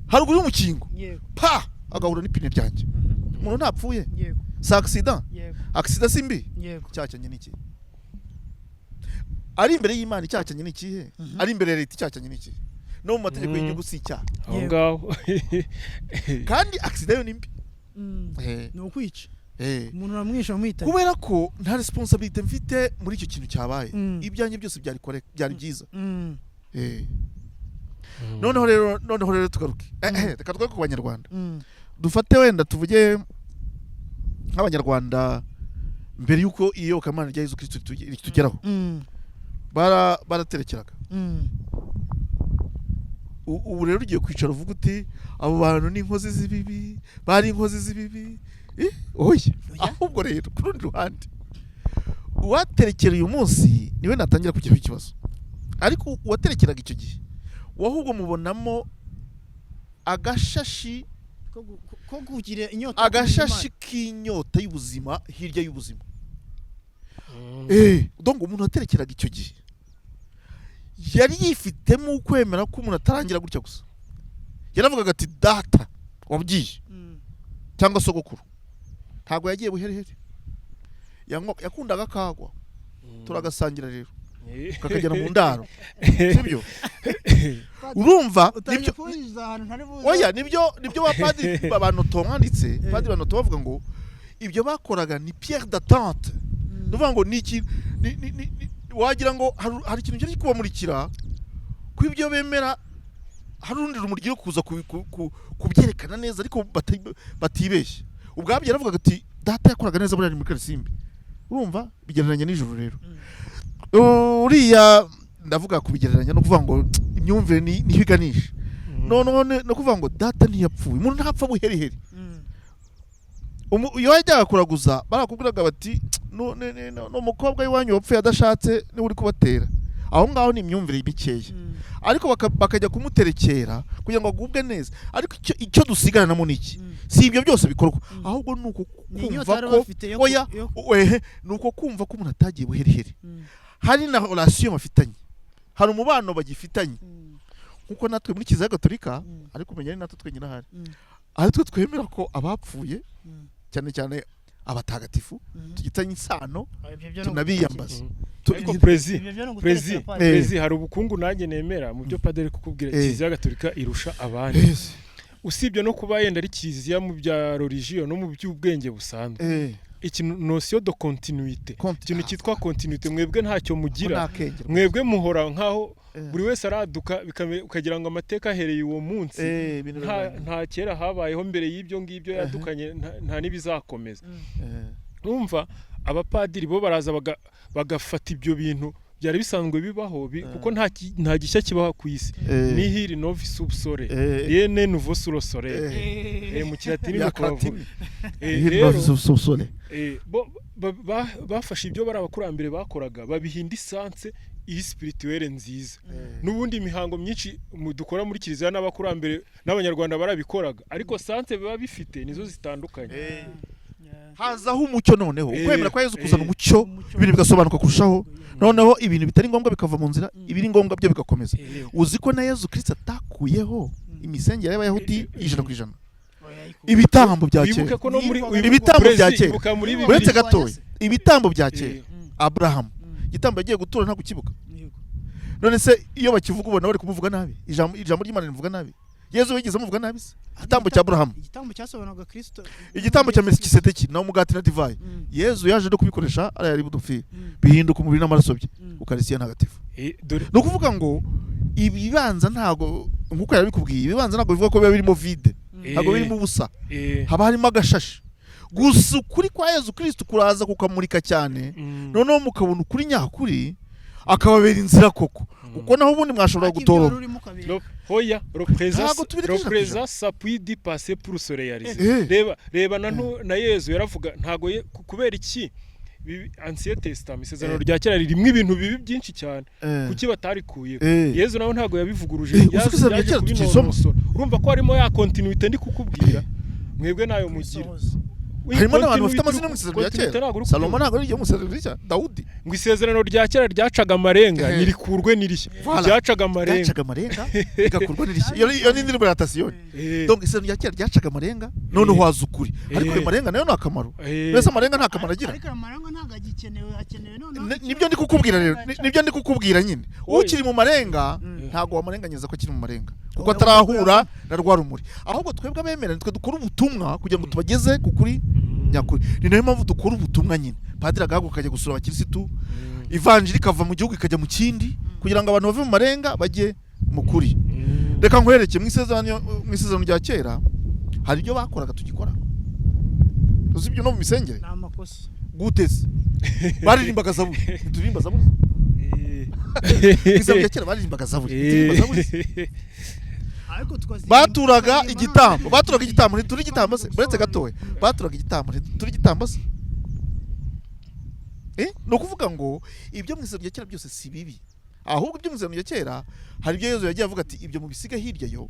haruguru y'umukingo, pa agahura n'ipine ryanjye, umuntu ntapfuye, si accident. Accident si mbi. Icyaha cyanjye ni iki? Ari imbere y'Imana icyaha cyanjye ni ikihe? Ari imbere ya leta icyaha cyanjye ni ikihe? No mu mategeko y'igihugu si icyaha. Aho ngaho kandi accident yo ni mbi. Ni ukwica umuntu, uramwisha umwitanye, kubera ko nta responsabilité mfite muri icyo kintu cyabaye. Ibyanjye byose byari correct, byari byiza. Noneho rero tugaruke, reka tugaruke ku Banyarwanda. Dufate wenda tuvuge nk'Abanyarwanda mbere y'uko iyobokamana rya Yezu Kristo ritugeraho, baraterekeraga. Ubu rero ugiye kwicara uvuga uti abo bantu ni inkozi z'ibibi, bari inkozi z'ibibi. Oya, ahubwo rero ku rundi ruhande uwaterekera uyu munsi niwe natangira kugiraho ikibazo, ariko uwaterekeraga icyo gihe wahubwo mubonamo agashashi ko kugira inyota, agashashi k'inyota y'ubuzima hirya y'ubuzima. Donc umuntu waterekeraga icyo gihe yari yifitemo ukwemera ko umuntu atarangira gutya gusa. Yaravugaga ati data wabwiye cyangwa sogokuru ntabwo yagiye buherehere, yakundaga kagwa, turagasangira rero kakagera mu ndaro, sibyo? Urumva nibyo? Oya, nibyo ba padiri Banoto mwanditse, padiri Banoto bavuga ngo ibyo bakoraga ni pierre d'attente. Nuvuga ngo ni iki, wagira ngo hari ikintu cyari kubamurikira ku ibyo bemera, hari urundi rumuri rwo kuza kubyerekana neza ariko batibeshye. Ubwabyo yaravugaga ati data yakoraga neza buriya ni muri Karisimbi. Urumva bigereranya n'ijuru rero. Uriya ndavuga kubigereranya no kuvuga ngo imyumvire niho iganisha. None no kuvuga ngo data ntiyapfuye, umuntu ntapfa buheriheri. Iyo wajyaga kuraguza barakubwiraga bati n'umukobwa w'iwanyu wapfuye adashatse niwe uri kubatera. Aho ngaho ni imyumvire mikeya, ariko bakajya kumuterekera kugira ngo agubwe neza. Ariko icyo dusigaranamo ni iki? Si ibyo byose bikorwa, ahubwo ni uko kumva ko oya, ni uko kumva ko umuntu atagiye buheriheri. Hari na relation bafitanye, hari umubano bagifitanye, nkuko natwe muri Kiliziya Gatolika, ariko umenya ari natwe twenyine ahari, ari twe twemera ko abapfuye, cyane cyane abatagatifu, tugitanye isano, tunabiyambaza. Ariko prezi hari ubukungu nanjye nemera mu byo padiri kukubwira. Kiliziya Gatolika irusha abandi, usibye no kuba yenda ari kiliziya mu bya religion no mu by'ubwenge busanzwe, ikintu notion de continuité, ikintu cyitwa continuité, mwebwe ntacyo mugira. Mwebwe muhora nkaho buri wese araduka, ukagira ngo amateka ahereye uwo munsi, nta kera habayeho mbere y'ibyo ngibyo yadukanye, nta n'ibizakomeza. Umva, abapadiri bo baraza bagafata ibyo bintu byari bisanzwe bibaho, kuko nta gishya kibaho ku isi. Nihil novi sub sole, rien n'est nouveau sous le soleil, mu kilatini nuko bavuga. Rero bafashe ibyo bari abakurambere bakoraga, babihinda essence iyi spirituelle nziza. N'ubundi imihango myinshi dukora muri kiliziya n'abakurambere n'abanyarwanda barabikoraga, ariko essence biba bifite nizo zitandukanye. Hazaho umucyo noneho, ukwemera kwa Yezu kuzana umucyo, ibintu bigasobanuka kurushaho. Noneho ibintu bitari ngombwa bikava mu nzira, ibiri ngombwa byo bigakomeza. Uzi ko na Yezu Kristo atakuyeho imisengere y'Abayahudi 100%, ibitambo bya kera, ibitambo bya kera, uretse gatoya, ibitambo bya kera. Abrahamu igitambo yagiye gutura ntabwo ukibuka. None se iyo bakivuga ubona bari kumuvuga nabi? Ijambo ry'Imana rimuvuga nabi? Yezu wigeze amuvuga nabi se? Igitambo cya Abrahamu, igitambo cyasobanuraga Kristo, igitambo cya Melkisedeki na umugati na divayi, Yezu yaje no kubikoresha ari ari budupfira, bihinduka umubiri n'amaraso bye, Ukarisitiya ntagatifu. Ni ukuvuga ngo ibibanza ntago, nkuko yarabikubwiye, ibibanza ntago bivuga ko biba birimo vide, ntago birimo ubusa, haba harimo agashashi. Gusa ukuri kwa Yezu Kristo kuraza kukamurika cyane, noneho mukabona ukuri nyakuri, akababera inzira koko, kuko naho ubundi mwashobora gutoroma. Hoya le présent s'appuie du passé pour se réaliser. Reba na Yezu yaravuga, ntago kubera iki Ancien Testament, isezerano rya kera ririmo ibintu bibi byinshi cyane, kuki batarikuye? Yezu nawe ntago yabivuguruje, yaje kubinonosora. Urumva ko harimo ya continuité ndi kukubwira, mwebwe nayo mugira. Harimo n'abantu bafite amazina mu isezerano rya kera. Salomo ntabwo ari mu isezerano rya Dawudi. Ngo isezerano rya kera ryacaga amarenga, nirikurwe n'irishya. Ryacaga amarenga, ryacaga amarenga rigakurwa n'irishya. Iyo ni indirimbo ya Tasiyoni. Donc isezerano rya kera ryacaga amarenga, none waza ukuri. Ariko ayo marenga nayo ni akamaro. Mbese amarenga nta kamaro agira. Ariko amarenga ntabwo agikenewe, hakenewe none. Nibyo ndi kukubwira rero, nibyo ndi kukubwira nyine. Ukiri mu marenga ntabwo wamarenganyeza ko akiri mu marenga, kuko atarahura na rwa rumuri. Ahubwo twebwe abemera nitwe dukora ubutumwa kugira ngo tubageze ku kuri nyakuri. Ni nayo mpamvu dukora ubutumwa nyine. Padiri agahaguruka akajya gusura abakirisitu, ivanjiri ikava mu gihugu ikajya mu kindi, kugira ngo abantu bave mu marenga bajye mu kuri. Reka nkwereke mu isezerano rya kera hari ibyo bakoraga tugikora. Uzi ibyo no mu misengere? Ni amakosa. Guteze baririmbaga zaburi, ntituririmba zaburi. Isezerano rya kera baririmbaga zaburi, ntituririmba zaburi. Baturaga igitambo, baturaga igitambo, ntituri igitambo se? Uretse gatoya, baturaga igitambo, ntituri igitambo se? Ni ukuvuga ngo ibyo mu isezerano rya kera byose si bibi, ahubwo ibyo mu isezerano rya kera hari ibyo Yezu yagiye avuga ati ibyo mubisiga hirya yo,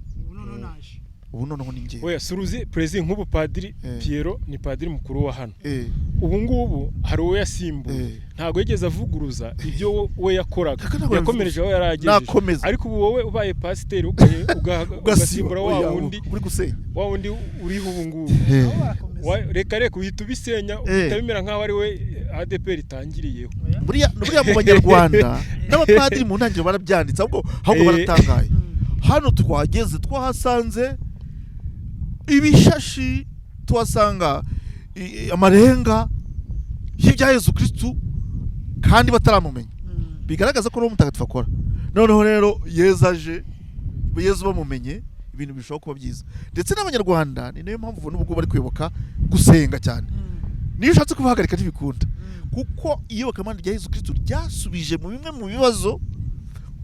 ubu noneho ni njye. Oya suruzi perezida, nk'ubu padiri Piero ni padiri mukuru wa hano, ubu ngubu hari uwo yasimbuye, ntabwo yigeze avuguruza ibyo we yakoraga, yakomereje aho yari agejeje. Ariko ubu wowe ubaye pasiteri ugasimbura wa wundi wa wundi uriho ubu ngubu, reka uhita ubisenya, uhita bimera nk'aho ari we ADPR itangiriyeho. Buriya mu banyarwanda n'abapadiri mu ntangiriro barabyanditse, ahubwo baratangaye. Hano twageze twahasanze ibishashi, tuhasanga amarenga y'ibya Yezu Kristu kandi bataramumenya, bigaragaza ko Roho Mutagatifu akora. Noneho rero Yezu aje, Yezu bamumenye, ibintu bishobora kuba byiza. Ndetse n'abanyarwanda ni nayo mpamvu ubona ubwo bari kwibuka gusenga cyane. Niyo ushatse kubahagarika ntibikunda, kuko iyobokamana rya Yezu Kristu ryasubije mu bimwe mu bibazo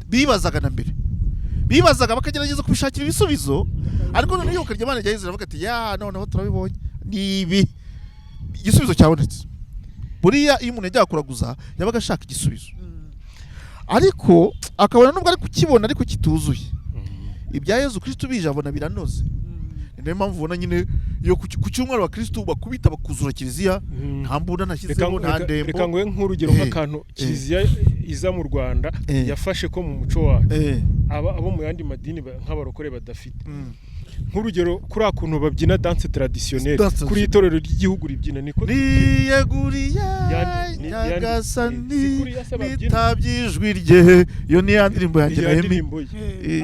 bibazaga na mbere, bibazaga bakagerageza kubishakira ibisubizo. Ariko noneho iyoboka ry'Imana rya Yezu riravuga ati ya noneho turabibonye, ni ibi, igisubizo cyabonetse. Buriya iyo umuntu yajyaga kuraguza yabaga ashaka igisubizo. Ariko akabona nubwo ari kukibona ariko kituzuye. Ibya Yezu Kristo bije abona biranoze. Ni nayo mpamvu ubona nyine iyo ku cyumweru abakristo bakubita bakuzura kiliziya, nta mbunda nashyizeho, nta ndembo. Reka nguhe nk'urugero nk'akantu kiliziya iza mu Rwanda yafashe ko mu muco wacu abo mu yandi madini nk'abarokore badafite. Nk'urugero kuri akuntu babyina danse traditionnelle kuri itorero ry'igihugu ribyina niko niyeguriye Nyagasani nitabye ijwi rye, iyo ni ya ndirimbo yanjye Nehemi.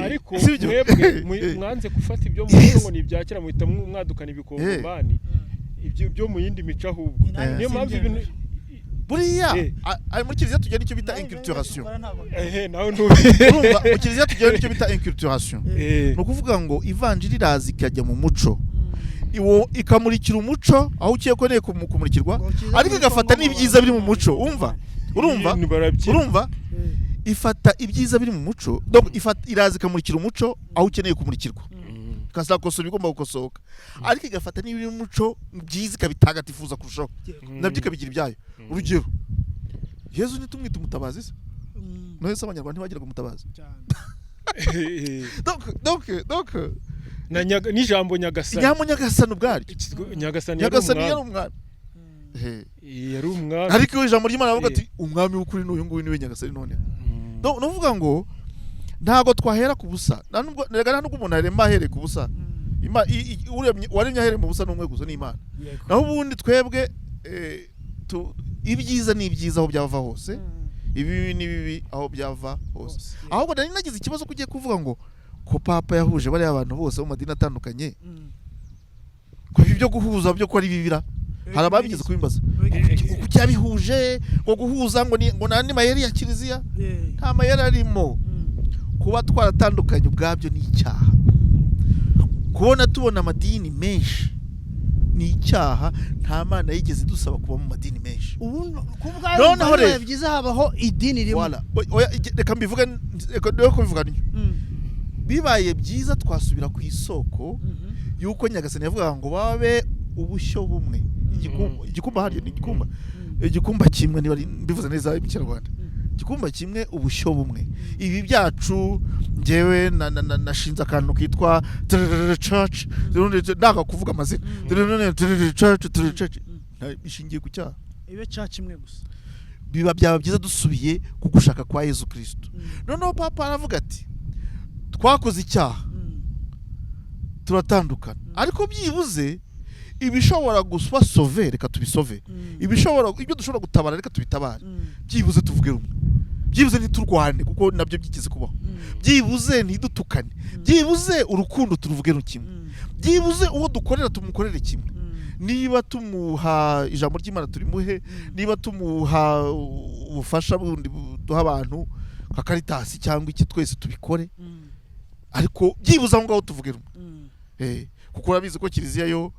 Ariko mwebwe mwanze gufata ibyo mu muco ngo ni ibya kera, muhita mwadukana ibikongomani ibyo byo mu yindi mico ahubwo. Niyo mpamvu ibintu buriya ari muri kiliziya tugira nicyo bita inculturation. Nawe ntubi urumva mu kiliziya tugira nicyo bita inculturation. Ni ukuvuga ngo ivanjiri iraza ikajya mu muco, ikamurikira umuco aho ukiye ko neye kumurikirwa, ariko igafata n'ibyiza biri mu muco. Umva, urumva, urumva, ifata ibyiza biri mu muco, donc iraza ikamurikira umuco aho ukeneye kumurikirwa, ikazakosora ibigomba gukosoka, ariko igafata n'ibiri mu muco byiza ikabitagatifuza kurushaho, nabyo ikabigira ibyayo. Urugero Yezu ntitumwita umutabazi se? None se abanyarwanda ntibagiraga umutabazi? Donc n'ijambo Nyagasani, ijambo Nyagasani ubwaryo, Nyagasani yari umwami, yari umwami. Ariko ijambo ry'Imana bavuga ati umwami w'ukuri n'uyu nguyu niwe Nyagasani. None donc nuvuga ngo ntago twahera ku busa, nubwo umuntu arema ahereye ku busa. Uwaremye ahereye mu busa n'umwe gusa ni Imana. Naho ubundi twebwe ibyiza ni ibyiza aho byava hose, ibibi ni bibi aho byava hose. Ahubwo nari nagize ikibazo kugiye kuvuga ngo ko papa yahuje bariya abantu bose mu madini atandukanye, ko ibyo guhuza byo ko ari bibira, hari ababigeze kubimbaza kuki yabihuje ngo guhuza ngo ngo nandi mayeri ya kiliziya. Nta mayeri arimo. Kuba twaratandukanye ubwabyo ni icyaha. Kubona tubona amadini menshi ni icyaha. Nta Mana yigeze idusaba kuba mu madini menshi. Noneho rero byiza habaho idini rimwe. Reka mbivuge, reka kubivuga niyo. Bibaye byiza twasubira ku isoko yuko Nyagasani yavugaga ngo babe ubushyo bumwe. Igikumba hariyo ni igikumba, igikumba kimwe, niba mbivuze neza mu Kinyarwanda, igikumba kimwe, ubushyo bumwe. Ibi byacu njyewe nashinze akantu kitwa church, ndanga kuvuga amazina, church ishingiye ku cyaha, ibe church imwe gusa. Biba byaba byiza dusubiye ku gushaka kwa Yezu Kristo. Noneho papa aravuga ati twakoze icyaha turatandukana, ariko byibuze ibishobora gusa sove reka tubisove, ibishobora ibyo dushobora gutabara reka tubitabare, byibuze tuvuge rumwe, byibuze ntiturwane kuko nabyo byigeze kubaho, byibuze ntidutukane, byibuze urukundo turuvuge kimwe, byibuze uwo dukorera tumukorere kimwe. Niba tumuha ijambo ry'Imana turimuhe, niba tumuha ubufasha bundi duha abantu nka Caritas cyangwa iki, twese tubikore, ariko byibuze aho ngaho tuvuge rumwe. Kuko urabizi ko kiliziya yo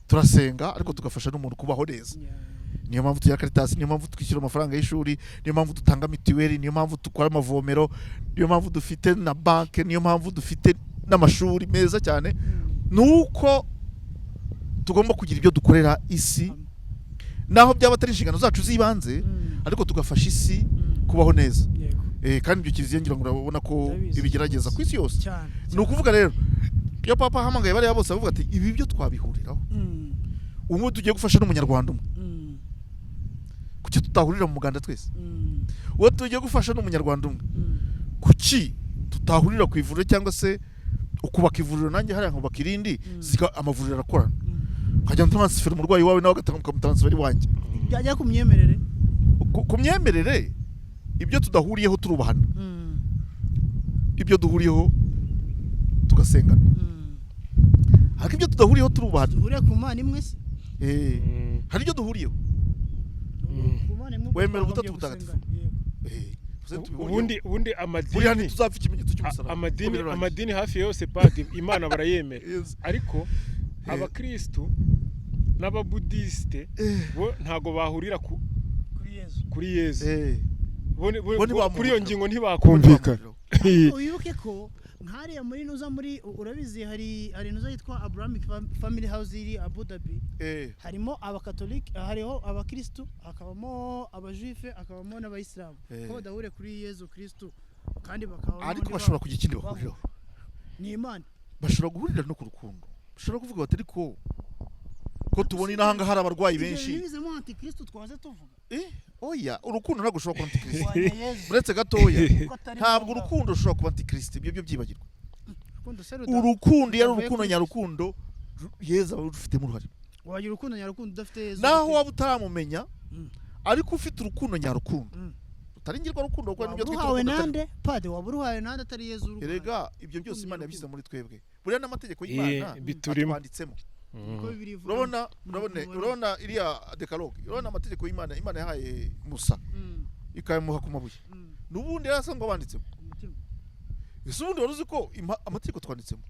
turasenga ariko tugafasha n'umuntu kubaho neza. Niyo mpamvu tugira Caritas, niyo mpamvu twishyura amafaranga y'ishuri, niyo mpamvu dutanga mituweli, niyo mpamvu dukora amavomero, niyo mpamvu dufite na banke, niyo mpamvu dufite n'amashuri meza cyane. Nuko tugomba kugira ibyo dukorera isi, naho byaba atari inshingano zacu z'ibanze, ariko tugafasha isi kubaho neza. Kandi ibyo kiliziya ngira ngo urabona ko ibigerageza ku isi yose. Ni ukuvuga rero iyo papa ahamagaye bariya bose avuga ati ibi byo twabihuriraho, ubu tugiye gufasha n'umunyarwanda umwe, kuki tutahurira mu muganda twese? Uwo tugiye gufasha n'umunyarwanda umwe, kuki tutahurira ku ivuriro cyangwa se ukubaka ivuriro nanjye hariya nkubaka irindi, amavuriro arakorana, nkajya transfer umurwayi wawe nawe ukamutaransifera iwanjye. Byajya ku myemerere, ku myemerere ibyo tudahuriyeho turubahana, ibyo duhuriyeho tugasengana, ariko ibyo tudahuriyeho turubahana. Duhuriye ku Mana imwe se? Hari ibyo duhuriyeho. Wemera ubutatu butagatifu. Ubundi amadini tuzapfa ikimenyetso cy'umusaraba. Amadini hafi yose padi Imana barayemera, ariko abakristu n'ababudiste bo ntago bahurira kuri Yezu. Kuri iyo ngingo ntibakumvikana. Wibuke ko Nk'hariya muri nuza, muri, urabizi, hari nuza yitwa Abrahamic Family House iri Abu Dhabi. Harimo Abakatolike, hariho Abakristu, hakabamo Abajuife, hakabamo n'Abayisilamu, ko badahuriye kuri Yezu Kristu kandi bakaba Ariko n'ubundi bashobora kugira ikindi bahuriraho. Ni Imana. Bashobora guhurira no ku rukundo. Bashobora kuvuga bati: "Ariko ko tubona inaha ngaha hari abarwayi Ibyo benshi." ntibizemo antikristo twaze tuvuga. Oya, urukundo ntabwo ushobora kuba antikristo. Kurwanya Yezu. Uretse gatoya. Ko atari Ntabwo ngombwa. urukundo rushobora kuba antikristo, ibyo byo byibagirwa. Urukundo se Urukundo iyo ari rudavuye urukundo kuri nyarukundo, Yezu aba rufitemo uruhare. Wagira urukundo nyarukundo udafite Yezu Naho gute? waba utaramumenya, ariko ufite urukundo nyarukundo, rutari ngirwa rukundo, kuko Waba nibyo twita uruhawe urukundo nande, pade? Waba uruhawe nande atari Yezu uruguhaye? Erega ibyo byose Urukundo Imana nyarukundo. yabishyize muri twebwe. Buriya n'amategeko y'Imana Biturimo. atwanditsemo. Niko Bibiliya ivuga. Urabona, urabona iriya Décalogue, urabona amategeko y'Imana Imana yahaye Musa, ikayamuha ku mabuye. N'ubundi yari asanzwe abanditsemo. Umutima. Ese ubundi wari uzi ko amategeko twanditsemo?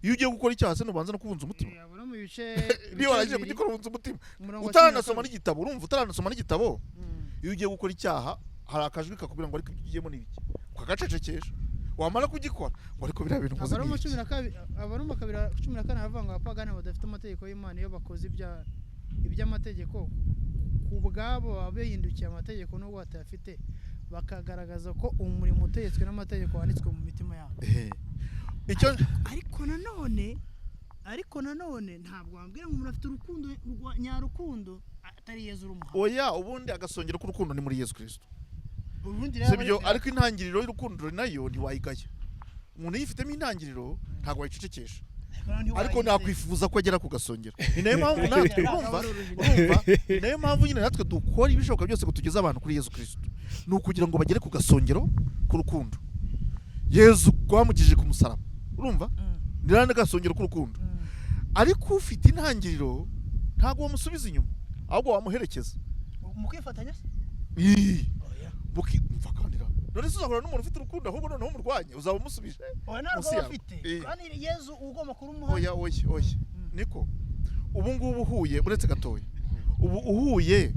Iyo ugiye gukora icyaha se, ntubanza no kubunza umutima? Abona mu bice Niyo warangije bibiri, kugikora, ubunza umutima. umurongo wa Utaranasoma 12. n'igitabo, urumva, utaranasoma n'igitabo, iyo ugiye gukora icyaha hari akajwi kakubwira ngo: "Ariko ibyo ugiyemo ni ibiki?" Ukagacecekesha. Wamara kugikora ngo: "Ariko biriya bintu nkoze ni Abaroma ibiki?" 12, Abaroma 2:14 baravuga ngo abapagani badafite amategeko y'Imana, iyo bakoze iby'amategeko, ku bwabo baba bihindukiye amategeko nubwo batayafite, bakagaragaza ko umurimo utegetswe n'amategeko wanditswe mu mitima yabo. Icyo Ariko nanone ntabwo wambwira ngo umuntu afite urukundo nyarukundo atari Yezu urumuha. Oya, ubundi agasongero k'urukundo ni muri Yezu Kristo. Ubundi rero Si byo? aba Ariko intangiriro y'urukundo nayo ntiwayigaya. Umuntu yifitemo intangiriro, ntabwo wayicecekesha, ariko nakwifuza ko agera ku gasongero. Ni nayo mpamvu natwe, urumva, ni nayo mpamvu nyine natwe dukora ibishoboka byose ngo tugeze abantu kuri Yezu Kristo, ni ukugira ngo bagere ku gasongero k'urukundo Yezu rwamugije ku musaraba. Urumva, ni rero n'agasongero k'urukundo. Ariko ufite intangiriro ntabwo wamusubiza inyuma, ahubwo wamuherekeza. Mu kwifatanya se? Ii, Oya. Mva kandira, none se uzahura n'umuntu ufite urukundo ahubwo noneho umurwanye, uzaba umusubije Oya, ntabwo munsi aba yawe. afite, kandi Yezu ugomba kurumuha. Oya, oya, oya. Niko ubu ngubu uhuye, uretse gatoya, ubu uhuye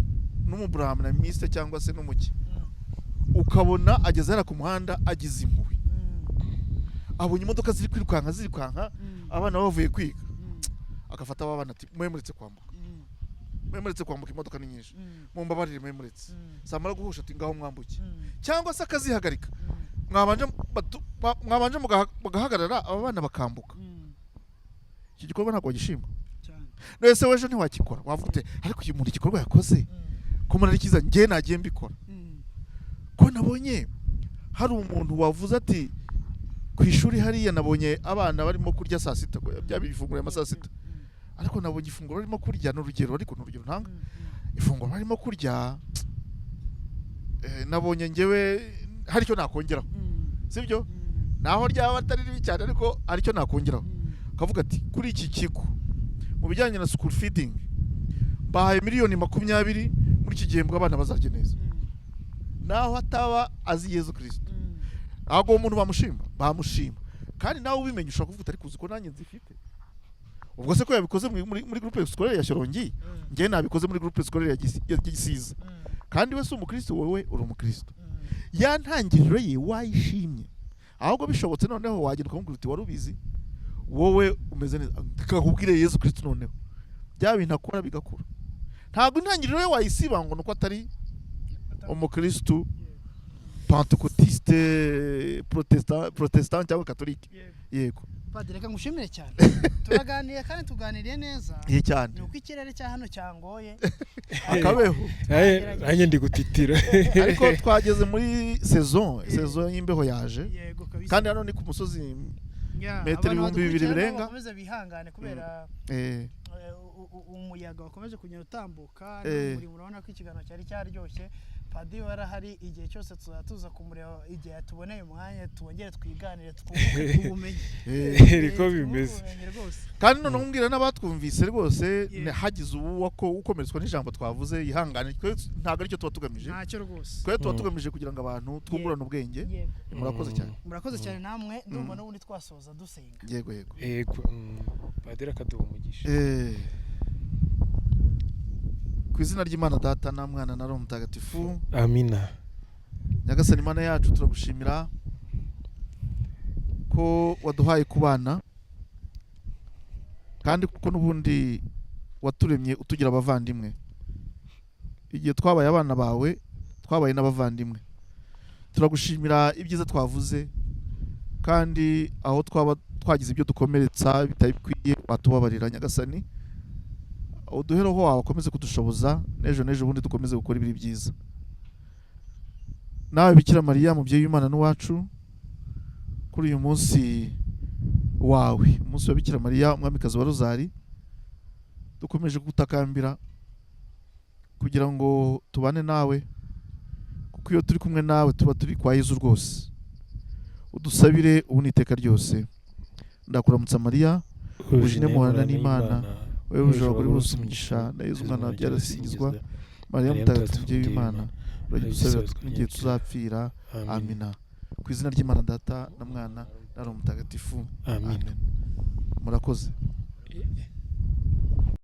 n'umuburahaministe cyangwa se n'umuki, ukabona ageze hariya ku muhanda, agize impuhwe, abonye imodoka ziri kwirukanka, zirirukanka, abana bavuye kwiga, agafata aba bana ati: "Mwe muretse kwambuka, mwe muretse kwambuka, imodoka ni nyinshi, mumbabarire, mwe muretse." Zamara guhusha ati: "Ngaho mwambuke." Cyangwa se akazihagarika, mwabanje mugahagarara, aba bana bakambuka. Iki gikorwa ntabwo wagishima? Cyane. None se w'ejo ntiwakikora? Wavuga ute: "Ariko uyu muntu igikorwa yakoze ko mbona ari cyiza, njye nagiye mbikora." Ko nabonye hari umuntu wavuze ati: "Ku ishuri hariya nabonye abana barimo kurya saa sita, byaba ifunguro ya saa sita, ariko nabonye ifunguro barimo kurya," ni urugero, ariko ni urugero ntanga, "ifunguro barimo kurya, nabonye njyewe hari icyo nakongeraho." Sibyo? Naho ryaba atari ribi cyane, ariko hari icyo nakongeraho. Akavuga ati: "Kuri iki kigo, mu bijyanye na school feeding, bahaye miliyoni 20 muri iki gihembwe, abana bazarya neza." Naho ataba azi Yezu Kirisito, ntabwo uwo muntu bamushima? Bamushima. Kandi nawe ubimenye ushobora kuvuga uti: "Ariko uzi ko nanjye nzifite? Ubwo se ko yabikoze muri groupe scolaire ya Shyorongi, njyewe nabikoze muri groupe scolaire ya Gisiza." Kandi we si umukristo, wowe uri umukristo. Ya ntangiriro ye wayishimye. Ahubwo bishobotse noneho wagenda ukamubwira uti: "Wari ubizi, wowe umeze neza, kakubwire Yezu Kristo." Noneho bya bintu akora bigakura. Ntabwo intangiriro ye wayisiba ngo nuko atari umukristo pentecôtiste, protestant cyangwa catholique. Yego. Padiri, reka ngushimire cyane. Turaganiriye kandi tuganiriye neza. Ye cyane. Ni uko ikirere cya hano cyangoye. Akabeho. Nanjye ndi gutitira. Ariko twageze muri saison y'imbeho yaje. Yego kabisa. Kandi hano ni ku musozi, Ya, metero abantu 2000 badukurikirana birenga. bakomeze bihangane kubera umuyaga wakomeje kugenda utambuka n'umurimo. Urabona ko ikiganiro cyari cyaryoshye. Padiri warahari igihe cyose, tuzaba tuza kumureba igihe tuboneye umwanya, twongere twiganire, twunguke ubumenyi. Niko Twunguke bimeze. ubumenyi rwose. Kandi noneho mbwira n'abatwumvise rwose, hagize uwo ko ukomeretswa n'ijambo twavuze, yihangane. Twe ntabwo aricyo tuba tugamije. Ntacyo rwose. Twe tuba tugamije kugira ngo abantu twungurane ubwenge. Murakoze cyane. Murakoze cyane namwe. Ndumva n'ubundi twasoza dusenga. Yego, yego. Yego, padiri akaduha umugisha. Ku izina ry'Imana Data na Mwana na Roho Mutagatifu. Amina. Nyagasani Imana yacu, turagushimira ko Ko waduhaye kubana, kandi kuko n'ubundi waturemye utugira abavandimwe. Igihe twabaye abana bawe, twabaye n'abavandimwe. Turagushimira ibyiza twavuze, kandi aho twaba twagize ibyo dukomeretsa bitari bikwiye watubabarira Nyagasani. Uduhe roho wawe akomeze kudushoboza, n'ejo n'ejo bundi dukomeze gukora ibiri byiza. Nawe Bikira Mariya, mubyeyi w'Imana n'uwacu, kuri uyu munsi wawe, umunsi wa Bikira Mariya umwamikazi wa Rozari, dukomeje kugutakambira kugira ngo tubane nawe, kuko iyo turi kumwe nawe tuba turi kwa Yezu rwose. Udusabire ubu n'iteka ryose. Ndakuramutsa Mariya, ujine muhorana n'Imana, wowe wuje abagore bose umugisha, na Yezu umwana wabyara asingizwa. Mariya mutagatifu mubyeyi w'Imana, urajya n'igihe tuzapfira. Amina. Ku izina ry'Imana Data na Mwana na Roho Mutagatifu. Amen. Murakoze.